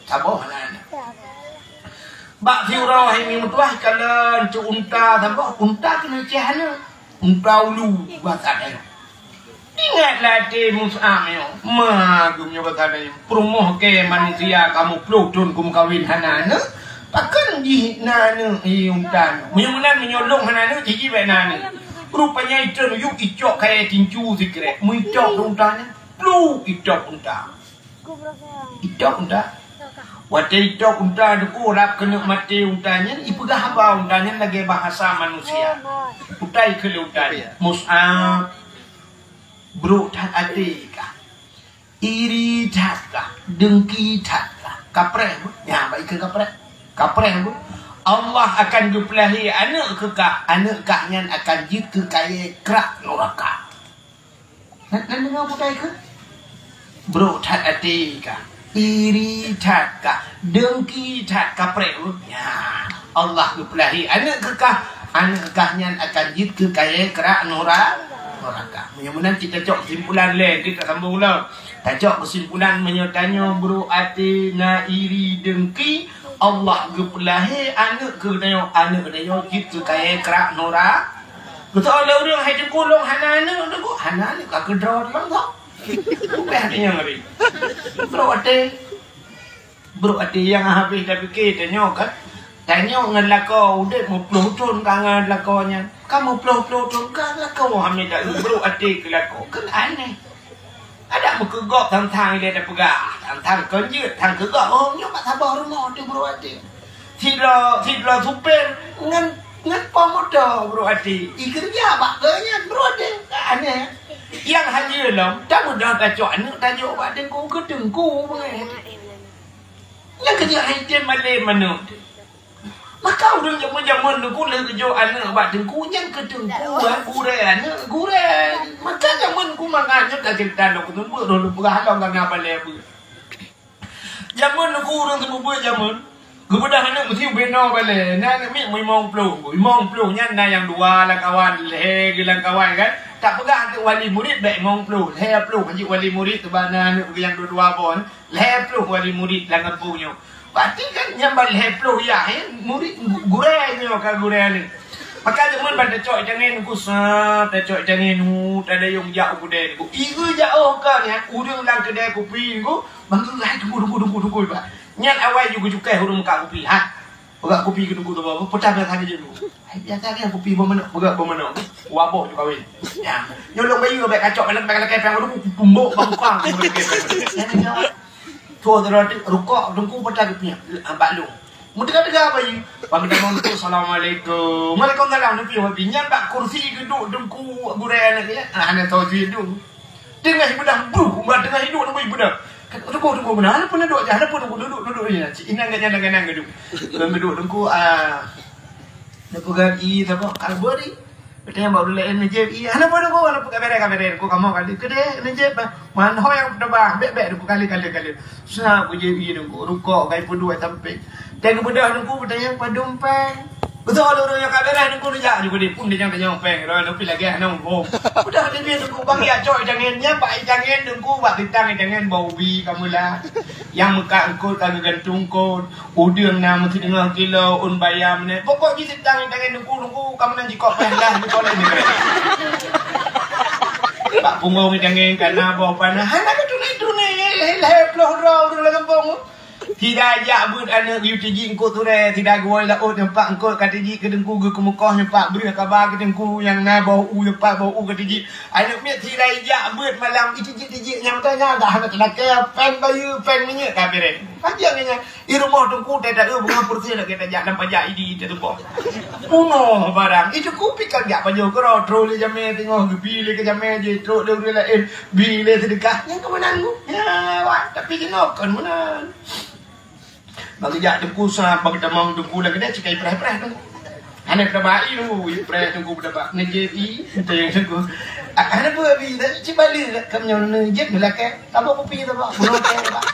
Saboh hana aneuk. Bak siuroe hai mi meutuah kalon cok unta saboh, unta keuneuk ceh aneuk. Unta ulu basa Dayu. Ingat lah até Mus'ab nyoe. Ma geuh nyoe basa Dayu. Peurumoh kèe manusia kamoe ploh thon keu meukawen hana aneuk. Pakon jih na aneuk, eh, unta nyoe. Meunyoe meunan meunyoe lôn hana aneuk, jih jih bèk na aneuk. Rupanya itreun yub icok kayèe tincu sikrek. Meuicok keu unta nyan, pluek itôp unta. Itôp unta. Watèe itôp unta teungku rab keuneuk maté unta nyan, ipeugah haba unta nyan lagèe bahasa manusia. Utai keu lé unta nyan. Mus'ab, brok that até kah? Iri that kah? Dengki that kah? Kapreh beuh. Nyan bak ikeu kapreh. Kapreh beuh. Allah akan geupeulahé aneuk keu kah, aneuk kah nyan akan jeuet keu kayèe krak nuraka. Nan, nan deungoe bukai keu? Brok that até kah? Iri that kah? Dengki that kapreh beuh? Nyan, Allah geupeulahé aneuk keu kah, aneuk kah nyan akan jeuet keu kayèe krak nura-, nuraka. Meunyoe meunan cit tacok keusimpulan lé, cit tasambong ulang. Tacok keusimpulan meunyoe tanyoe brok até na iri dengki, Allah geupeulahé aneuk keu tanyoe, aneuk tanyoe jeuet keu kayèe krak nura-, Geutanyoe lé ureueng hai teungku lôn hana aneuk teungku, hana aneuk ka keudroe lom tho. Ubeh aneuk nyang hari. Brok até. Brok até nyang habéh tapike tanyoe kan. Tanyoe ngon lakoe udép meuploh thon ka ngon lakoe nyan. Ka meuploh-ploh thon ka lakoe hamé dak brok até keu lakoe. Kan aneh. Adak meukeugok tang-tang ilèe tapeugah, tang-tang kon jeuet, tang keugok, oh, nyoe bak saboh rumoh teuh brok até. Sidroe, sidroe supir ngon, ngon po moto brok até. Ikeureuja bak keu nyan brok até. Aneh. Nyang hajeue lom, tamudah tacok aneuk tajok bak teungku, keu teungku beungèh. Nyang keujeuet hai tem malém aneuk teuh. Maka ureueng jameun-jameun teungku lheueh geujok aneuk bak teungku nyan keu teungku, ha, gurèe aneuk, gurèe. Maka jameun ku mangat nyoe ka ceurita lôn keuneuk beuet, lôn peugah lom ka na balèe beuet. Jameun teungku ureueng seumeubeuet jameun, geubeudôh aneuk meusti ubé noe balèe. Na aneuk miet limong ploh, limong ploh nyan na nyang dua lam kawan, lhèe geuh lam kawan kan. Tapeugah teuk wali murit bèk limong ploh, lhèe ploh hanjeuet wali murit, teuma na aneuk geuh nyang dua-dua boh, lhèe ploh wali murit lam gampông nyoe. Berarti kan nyang ban lhèe ploh yah, eh, murit gu-, gurèe nyoe ka gurèe ni. Maka jameun ban tacok itangen ku sa, tacok itangen hu, tadayong jak u keudè ku. Ieu jak oh ka nyan, ureueng lam keudè kupi ku, manggeu hai tunggu, tunggu, tunggu, tunggu, bah. Nyan awai ju geucukai ureueng muka kupi, ha. Peugah kupi keu teungku tu, peugah biasa keu jeuet. Hai, biasa keu kupi beumeunok, peugah beumeunok. Waboh ju kawin. Ya. Nyoe lôn bayeue bèk kacok, bèk lakèe pèng, aduh, kumbok bang muka. Tuh, terus rukok, teungku peugah keu piah, bak lôn. Meuteuga-teuga bayeue. Bang kita mau tu, "Assalamualaikum." "Waalaikumsalam," teungku, nyan bak kursi geuduek teungku gurèe aneuk nyan. Ah, hana tho jih duek. Teungoh ibeudôh, bruh, umat teungoh iduek, teungku ibeudôh. Kata, "Teungku, teungku, beuna, hana peue neuduek, hana peue, teungku, duek, duek, duek, duek, ya." Si inong geuh nyan, geuh nyan geuduek. Geuduek, teungku, ah, neupeugah ié saboh, "Ka beuet ié." Beutôi bak ureueng laén neujép ié, "Hana peue, teungku, hana peue, ka bèrèh, ka bèrèh, teungku, kamoe ka lheueh." "Keudéh, neujép, bah." Man ho nyang peuteuba, bèk, bèk, teungku, ka lheueh, ka lheueh, ka lheueh. Sa geujép ié, teungku, rukok, ka ipeudua sampéng. Watèe geubeudôh, teungku, geutanyong padum pèng. Beutôi lôn nyang ka bèrèh, teungku, neujak, teungku, di pun neujak tanyong pèng, teungku, pih lagèe hana muphom. Udah, di biasa, teungku, bang, jak cok ié tangen, nyan bak ié tangen, teungku, bak sitang ié tangen, bak ubi ka meulat. Nyang meukat eungkôt ka geugantung eungkôt. Udeueng na meusidroe kilo, ôn bayam nyan. Pokok jih sitang ié tangen, teungku, teungku, ka meunan jikok pèng dah, jikok lé nyan. Bak punggong ié tangen ka na boh panah. Hana geutuléh-tuléh, lhèe ploh droe ureueng lam gampông. Sida jak beuet aneuk yue tijik eungkôt surèe, sida geuwoe laôt nyoe pat eungkôt ka tijik keu teungku, geukeumeukoh nyoe pat breueh kaba keu teungku nyang na boh u nyoe pat boh u ka tijik. Aneuk miet sira ijak beuet malam, itijik-tijik nyang meutanyoe dah hana teulakèe, pèng bayeue, pèng minyeuk ka pireng. Ka jeuet nyan. I rumoh teungku teuta eu beungoh peureuseh lagèe tajak lam pajak idi teutuboh. Bunoe barang. I teungku pih ka jak pajoh keudroe, trok lé jamèe teungoh, geubi lé keu jamèe jih, trok lé ureueng laén, bi lé seudeukah. Nyang keumeunang ku. Ya, wah, tapi jinoe kon meunan. Bak geujak teungku sa, bak geutamong teungku lam keudè, cit ka ipreh-preh teungku. Hana keudabak i teungku, ipreh teungku beudabak. Neujép i, teuntèe teungku. Ah, hana peue bi, tapi cit baleue ka meunyoe neujép neulakèe. Saboh kupi saboh, bunoe kèe saboh.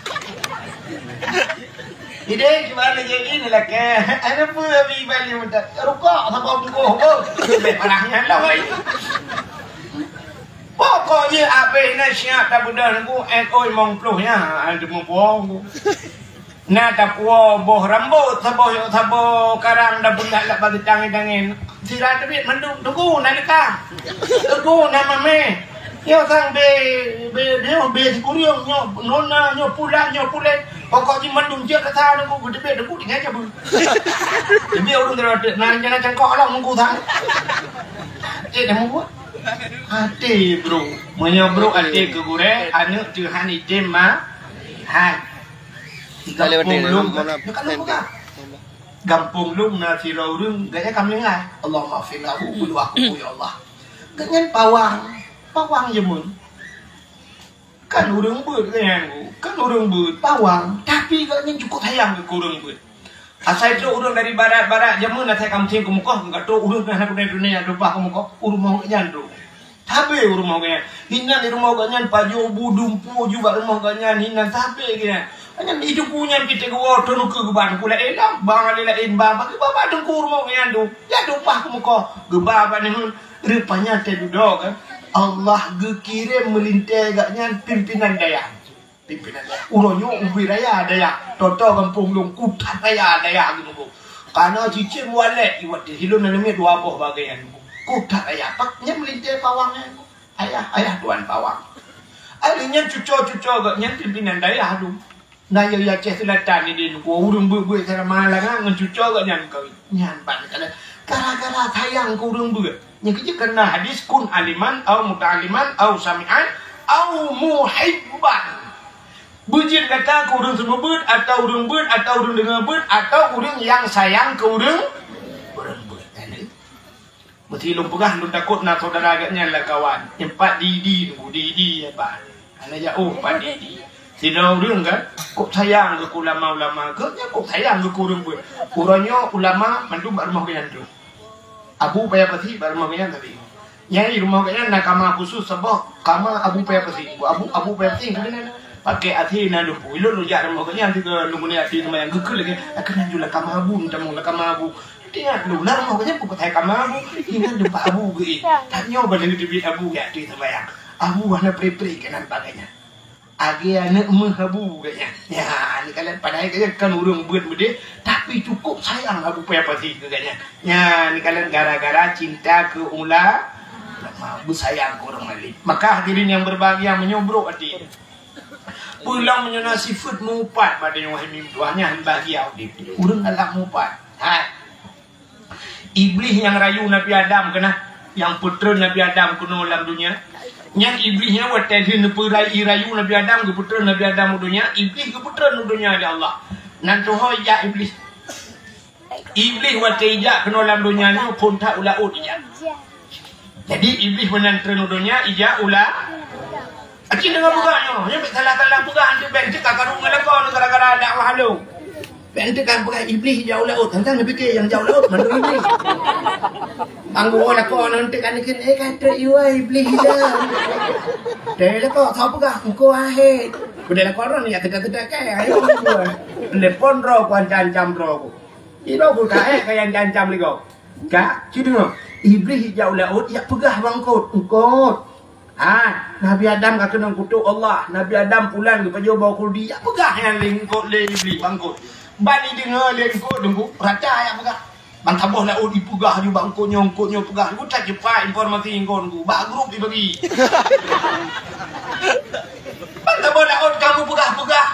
Idéh, cit baleue neujép i neulakèe. Hana peue bi baleue meutat. Rukok saboh bungkôh, beuh. Bèk parah nyan lah, wai. Pokok jih abéh na siap tabeudôh teungku, N O limong ploh nyan, teumeupuwoe. Na tapuwoe boh rambôt, saboh, saboh karang, tapeugah lam bak geutang ié tangen. Sira teubiet mandum, teungku, na leukah. Teungku, na mamèh. Nyoe sang bé, bé, nyoe bé sikureueng, nyoe nona, nyoe pulan, nyoe pulen. Pokok jih mandum jeuet rasa teungku, geuteubiet teungku tinggai cabeueng. Teubiet ureueng teubiet, na rencana cangkok lom teungku sang. Cit dah mubuet. Até brôk. Meunyoe brôk até keu gurèe, aneuk teuh han item ma-, hai. Di gampông lôn, dekat lôn bukan. Gampông lôn na sidroe ureueng, gobnyan ka meuninggai. Allahummaghfir lahu, berdoa aku, ya Allah. Gobnyan pawang, pawang jameun. Kan ureueng beuet gobnyan, kan ureueng beuet, pawang, tapi gobnyan cukup sayang keu ureueng beuet. Asai trok ureueng dari barat-barat jameun asai ka meusen keu mukoh, ka trok ureueng keu hana guna dunia, tumpah keu mukoh, u rumoh gobnyan trok. Sabé u rumoh gobnyan. Hinan di rumoh gobnyan pajoh bu dumpeue ju bak rumoh gobnyan, hinan sabé gobnyan. Gobnyan di teungku nyan pih teuh geuwoe, teuh neukeu geuba teungku laén lam, ba laén-laén ba, ba geuba bak teungku rumoh gobnyan tu. Jak tumpah keu mukoh, geuba bak neuheun. Rupanya teuh dudoe kan, Allah geukirém meulintèe gobnyan pimpinan dayah. Pimpinan dayah. Uroe nyoe ubé raya dayah. Toto gampông lôn kutat raya dayah geuneuk. Kana cicém walet iwat di hilôn na neumiet dua boh bagaian. Kutat raya. Pak nyan meulintèe pawang nyan. Ayah, ayah tuan pawang. Akhirnya cuco-cuco gobnyan pimpinan dayah tu. Na ya Aceh Selatan ni di ureueng beuet-beuet sama langa ngon cuco gobnyan kawin. Nyan ban kala gara-gara sayang keu ureueng beuet. Nyan keuh jeuet keu na hadis, "Kun aliman au muta'alliman au sami'an au muhibban." Beujeuet gata keu ureueng seumeubeuet, atau ureueng beuet, atau ureueng deungoe beuet, atau ureueng nyang sayang keu ureueng, ureueng beuet. Meusi lôn peugah, lôn takot na syedara gobnyan lam kawan. Nyan pat di-di, di-di, ya, bah. Hana jak, oh, pat di-di. Sidroe ureueng kan, kok sayang keu ulama-ulama. Gobnyan kok sayang keu ureueng beuet. Uroe nyoe ulama mandum bak rumoh gobnyan tu. Abu payah pasi bak rumoh gobnyan tapi. Nyang di rumoh gobnyan na kama khusus saboh, kama Abu payah pasi. Abu, Abu payah pasi keu gobnyan. Pakai até na lumpu. Ilôn lôn jak rumoh gobnyan sigoe lôn guna até seumayang geukheun lagèe, "Akan laju lam kama Abu, tamong lam kama Abu." Ingat lôn, na rumoh gobnyan peukatai kama Abu. Ingat lupa Abu geuh. Tanyoe ban lagèe teubiet Abu jak até seumayang. Abu hana pre-pre keunan bagainya. Agé aneuk meuh Abu gobnyan. Ya, ni kalon padahai gobnyan kan ureueng beuet meudeh, tapi cukup sayang Abu payah pasi keu gobnyan. Ya, ni kalon gara-gara cinta keu ula-, ulama, beusayang keu ureueng alim. Maka hadirin yang berbahagia, meunyoe brok até. Peue lom meunyoe na sifeuet meuupat bak tanyoe, hai meutuah nyan bahagia udép. Ureueng galak meuupat. Hai. Iblih nyang rayu Nabi Adam keunan, nyang peutreun Nabi Adam keunoe lam donya. Nyan Iblih nyan watèe lheueh neupeurai-, rayu Nabi Adam, geupeutreun Nabi Adam u donya, Iblih geupeutreun u donya lé Allah. Nan tuho ijak Iblih. Iblih watèe ijak keunoe lam donya nyoe phôn that u laôt ijak. Jadi Iblih meunan treun u donya ijak u la-, Aci deungoe peugah nyoe, nyoe bèk salah-salah peugah, eunteuk bèk eunteuk ka karu ngon lakoe gara-gara dakwah lôn. Bèk eunteuk ka peugah Iblih ijak u laôt, tang-tang neupike nyang jak u laôt mandum Iblih. Bang geuwoe lakoe nyoe eunteuk ka neukheun, "Eh, ka trép iwa Iblih ijak." Deh lakoe, soe peugah, "Engko ahé." Beudeh lakoe nyoe jak teuka-teuka kai, ayo. Telepon droe ku, ancam-ancam droe ku. Inoe ku ka ék ka nyang ancam-ancam lé gob. Ka, ci deungoe. Iblih ijak u laôt, ijak peugah bak eungkôt, "Eungkôt. Ha, Nabi Adam ka keunong kutok Allah. Nabi Adam pulan geupajoh boh khuldi." Ijak peugah nyan lé eungkôt lé Iblih bak eungkôt. Ban ideungoe lé eungkôt teungku, rata ijak peugah. Ban saboh laôt ipeugah ju bak eungkôt nyoe, eungkôt nyoe peugah. Teungku that cepat informasi eungkôt teungku. Bak grup ibagi. Ban saboh laôt kamoe peugah-peugah.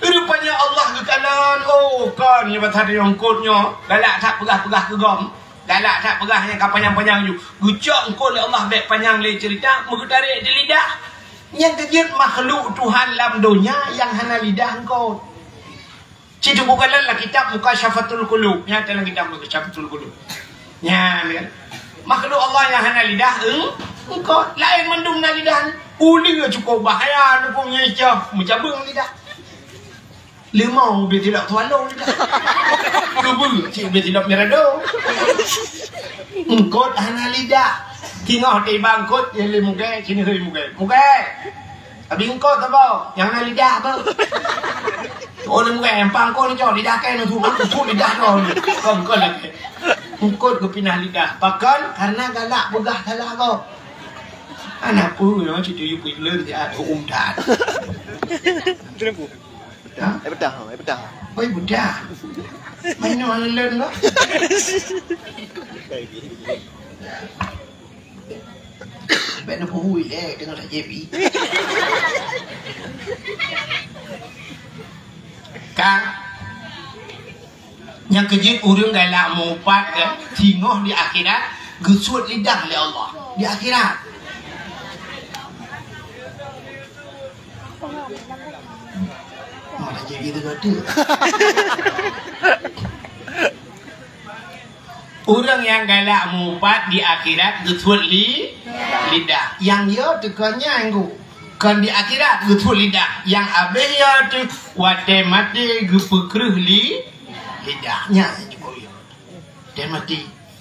Rupanya Allah geukalon, oh, kon nyoe bak that eungkôt nyoe, galak that peugah-peugah keu gob. Galak that peugah nyang ka panyang-panyang ju. Geucok eungkôt lé Allah bèk panyang lé ceurita, meugeutarek di lidah. Nyang keujeuet makhluk Tuhan lam donya nyang hana lidah eungkôt. Ci teungku kalon lam kitab Mukasyafatul Qulub. Nyan dalam kitab Mukasyafatul Qulub. Nyan kan. Makhluk Allah nyang hana lidah, eung-, eungkôt. Laén mandum na lidah. Ulèe cukôp bahaya, nukung ngicoh, meucabeueng lidah. Limong ubé tilok tuan lôn lidah. Keubeue cit ubé tilok mirado. Eungkôt hana lidah. Singoh tiba eungkôt, ya lé mugée, sini hei mugée. Mugée. Abi eungkôt apa? Nyang hana lidah apa? Oh, lé mugée, nyang pang eungkôt ni, cok lidah kèe, nusuk, nusuk lidah kau ni. Kau eungkôt lagi. Eungkôt geupinah lidah. Pakon? Karena galak peugah salah kau. Hana peue, nyoe cit yue peuleueh siat, huköm that. Beutôi, Teungku. Ha? Eh, beudah, eh, beudah. Oi, beudah. Main nyoe hana lôn, Bang. Bèk neupuhui, eh, deungon saja bi. Ka. Nyang keujeuet ureueng galak meuupat, eh, singoh di akhirat, geusuet lidah lé Allah di akhirat. Malah jadi tu kata. Ureueng nyang galak meuupat di akhirat geusuet li-, lidah. Nyang yo teuka nyang gu. Kon di akhirat geusuet lidah. Nyang abéh yo teuh watèe maté geupeukreuh li-, lidah. Nyan nyang jeuet yo. Watèe maté.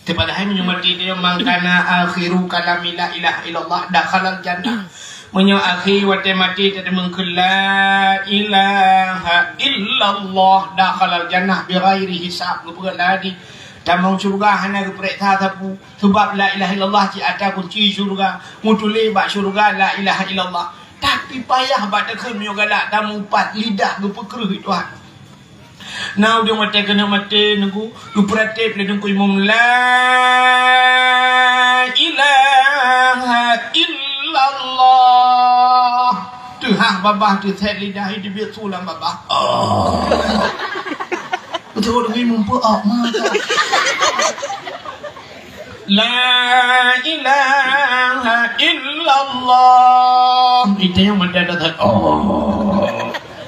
Teupadahai meunyoe maté teuh, "Man kana akhiru kalami la ilaha illallah dakhalal jannah." Meunyoe akhé watèe maté teuh teumeung kheun la ilaha illallah dakhalal jannah bighairi hisab, geupeugah lagi tamong syeuruga hana geupareksa sapeue. Sabab la ilaha illallah cit atra kunci syeuruga, meutuléh bak syeuruga la ilaha illallah. Tapi payah bak takheun meunyoe galak tameuupat lidah geupeukreuh Tuhan. Na ureueng watèe keuneuk maté nunggu, geupeuratéb lé Teungku Imum, "La ilaha illallah." Teuhah babah teuset lidah, teubiet su lam babah. Oh. Beutôi Teungku Imum peuok mata. La ilaha illallah. Itu yang mata dah tak. Oh.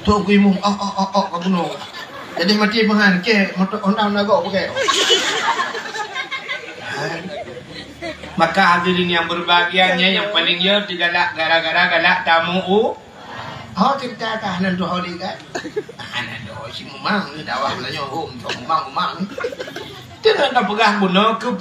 Tu aku imum. Oh, oh, oh, oh, ka bunuh. Jadi mati pengan ke motor Honda na gok pakai. Maka hadirin yang berbahagia, yang paling yo digalak gara-gara galak tamu u Oh, cerita kah nan tu holi kan? Ah, nan tu si Mumang ni dakwah Melayu hom tu Mumang Mumang. Teuka tapeugah bunoe keu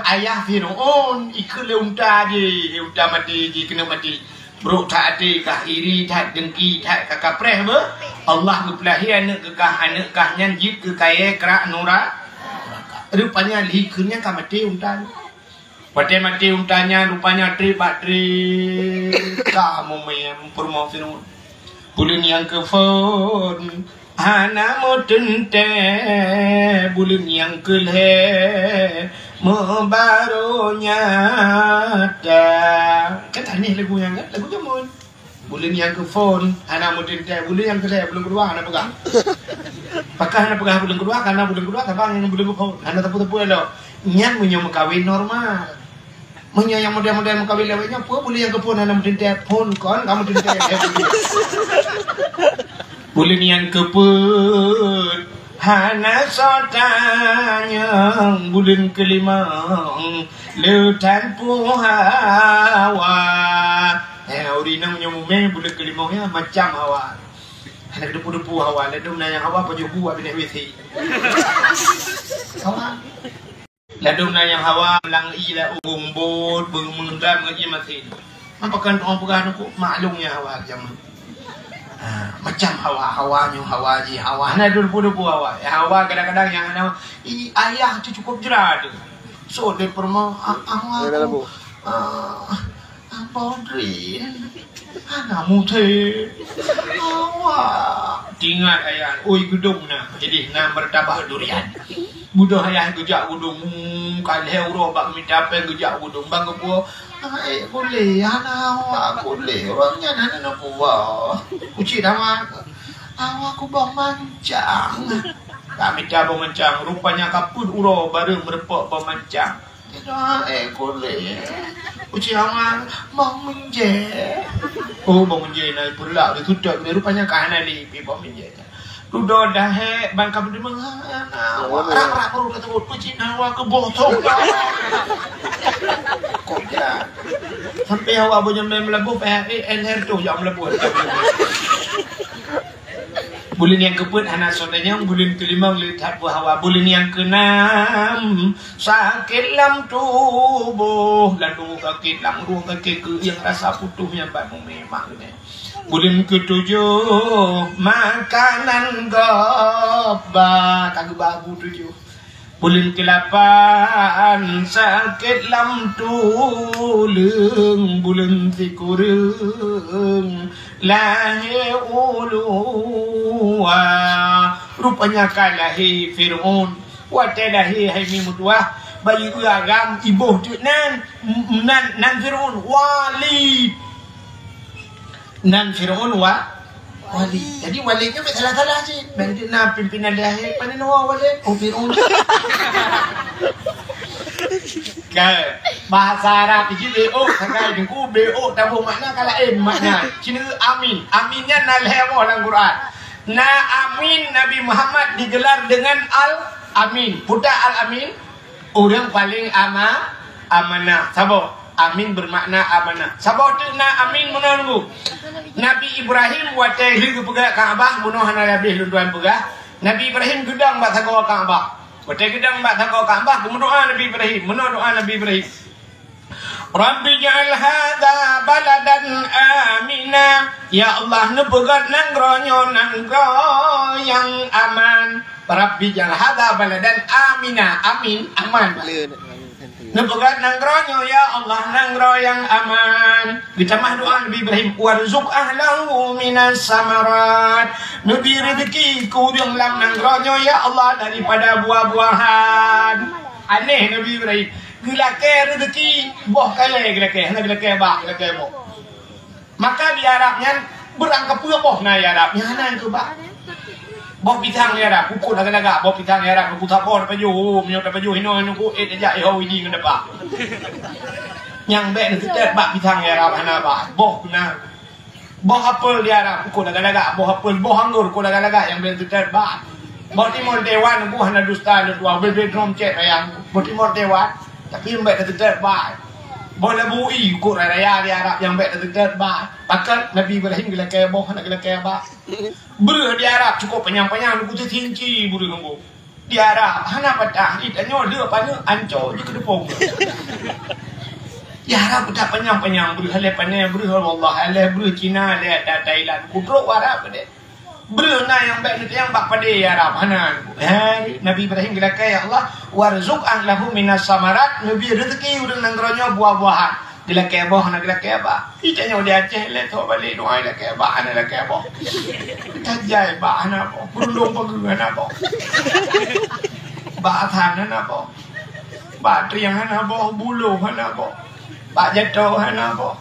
ayah Firaun, ikheun lé unta jih, unta maté jih keuneuk maté. Brok that até kah, iri that, dengki that, ka kapreh beuh. Allah geupeulahé aneuk keu kah, aneuk kah nyan jeuet keu kayèe krak nura-, nuraka. Rupanya lheuh kheun nyan ka maté unta nyan. Watèe maté unta nyan, rupanya trép bak trép ka mumè peurumoh Firaun. Buleuen nyang keuphôn hana meuteuntèe, buleuen nyang keulhèe meubarô nyata. Kan aneh lagu nyan kan? Lagu jameun. Buleuen nyang keuphôn hana meuteuntèe, buleuen nyang keulhèe, buleuen keudua hana peugah. Pakon hana peugah buleuen keudua, karena buleuen keudua saban ngon buleuen keuphon. Hana teupeu-teupeu lom. Nyan meunyoe meukawen normal. Meunyoe nyang model-model meukawen lewat nyoe, peue buleuen nyang keuphon hana meuteuntèe, phon kon ka meuteuntèe. Buleuen nyang keupeuet hana soe tanyong, buleuen keulimong le that peue hawa. Eh, ureueng inong meunyoe mumè buleuen keulimong nyan macam hawa. Hana deupeu-deupeu hawa, ladôm na nyang hawa pajoh bu abéh W C. Hawa. Ladôm na nyang hawa lam ie la ureueng bot, beumeudam ngon ie masin. Pakon ureueng peugah nyoe maklum nyang hawa jameun. Ha, macam hawa, hawa nyoe hawa jih, hawa. Hana deupeu-deupeu hawa. Ya, hawa kadang-kadang nyang hana, i, ayah tu cukup jra tu. So, dia pernah, ah, hawa aku. Ah, Abang Drin, hana muté. Awak. Tingat ayah, oi geudong na. Jadi, na martabak durian. Budoh ayah geujak geudong, hmm, ka lhèe uroe bak mita péng geujak geudong. Bang geupeue, "Hai, kulé, hana awak, kulé. Ureueng nyan hana neupeue." Kucit awak. Awak kubang mancang. Ka mita bang mancang. Rupanya ka peuet uroe barô meurumpok bang mancang. Tidak, eh, kulé. Uci Aman, Bang Menje. Oh, Bang Menje na pulak di kutok, di rupanya ka hana lé pi Bang Menje. Dudoe dahé, bang ka beudeungoe, na, wah, rak-rak perut ka teubot, peucit na, wah, keuboh thong. Kok ja. Sampai awak boh jamé meulaboh, P H P, L R tu jak meulaboh. Buleuen nyang keupeuet hana soe tanyong, buleuen keulimong le that peue hawa, buleuen nyang keunam sakét lam tuboh, lam tuboh sakét, lam rueng sakét, keuieng rasa putôh nyang bak mumè mak geuh. Buleuen keutujoh makanan gob ba, ka geuba bu tujoh. Buleuen keulapan sakét lam tuleueng, buleuen sikureueng lahé ulua. Rupanya ka lahé Fir'aun. Watèe lahé hai mi meutuwah, bayeue agam iboh teuk nan, nan, nan Fir'aun wali. Nan Fir'aun wa-, wali. Jadi, wali nyoe bèk salah-salah cit. Bèk na pimpinan dahé, pane nyoe wali? Oh, Fir'aun. Kan, bahasa Arab jih B O, sagai deungku, B O taboh makna ka laén makna. Cina amin. Amin nyan na lhèe boh lam Quran. Na amin Nabi Muhammad digelar dengan Al-Amin. Peue Al-Amin? Ureueng paleng ama-, amanah. Saboh. Amin beumakna amanah. Saboh teuk na amin meunoe nunggu. Nabi Ibrahim watèe lheueh geupeugah Ka'bah, meunoe hana habéh lôn tuan peugah. Nabi Ibrahim geudong bak sagoe Ka'bah. Watèe geudong bak sagoe Ka'bah, geumeudoa Nabi Ibrahim. Meunoe doa Nabi Ibrahim. "Rabbi ij'al hadza baladan amina." Ya Allah, neupeugöt nanggroe nyoe nanggroe nyang aman. "Rabbi ij'al hadza baladan amina." Amin, aman. Neupeugöt nanggroe nyoe, ya Allah, nanggroe nyang aman. Geutamah doa Nabi Ibrahim, "Warzuq ahlahu minas samarat." Neubri reuzeki keu ureueng lam nanggroe nyoe, ya Allah, daripada buah-buahan. Aneh Nabi Ibrahim. Geulakèe reuzeki, boh kalè geulakèe, hana geulakèe bak, geulakèe boh. Maka di Arab nyan, beurang kapeue boh na di Arab, nyan hana keu bak. Boh pisang di Arab, kukut lagak-lagak, boh pisang di Arab, kukut saboh tapajoh, oh, meunyoe tapajoh inoe, inoe ku, eh, tajak, eh, ho, idi ngon dapa. Nyang bèk neuteutet bak pisang di Arab, hana bak. Boh na. Boh apel di Arab, kukut lagak-lagak, boh apel, boh anggor, kukut lagak-lagak, nyang bèk neuteutet bak. Boh timon Taiwan, ku hana dusta, lôn tuan, bèk-bèk drom cèt raya. Boh timon Taiwan, tapi bèk neuteutet bak. Boh labu i, kukut raya-raya di Arab, nyang bèk neuteutet bak. Pakon Nabi Ibrahim geulakèe boh, hana geulakèe bak. Breuh di Arab cukôp panyang-panyang, neukuteusinci breuh ngon boh. Di Arab hana patah, di tanyoe le paneuk anco jih keudeupông. Di Arab patah panyang-panyang breuh, halèh pané breuh, wallah, halèh breuh Cina, halèh Thailand, kudrok Arab deh. Breuh na nyang bèk neutanyong bak padé di Arab, hana. Hai, Nabi Ibrahim geulakèe, "Ya Allah, warzuq ahlahu minas samarat," neubri reuzeki ureueng nanggroe nyoe buah-buahan. Geulakèe boh, hana geulakèe bak. Di tanyoe di Aceh, lé tho balek doa lakèe bak, hana lakèe boh. Tajai bak, hana boh. Beurundong pageue, hana boh. Bak athan, hana boh. Bak triang, hana boh. Buloh, hana boh. Bak jato, hana boh.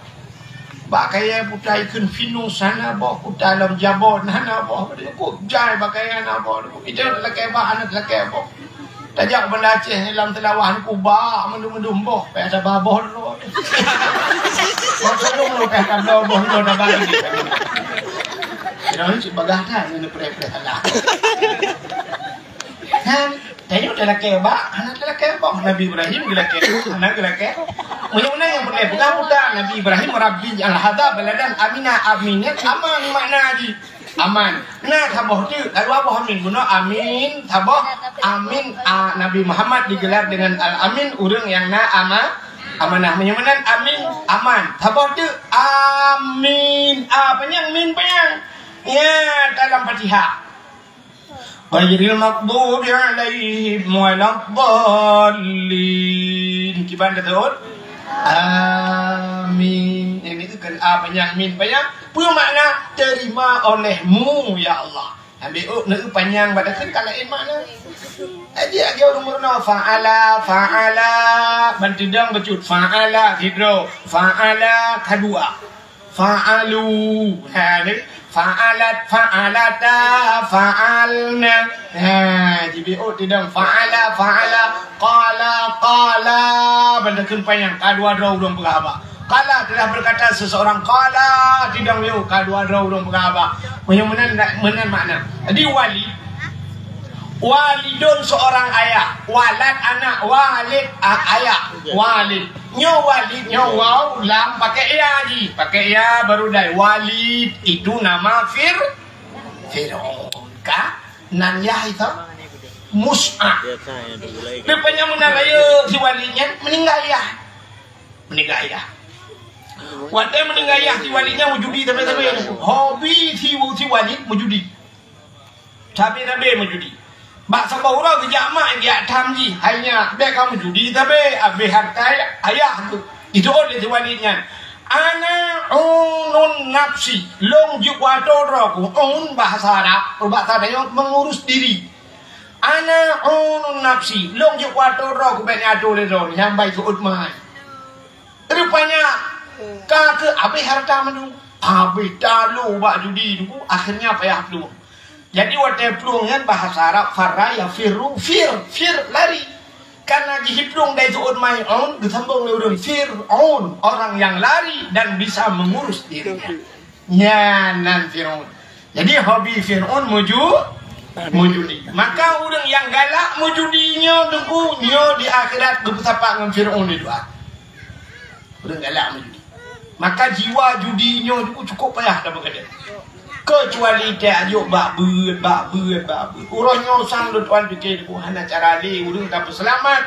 Pakaian putai kheun Venus hana boh, putai lom Jabon hana boh. Kok jai pakaian hana boh. Itu lakée bak, aneuk lakée boh. Tajak Banda Aceh lam Seulawah, ku bak mandum-mandum boh, payah taba boh dulu. Boh dulu, payah taba boh dulu, taba lagi. Dah ni cit bagah dah, ni preh-preh salah. Kan? Tanyoe talakée bak, hana talakée boh. Nabi Ibrahim geulakée, hana geulakée. Meunyoe na nyang peureulée peugah buta, Nabi Ibrahim, "Rabbi ij'al hadza baladan amina." Aminan aman makna jih. Aman. Na saboh teuk, ka dua boh amin. Bunoe amin, saboh amin, a, Nabi Muhammad digelar dengan Al-Amin, ureuëng nyang na ama-, amanah. Meunyoe meunan amin, aman. Saboh teuk, amin. A panyang, min panyang. Ya, dalam Fatihah. Ghairil maghdubi 'alaihim waladdallin. Kiban taseut? Amin. Ini kan a panyang, min panyang. Peue makna? Terima oleh-Mu, ya Allah. Ambil uk, na panyang bak takheun ka laén makna. Aji lagi ureuëng meurunoe, fa'ala, fa'ala. Ban teudong bacut, fa'ala sidroe, fa'ala kadua. Fa'alu. Ha, ni. Fa'alat, fa'alata, fa'alna. Ha, jibiôh teudong. Fa'ala, fa'ala, qala, qala. Ban takheun panyang, ka dua droe ureuëng peugah haba. Qala, telah berkata seseorang, qala, teudong yo, ka dua droe ureuëng peugah haba. Meunyoe meunan, meunan makna. Jadi, wali, walidun seorang ayah, walad anak, walid, a-, ayah, walid. Nyoe walid, nyoe waw, lam, pakai ya ji. Pakai ya baru dai. Walid itu nama Fir-, Fir'aun. Ka? Nan yah itu Mus'ab. Rupanya meunan rayeuk si walid nyan meuninggai yah. Meuninggai yah. Watée meuninggai yah si walid nyan meujudi sabe-sabe. Hobi si, si walid meujudi. Sabe-sabe meujudi. Bak saboh uroe geujak mak geujak tham jih, "Hai nyak, bék kamoe judi sabe, abéh hareuta ayah keuh." Jiteuôt lé si walid nyan, "Ana unun nafsi, lôn jeuet keu atô droe keuh." Un bahasa Arab, bahasa tanyoe mengurus diri. "Ana unun nafsi, lôn jeuet keu atô droe keuh, bék neuatô lé droe." Nyan bai seuôt mai. Rupanya ka keuh abéh hareuta mandum, abéh talu bak judi tu, akhirnya payah plueng. Jadi watée plueng nyan bahasa Arab farra yafirru, fir, fir, lari. Karena jih plueng dari seuôt mai aun, geusambong lé ureuëng Fir'aun, orang yang lari dan bisa mengurus dirinya. Nyan nan Fir'aun. Jadi hobi Fir'aun muju-, mujudi. Maka ureuëng nyang galak mujudi nyoe teungku, nyoe di akhirat geupeusapat ngon Fir'aun di doa. Ureuëng galak meujudi. Maka jiwa judi nyoe cukup payah tapeugah. Keucuali tajok bak beuet, bak beuet, bak beuet. Uroe nyoe sang lôn tuan pike, hana cara lé ureuëng tapeuseulamat.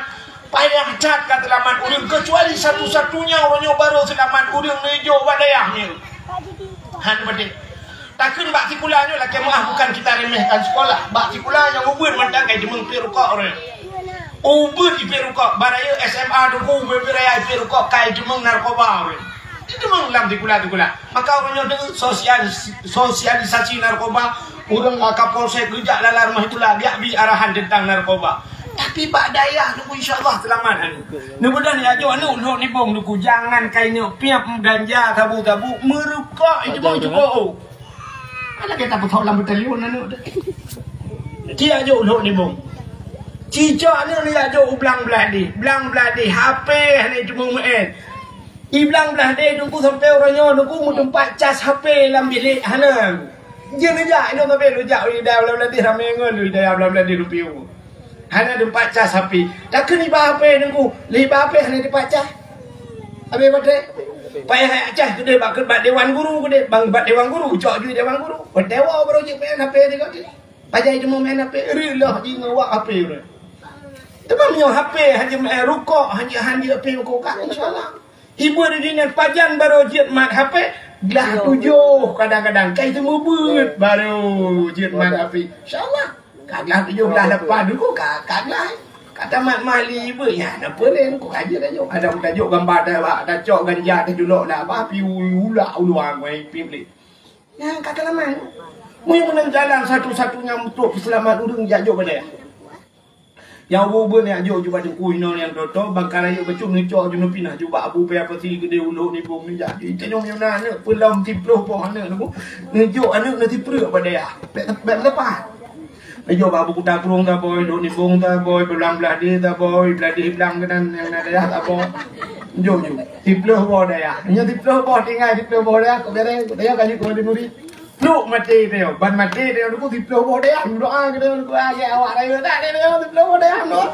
Payah that ka seulamat ureuëng, keucuali satu-satunya uroe nyoe barô seulamat ureuëng neujok bak dayah nyoe. Hana beudeh. Takheun bak sikula nyoe lakée meuah, bukan kita remehkan sekolah. Bak sikula nyang ubeuet mantong kai jeumeung pih rukok ureuëng. Ubeuet ipih rukok, baraya S M A teungku, ubeuet raya ipih rukok, kai jeumeung narkoba ureuëng. Jeumeung lam sikula-sikula. Maka ureuëng nyoe deungon sosial-, sosialisasi narkoba, ureuëng, ah, Kapolsek geujak lala rumoh sikula, geujak bi arahan tentang narkoba. Tapi bak dayah teungku insya Allah seulamat. Neubeudôh neujak jok aneuk lhok nibong teungku, jangan kai nyoe piep, ganja, sabu-sabu, meurukok, jeumeung cukup. Ada kita peuthok lam batalion aneuk tu. Ci ajok lhok nibong. Cicok aneuk ni ajok u blang blah deh. Blang blah deh, H P hana jiteumeung meu'en. I blang blah deh teungku sampai uroe nyoe teungku meuteumpat cas H P lam bilék hana. Jeuet neujak, inong sampai neujak u dayah blang blah deh ramé ngon u dayah blang blah deh rupiôh. Hana teumpat cas H P. Takheun iba H P teungku, lé iba H P hana teumpat cas. Habéh baterai. Payah jak cas keudeh bak, bak dewan guru keudeh, bang bak dewan guru, cok jih dewan guru. Bak dewan baru jih payah H P teuka keudeh. Pajan teuma main H P, reuloh jih ngon wak H P uroe. Teuma meunyoe H P hana main rukok, hana, hana H P rukok ka, insya Allah. Ibu di dinan pajan baru jeuet mat H P, glah tujoh kadang-kadang, kai teuma beuet baru jeuet mat H P. Insya Allah. Ka glah tujoh, glah lapan dulu ka, ka glah. Ka tamat mali beuh, ya, na peue lé, ku kaji tajok. Ada tajok gambar dah, bah, tacok ganja tajulok dah, bah, pi ulak uluang, wai, pi beli. Ya, ka tamat. Mui meunan jalan satu-satunya untuk selamat ureuëng jak jok badai. Nyang ubeut-ubeut nyan jok ju bak teungku inoe nyang toto, bangka rayeuk bacut neucok ju neupinah ju bak Abu Paya Pasi keudeh ulok nibong neujak. Tanyoe nyoe na aneuk peulom siplôh boh aneuk nibong. Neujok aneuk neusipreuk bak dayah. Bèk, bèk meuleupah. Neujok bak Abu Kuta Krueng taboi, lok nibong taboi, beulang blah deh taboi, blah deh blang keunan nyang na dayah taboi. Jok ju. Siplôh boh dayah. Nyoe siplôh boh tinggai, siplôh boh dayah, kok beureh, dayah ka jeuet keu murit. Trok maté tanyoe, ban maté tanyoe teungku siplôh boh dayah, meudoa keu tanyoe teungku, ah, ya awak rayeuk dak tanyoe siplôh boh dayah meudoa.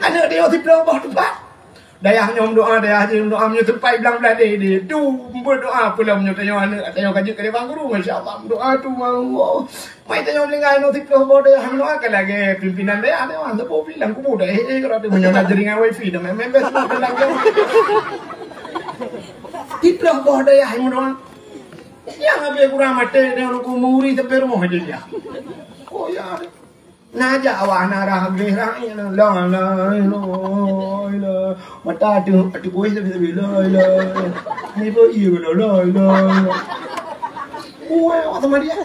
Aneuk tanyoe siplôh boh teumpat. Dayah nyoe meudoa, dayah jih meudoa, meunyoe teumpat blang blah deh, deh. Tu meudoa peulom nyoe tanyoe aneuk tanyoe ka jeuet keu bang guru, masya Allah. Meudoa tu mau. Mai tanyoe meuninggai nyoe siplôh boh dayah meudoa ka lagèe pimpinan dayah, dayah sapeue pi lam kubu dah, eh, eh, kalau tu meunyoe na jaringan wifi dah main-main best tu dalam jauh. Siplôh boh dayah meudoa. Nyang habéh kurang maté, dia nunggu muri sampai rumoh aja dia. Oh ya. Na jak awak na rah habéh rah, ya, la, la, la, la. Mata tu, tu kuih tapi, tapi, la, la, la. Ni pun iya, la, la, la, la. Oh, awak sama dia.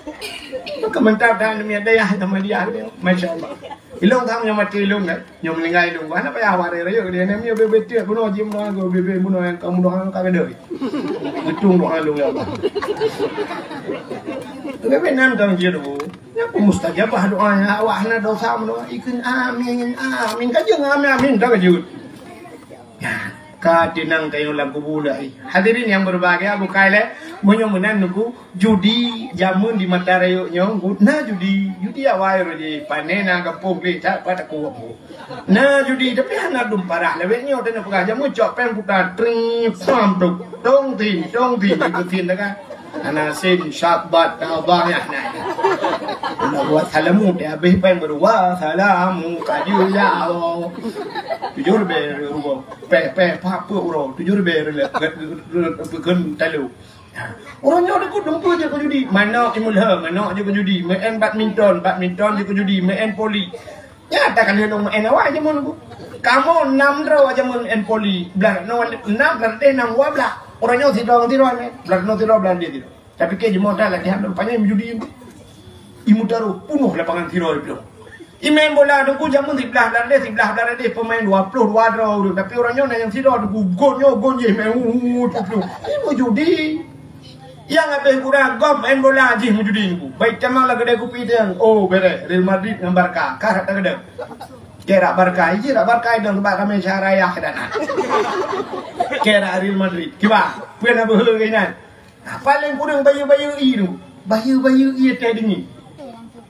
Maka mantap dah, demi dayah sama dia. Masya Allah. Ilong kamu yang mati ilong kan? Nyoe meuninggai lôn, hana payah waréh rayeuk dia, nyan nyoe bebe tiek bunoe jih bunoe, bebe bunoe nyang ka mudoa ka keudeh. Geutung doa lôn, ya Allah. Bebe nan dong jih tu. Nyan pun mustajabah doa nyan, awak hana dosa meudoa. Ikheun amin, amin. Ka jeuet amin, amin, ka jeuet. Nyan, ka teunang tanyoe lam kubu lagi. Hadirin yang berbahagia, bukai lé, meunyoe meunan nunggu Judi jameun di mata rayeuk nyoe, na judi, judi awai roh jih, pane na gampông gleh that pat takue. Na judi, tapi hana dum parah lawét nyoe, tanyoe peugah jameun cok péng puta, tring, pam, tuk, tong tin, tong tin, di kutin dah kan. Ana sin, syabat, tabah, ya, na. Nak buat salamu, dia habéh péng baru, wa salamu, kaju, ya, Allah. Tujur be, rugo, pe, pe, pa, pe, uro, tujur be, rele, gen, gen, gen, gen, talu. Ureueng nyoe deuh keu dumpeue jeuet keu judi. Manok imulha, manok jeuet keu judi. Main badminton, badminton jeuet keu judi. Main voli. Nyan ata ka lheueh lôn main awai jameun nunggu. Kamoe nam droe jameun main voli. Blah, nam, blah, deh, nam, dua blah. Ureueng nyoe sidroe ngon sidroe main. Blah, nyoe sidroe, blah, deh, sidroe. Tapi keu jameun dah latihan lom. Panyang judi. Imutaroh, punoh lapangan sidroe jih. Imain bola teungku jameun siblah blah deh, siblah blah deh pemain dua ploh dua droe ureueng. Tapi ureueng nyoe na nyang sidroe teungku, gon nyoe gon jih main, hu, hu, hu, hu. Ini meujudi. Nyang habéh kurang gob main bola jih meujudi teungku. Bai tamong lam keudè kupi teuh. Oh, beres. Real Madrid ngon Barca. Ka rata keudè. Kira Barca, iji rak Barca idong sebab ramé syara yah keudana. Kira Real Madrid. Kiba, peue na beuhe keunan. Nah, paléng kureueng bayeue-bayeue ie tu. Bayeue-bayeue ie teh dingin.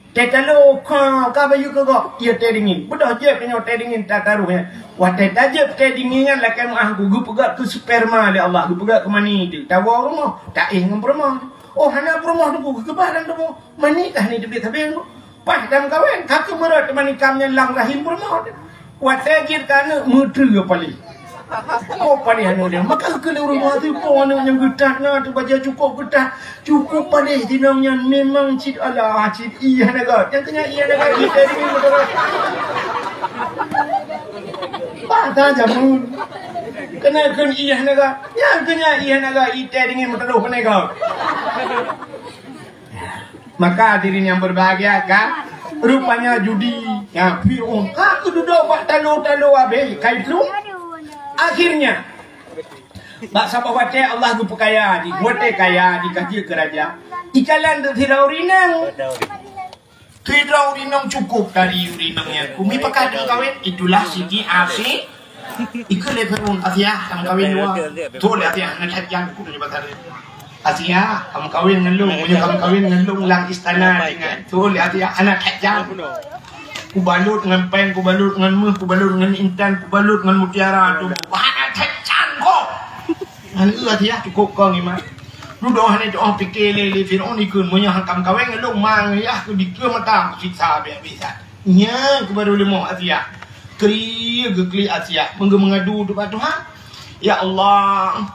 Teh talo ka, ka bayeue keu gob, ie teh dingin. Beudôh jieb tanyoe teh dingin tataroh nyan. Watèe tajieb teh dingin nyan lakèe meu'ah ku geupeugöt keu sperma lé Allah, geupeugöt keu mani teuh. Tawoe rumoh, taéh ngon peurumoh. Oh, hana peurumoh teungku, geukeubah lam tuboh. Mani kah ni teubiet sabe nyoe. Paih tameukawen, ka keumeurot teumanikam nyan lam rahim peurumoh. Watèe jeuet keu aneuk meutreue paléh. Oh, paléh aneuk dia. Maka keu lé ureueng tuha teuh po aneuk nyang geutat na teuh bajèe cukôp geutat. Cukôp paléh inong nyan memang cit alah, cit ié naga. Nyang keu nyan ié naga, ié teh dingin beutôi. Bah ta jameun. Keuneuk kheun ié naga. Nyang keu nyan ié naga, ié teh dingin meuteulôh keuneuk kau. Maka hadirin yang berbahagia kan, rupanya judi. Ya, Fir'aun. Ka geududoe bak talo-talo habéh, kai plueng. Akhirnya, bak saboh watèe Allah geupeukaya jih, watèe kaya jih ka jeuet keu raja. Ikalon sidroe ureueng inong. Sidroe ureueng inong cukôp tari ureueng inong nyan. Kumi pakat meukawen, itulah Siti Asi. Ikheun lé Fir'aun, "Asiah, tameukawen dua." Tho lé Asiah, hana that jang, ku nyoe bak tari. "Asiah, tameukawen ngon lôn, meunyoe tameukawen ngon lôn lam istana ringan." Tho lé Asiah, hana that jang. Kubalot ngon péng, kubalot ngon méuh, kubalot ngon intan, kubalot ngon mutiara, tu hana that jang kok. Ngon eu Asiah cukôp kong iman. Dudoe hana doh pike lé, lé Fir'aun ikheun, "Meunyoe han tameukawen ngon lôn, ma ngon yah keu dikeue mata, siksa habéh-habéh that." Nyan keuh baru leumoh Asiah. Kri geuklik Asiah, meungeumengadu ubak Tuhan. "Ya Allah,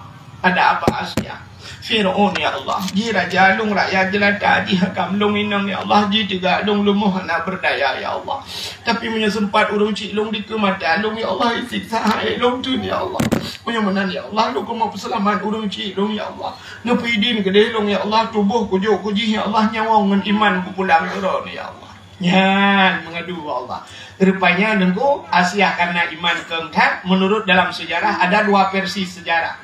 ada apa Asiah?" "Fir'aun, ya Allah, jih raja lôn rakyat jeulata, jih hakam lôn inong, ya Allah, jih teuga lôn leumoh hana beurdaya, ya Allah. Tapi meunyoe seumpat ureueng chik lôn dikeue mata lôn, ya Allah, isiksa hai lôn teun, ya Allah. Meunyoe meunan, ya Allah, lôn keumoe peuseulamat ureueng chik lôn, ya Allah. Neupeuidin keudeh lôn, ya Allah, tuboh kujok keu jih, ya Allah, nyawöng ngon iman kupulang keu droeneuh, ya Allah." Nyan mengadu bak Allah. Rupanya nunggu Asiah karena iman keu that, menurut dalam sejarah ada dua versi sejarah.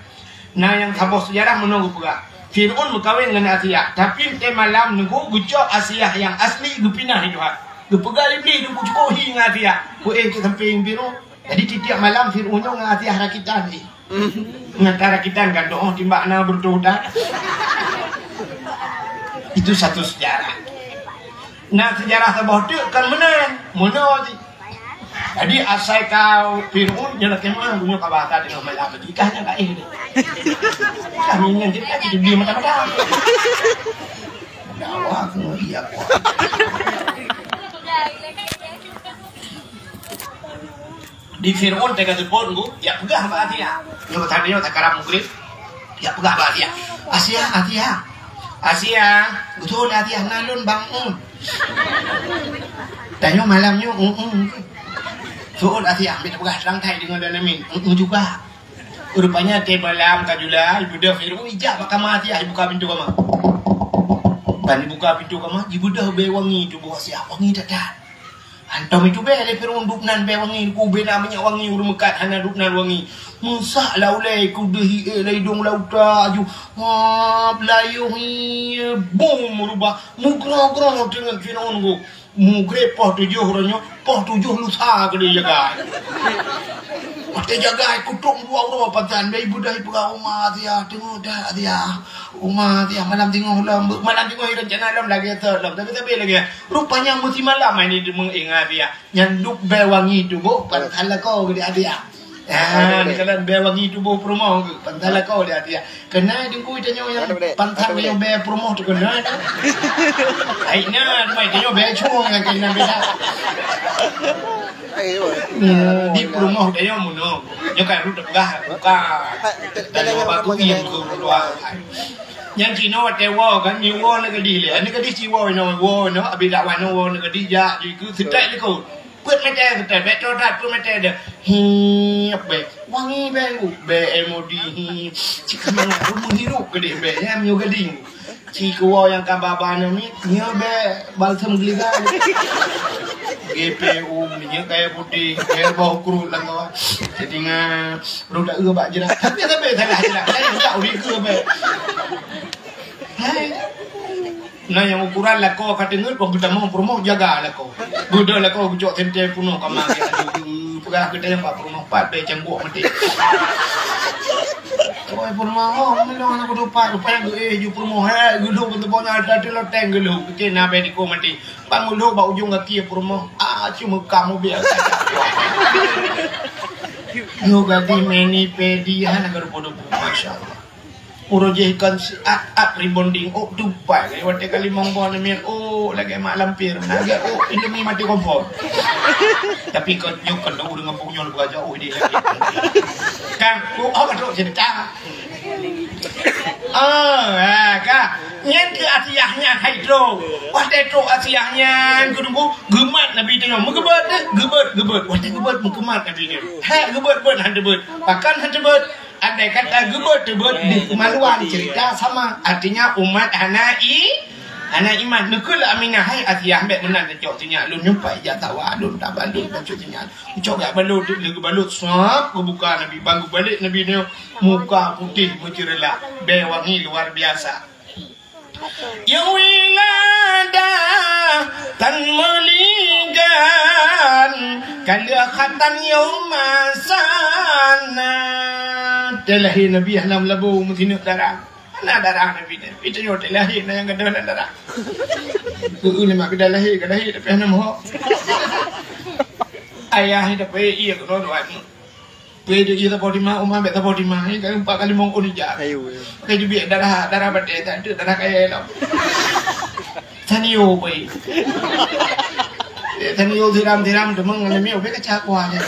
Nah, nyang saboh sejarah meunoe geupeugah, Fir'aun meukawen ngon Asiah, tapi teumalam nunggu geucok Asiah nyang asli geupinah di tuha. Geupeugah Iblih nunggu cukup hi ngon Asiah. Ku eh cok samping Fir'aun. Jadi tiep-tiep malam Fir'aun nyoe ngon Asiah rakitan ni. Ngon rakitan kan doh timbak na beureutoh udah. Itu satu sejarah. Nah, sejarah saboh teuk kan meunan. Meunoe jih. Jadi asai ka Fir'aun nyoe lakée meunan nyoe ka bahasa deungon malam lagi kah nyan ka eh. Kami nyan jadi kita dia mata-mata. Dakwah aku iya. Di Fir'aun teuka teupot ngu, ya peugah bak Asiah. Nyoe tadi nyoe takarab mugrib. Ya peugah bak Asiah. Asiah, Asiah. Asiah, beutôi Asiah na lôn bang un. Tanyoe malam nyoe un un. Fir'aun Asiah ambil peugah terang thai deungon dan amin. Un un juga. Rupanya teumalam ka jula, ibuda Fir'aun ijak bak kama Asiah ibuka pintoe kama. Ban ibuka pintoe kama, ibuda bée wangi tuboh Asiah, wangi that-that. Hantom itu bée lé Fir'aun dubnan bée wangi, ku bée na minyeuk wangi ureuëng meukat hana dubnan wangi. Meusak lau lé ku deuhi eh lé idong lauta aju. Wah, belayoh hi bum rubah mugroe-groe teungon Fir'aun ku. Mugrib poh tujoh uroe nyoe, poh tujoh lusa keudeh jagai. Watée jagai kutong dua uroe pantan bée ibuda ipeugah uma Asiah teungoh dak Asiah. Uma Asiah malam teungoh lom, malam teungoh rencana lom lagée thot lom, tapi tapi lagée Rupanya meusimalam ai ni deungoe ingat dia. Nyan duek bée wangi tuboh pantan lakoe geude adia. Ah, ni kalan bée wangi tuboh peurumoh geuh pantan lakoe geude adia. Keunan deungui tanyoe nyang pantan nyoe bée peurumoh tu keunan. Ai na mai tanyoe bée cuong nyang keunan beda. Hmm, di peurumoh tanyoe meunoe. Nyoe kan rut peugah buka. Tanyoe baku ié keu luwa. Nyang kinoe watée woe kan, nyoe woe neugadih lé. Neugadih ci woe inoe, woe inoe, abi dakwah nyoe woe neugadih jak di keu seutek likot. Peuet meter seutek, meter that peuet meter deh. Hiep bée. Wangi bée ngu. Bée M O D hi. Cit keumangat rumoh hirup gadih bée. Nyang nyoe gadih. Ci keu woe nyang ka ba-ba nyoe mi, nyoe bée balsam geuliga. G P U, minyeuk kayée putéh, bée boh kruet lam kawan. Jadi ngan Rôh taeu bak jeurat. Tapi sabe salah jeurat. Saya tak uri ke be. Hai. Nah, nyang ukuran lakoe ka teungeut, wong geutamong peurumoh jaga lakoe. Geuda lakoe geucok sentée peunoh kama gét. Aduh, peugah geuda nyang bak peurumoh pat bée cangguek maté. Oi, peurumoh, oh, meunyoe aneuk kutupat, rupanya geuéh ju peurumoh, hai, geulhok keu teumpat nyang ada di loteng geulhok. Keutina bée diko maté. Bang ulok bak ujong gaki peurumoh, ah, cuma kamu biasa. Yo gadih meni pedi hana garu podo, masya Allah. Uroe jih kan si at at rebonding, oh tupai lewat tiga lima buah nemir, oh lagi mak lampir, lagi oh Indomie mati kompor. Tapi kau nyok kena urang kampung nyok buka jauh di lagi. Kan, oh apa tu cerita? Ah, ha, ka. Nyan keu Asiah nyan hai trok. Watée trok Asiah nyan keuneuk geumat Nabi teuh nyoe. Meugeubeuet deh, geubeuet, geubeuet. Watée geubeuet meukeumat Nabi nyan. Hai geubeuet-beuet han teubeuet. Pakon han teubeuet? Andai kata geubeuet teubeuet, di kemaluan cerita sama. Artinya umat hana i, hana iman. Neukheun lé Aminah, hai Asiah, bék meunan tacok sinyak lôn, nyumpai jak tawa lôn, tabalot tacok sinyak. Cok jak balot, leugeue balot, sap, geubuka Nabi, ban geubalek Nabi nyoe. Muka putéh meuceureulak, bée wangi luar biasa. Nyang wilada tan meuligan, ka lheueh khatan nyang masa na. Teulahé Nabi hana meulabu meusineuk darah. Hana darah Nabi nyan. Itu nyoe teulahé na nyang gadôh na darah. Keu lima bida lahé, ka lahé tapi hana meuhok. Ayah tapi iya keunoe dua. Pue tu iya saboh tima, uma bék saboh tima. Ni kan empat kali mongkon ija. Ayo, ayo. Pakai jubiek darah, darah batai tak ada, darah kaya lom. Sanio pue. Sanio siram-siram tu meng nami obe kaca kuah je.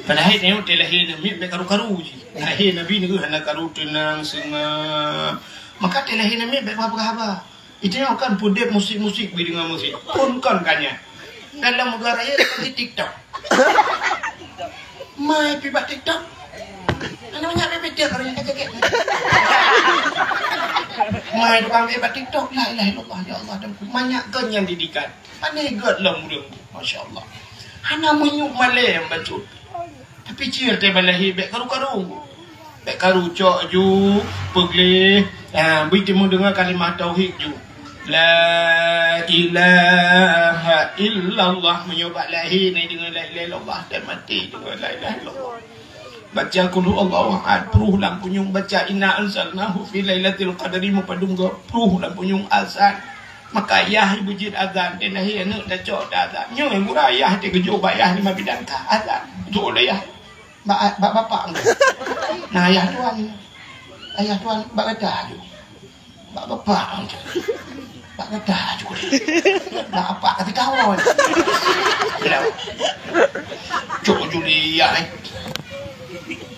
Padahal tengok teh lahé Nabi bék karu-karu je. Lahé Nabi ni hana karu tenang, seungap. Maka teh lahé Nabi bék apa-apa. Itu yang kan pudek musik-musik bi dengan musik. Pun kan kanya. Dalam negara ya kan di TikTok. Mai pi bak TikTok. Ana banyak bebeda kalau yang kakek. Mai tukang bak TikTok, la ilaha illallah, ya Allah, dan manyak kon nyang didikan. Aneh gét lom ureueng, masya Allah. Hana meunyoe malée nyang bacut. Tapi cit teuh bak lahé bék karu-karu. Bék karu cok ju, peugleh, ha, bri teumeudeungoe kalimah tauhid ju. La ilaha illallah, meunyoe bak lahé na deungoe la ilaha illallah, dan maté deungoe la ilaha illallah. Baca qul huwallahu ahad, pruh lam punyueng, baca inna anzalnahu fi lailatul qadri, meupadum goe, pruh lam punyueng, azan. Maka yah beujeuet azan, dan lahé aneuk tacok teuh azan. Nyoe gura yah teuh geujok bak yah lima bidan ka azan. Jok lé yah. Bak, bak bapak. Nah, ayah tuan. Ayah tuan bak gata ju. Bak bapak. Bak gata ju. Bak apak kata kawan. Bila. Cok ju li yah, eh.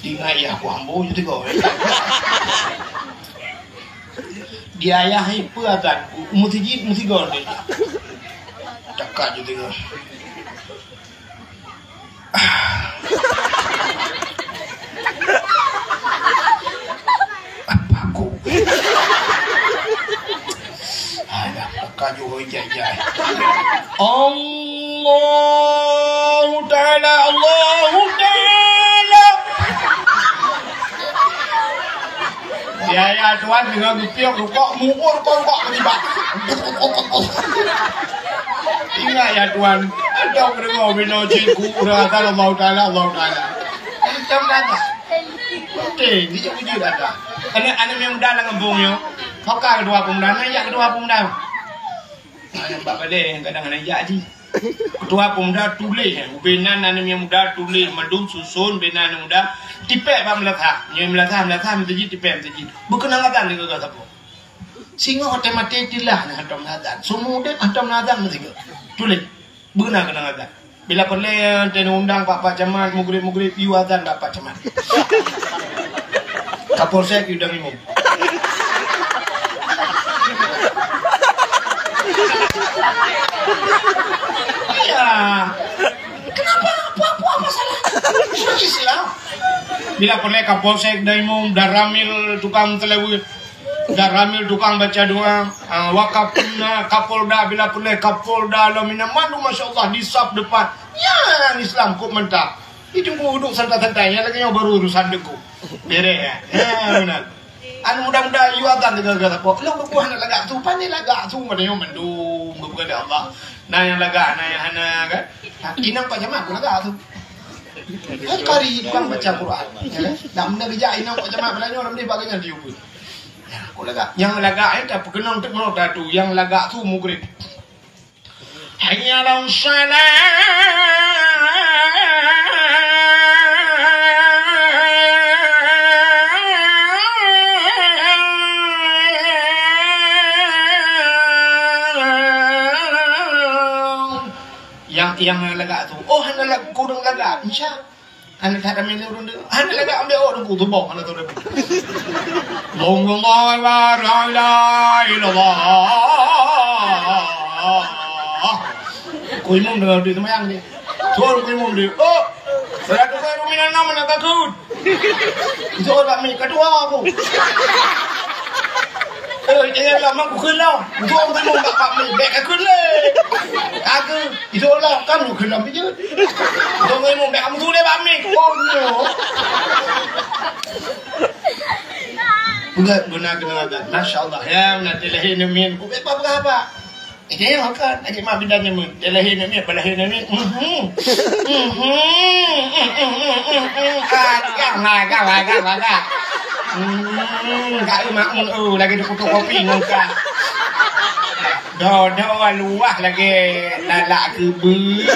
Ingat yah ku ambo ju tiga, eh. Di ayah, eh, peue azan. Meuseujid, meusigoe. Takat ju tiga. Apa aku? Alah, ka juroi jai-jai. Allahu Ta'ala, Allahu Ta'ala. Ya, ya, Tuhan, dengan gepiok rukok, muur kau rukok ketiba. Ingat ya, Tuhan, ada pendengar bina cikgu, urang kata Allahu Ta'ala, Allahu Ta'ala. Macam dah. Okey, dia puji dah. Anak-anak yang muda dalam kampung nyo. Kau kan ketua pemuda, nak jak ketua pemuda. Nah, yang bak balai yang kadang anak jak ji. Ketua pemuda tuléh, eh, ubé nan aneuk muda tuléh mandum susun, ubé nan aneuk muda tipék bak meulasah. Nyoe meulasah, meulasah, meuseujid, tipék meuseujid. Beukeunong azan deungon sapo. Singoh watèe maté tilah nyan hantom azan. Seumeu udép hantom azan meusigoe. Tuléh. Beukeunong azan. Bila peureulèe teuh undang bak Pak Camat, mugrib-mugrib, yue azan bak Pak Camat. Kapolsek yue dang imum. Iya. Kenapa? Apa, apa masalah? Islam. Bila peureulèe Kapolsek dang imum, Danramil tukang seulaweuet, Danramil tukang baca doa, ah, Wakapolda, Kapolda, bila peureulèe Kapolda, lom inan mandum, masya Allah, di saf depan. Nyan Islam kok mantap. Di Teungku duduk santai-santai, nyan lagèe nyoe baru urusan Teungku. Beres, ya. Ya, benar. Anu muda-muda yue azan deungon sapo. Lôn geupeugah hana lagak su, pane lagak su, padahai nyoe mandum geupeugah lé Allah. Na nyang lagak, na nyang hana, kan? Ha, inong Pak Camat pun lagak su. Hai kari tukang baca Quran. Ya, kan? Dak meunan geujak inong Pak Camat, padahai nyoe lam deh bak geuhnyan diyue. Ya, kok lagak. Nyang lagak, eh, tapeukeunong teuk meunurot datu. Nyang lagak su mugrib. Hayya 'alas shalah. Nyang, nyang lagak su. Oh, hana lag-, kureueng lagak. Insya. Hana that ramé lé ureueng deungoe. Hana lagak ambek awak Teungku, tubong hana tahu dah. Allahu Akbar, la ilaha illallah. Ku imum deungon deuh seumayang ni. Suruh ku imum deuh. Oh, salatu khairum minan naum, hana takut. Suruh bak mi, ketua aku. Eh, jangan lama ku kena. Suruh ku imum bak, bak mi, bek aku lé. Aku, suruh lah, kan ku kena bijak. Dong ilmu bèk kamoe tuléh bak mic. Oh, no. Beuna, beuna keuneuk azan. Masya Allah, ya, beuna teulahé neumiet. Ku bèk peugah haba. Eh, makan. Lagi mak bidan nyeumeuet. Teulahé neumiet, peulahé neumiet. Mhm. Mhm. Agak, agak, agak, agak. Hmm, kak makmun, oh, lagi dikutuk kopi ngon kak. Dodo luwah lagèe lalak keubeue.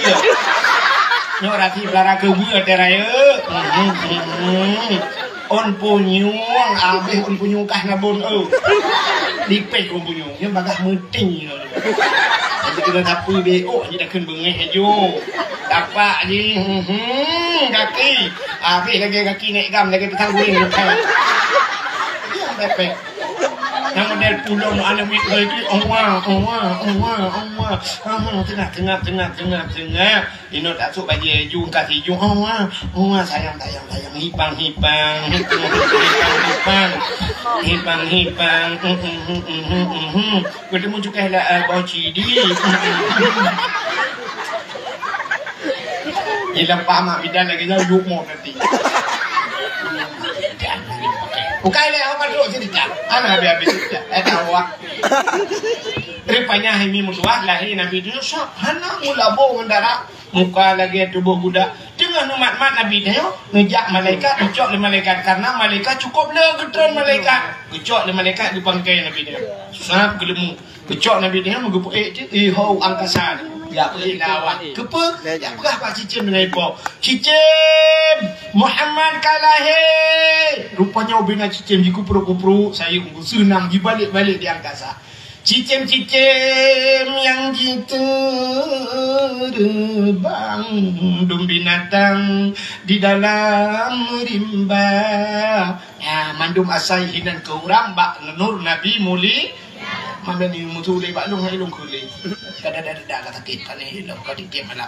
Nyoe rati pelara keubeue watèe rayeuk. Hmm, hmm, hmm. Ôn punyueng, abéh ôn punyueng kah nabôn, eu. Lipéh ôn punyueng. Nyoe bagaih meuting nyoe. Jadi keuneuk sapeue beuh, oh, jadi takheun beungéh aju. Tapak jih, hmm, hmm, gaki. Abéh lagèe gaki nèk gam, lagèe pisang goreng. Nyoe pepek. Nama model pulom aneuk miet lagi, "Oma, oma, oma, oma." Ah, tengah, tengah, tengah, tengah, tengah. Inong tak suk bajée ju, ka si ju. "Oma, oma, sayang, sayang, sayang." Hipang, hipang, hipang, hipang, hipang, hipang. Bertemu juga lah, eh, bau cidi. Ilang pamak bidan lagi jauh yuk mau nanti. Bukan leh, apa tu cerita? Ana habis-habis cerita. Eh, tahu ah. Rupanya hai mi meutuah lahé Nabi Yusuf hana meulabô ngon darah. Muka lagée tuboh budak. Teungoh neumat-mat Nabi tanyoe, neujak malaikat, geucok lé malaikat. Karena malaikat cukup le geutreun malaikat. Geucok lé malaikat geupangkai Nabi tanyoe. Sab geuleumu. Geucok Nabi tanyoe meugeupeuék cit, eh, ho angkasa nyoe. Ya, peuék lawan. Keupeue? Ya, peugah bak cicém deungon ipo. "Cicém, Muhammad ka lahé." Rupanya ubena cicém jikupruk-kupruk, sayeueng seunang jibalek-balek di angkasa. Cicém-cicém nyang jiteubang, dum binatang di dalam rimba. Nyan, mandum asai hinan keu urang bak nur Nabi Muli. Mami ni mutu lé bak lôn, hai lôn keu lé. Kada-kada ka sakét, pane lôn ka dikém malam.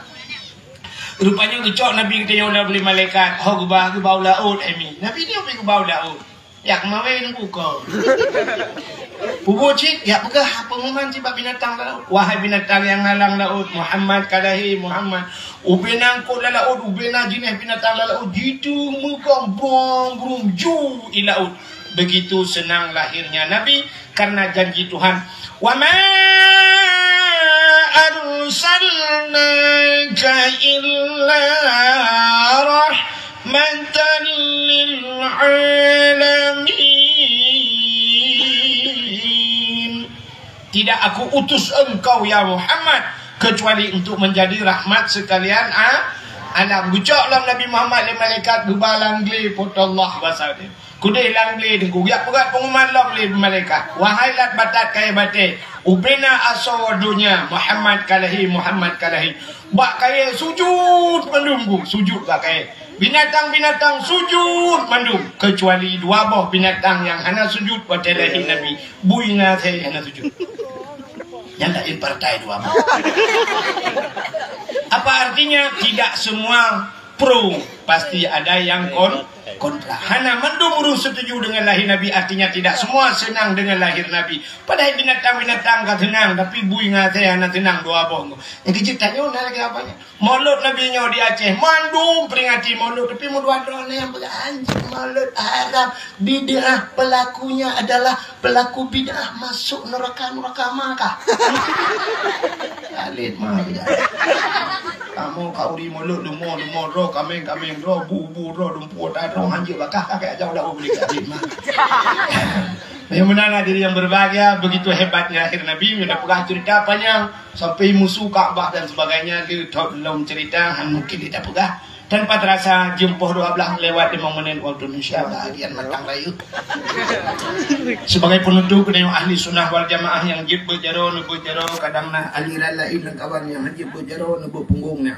Rupanya geucok Nabi geutanyoe lom lé malaikat. Ho geuba, geuba u laôt, hai mi. Nabi nyoe pi geuba u laôt. Jak mawé nunggu ko. Pubuet cit, jak peugah pengumuman cit bak binatang lam laôt. Wahai binatang nyang ngalang laôt, Muhammad ka lahé, Muhammad. Ubena eungkôt lam laôt, ubena jinéh binatang lam laôt, jiteumeukong brong-brong ju i laôt. Begitu senang lahirnya Nabi karena janji Tuhan. "Wa ma arsalnaka illa rahmatan lil alamin." Tidak Aku utus engkau, ya Muhammad, kecuali untuk menjadi rahmat sekalian a-, alam. Geucok lom Nabi Muhammad lé malaikat geuba lam glé Po teu Allah basa deh. Keudeh lam glé teungku, geujak peugah pengumuman lom lé malaikat, "Wahai lat batat kayèe batèe, ubena asoe donya, Muhammad ka lahé, Muhammad ka lahé." Bak kayèe sujut mandum, sujut bak kayèe. Binatang-binatang sujut mandum, kecuali dua boh binatang nyang hana sujut watèe lahé Nabi. Bui ngon asèe hana sujut. Nyan laén partai dua boh. Apa artinya? Tidak semua pro, pasti ada yang kon-, kontra. Hana mandum ureueng setuju dengan lahé Nabi, artinya tidak semua senang dengan lahir Nabi. Padahai binatang-binatang ka seunang, tapi bui ngon asèe hana seunang dua boh. Nyang keu jeuet tanyoe na lagèe apa nyan? Maulud Nabi nyoe di Aceh, mandum peringati Maulud, tapi meudua droeneuh nyang peugah anjing Maulud haram, bid'ah, pelakunya adalah pelaku bid'ah masuk neraka, neraka Makkah. Alit mah bid'ah. Kamoe ka uri Maulud, leumo, leumo droe, kaméng, kaméng droe, bu, bu droe, dumpeue ata droe, hanjeuet bakah, kakek ajau dah beli alit mah. Yang benar hadirin yang berbahagia, begitu hebatnya lahir Nabi, udah peugah cerita panjang. Sampai musuh Ka'bah dan sebagainya, di thot lom cerita, han mungkin kita peugah. Tanpa terasa, jeuem poh dua belas lewat lima menit waktu Indonesia bahagian matang rayeuk. Sebagai penutup, keuneuk ahli sunnah wal jamaah nyang jeuet beuet jaroe, neubeuet jaroe, kadang na aliran laén lam kawan nyang jeuet beuet jaroe, neubeuet punggong, na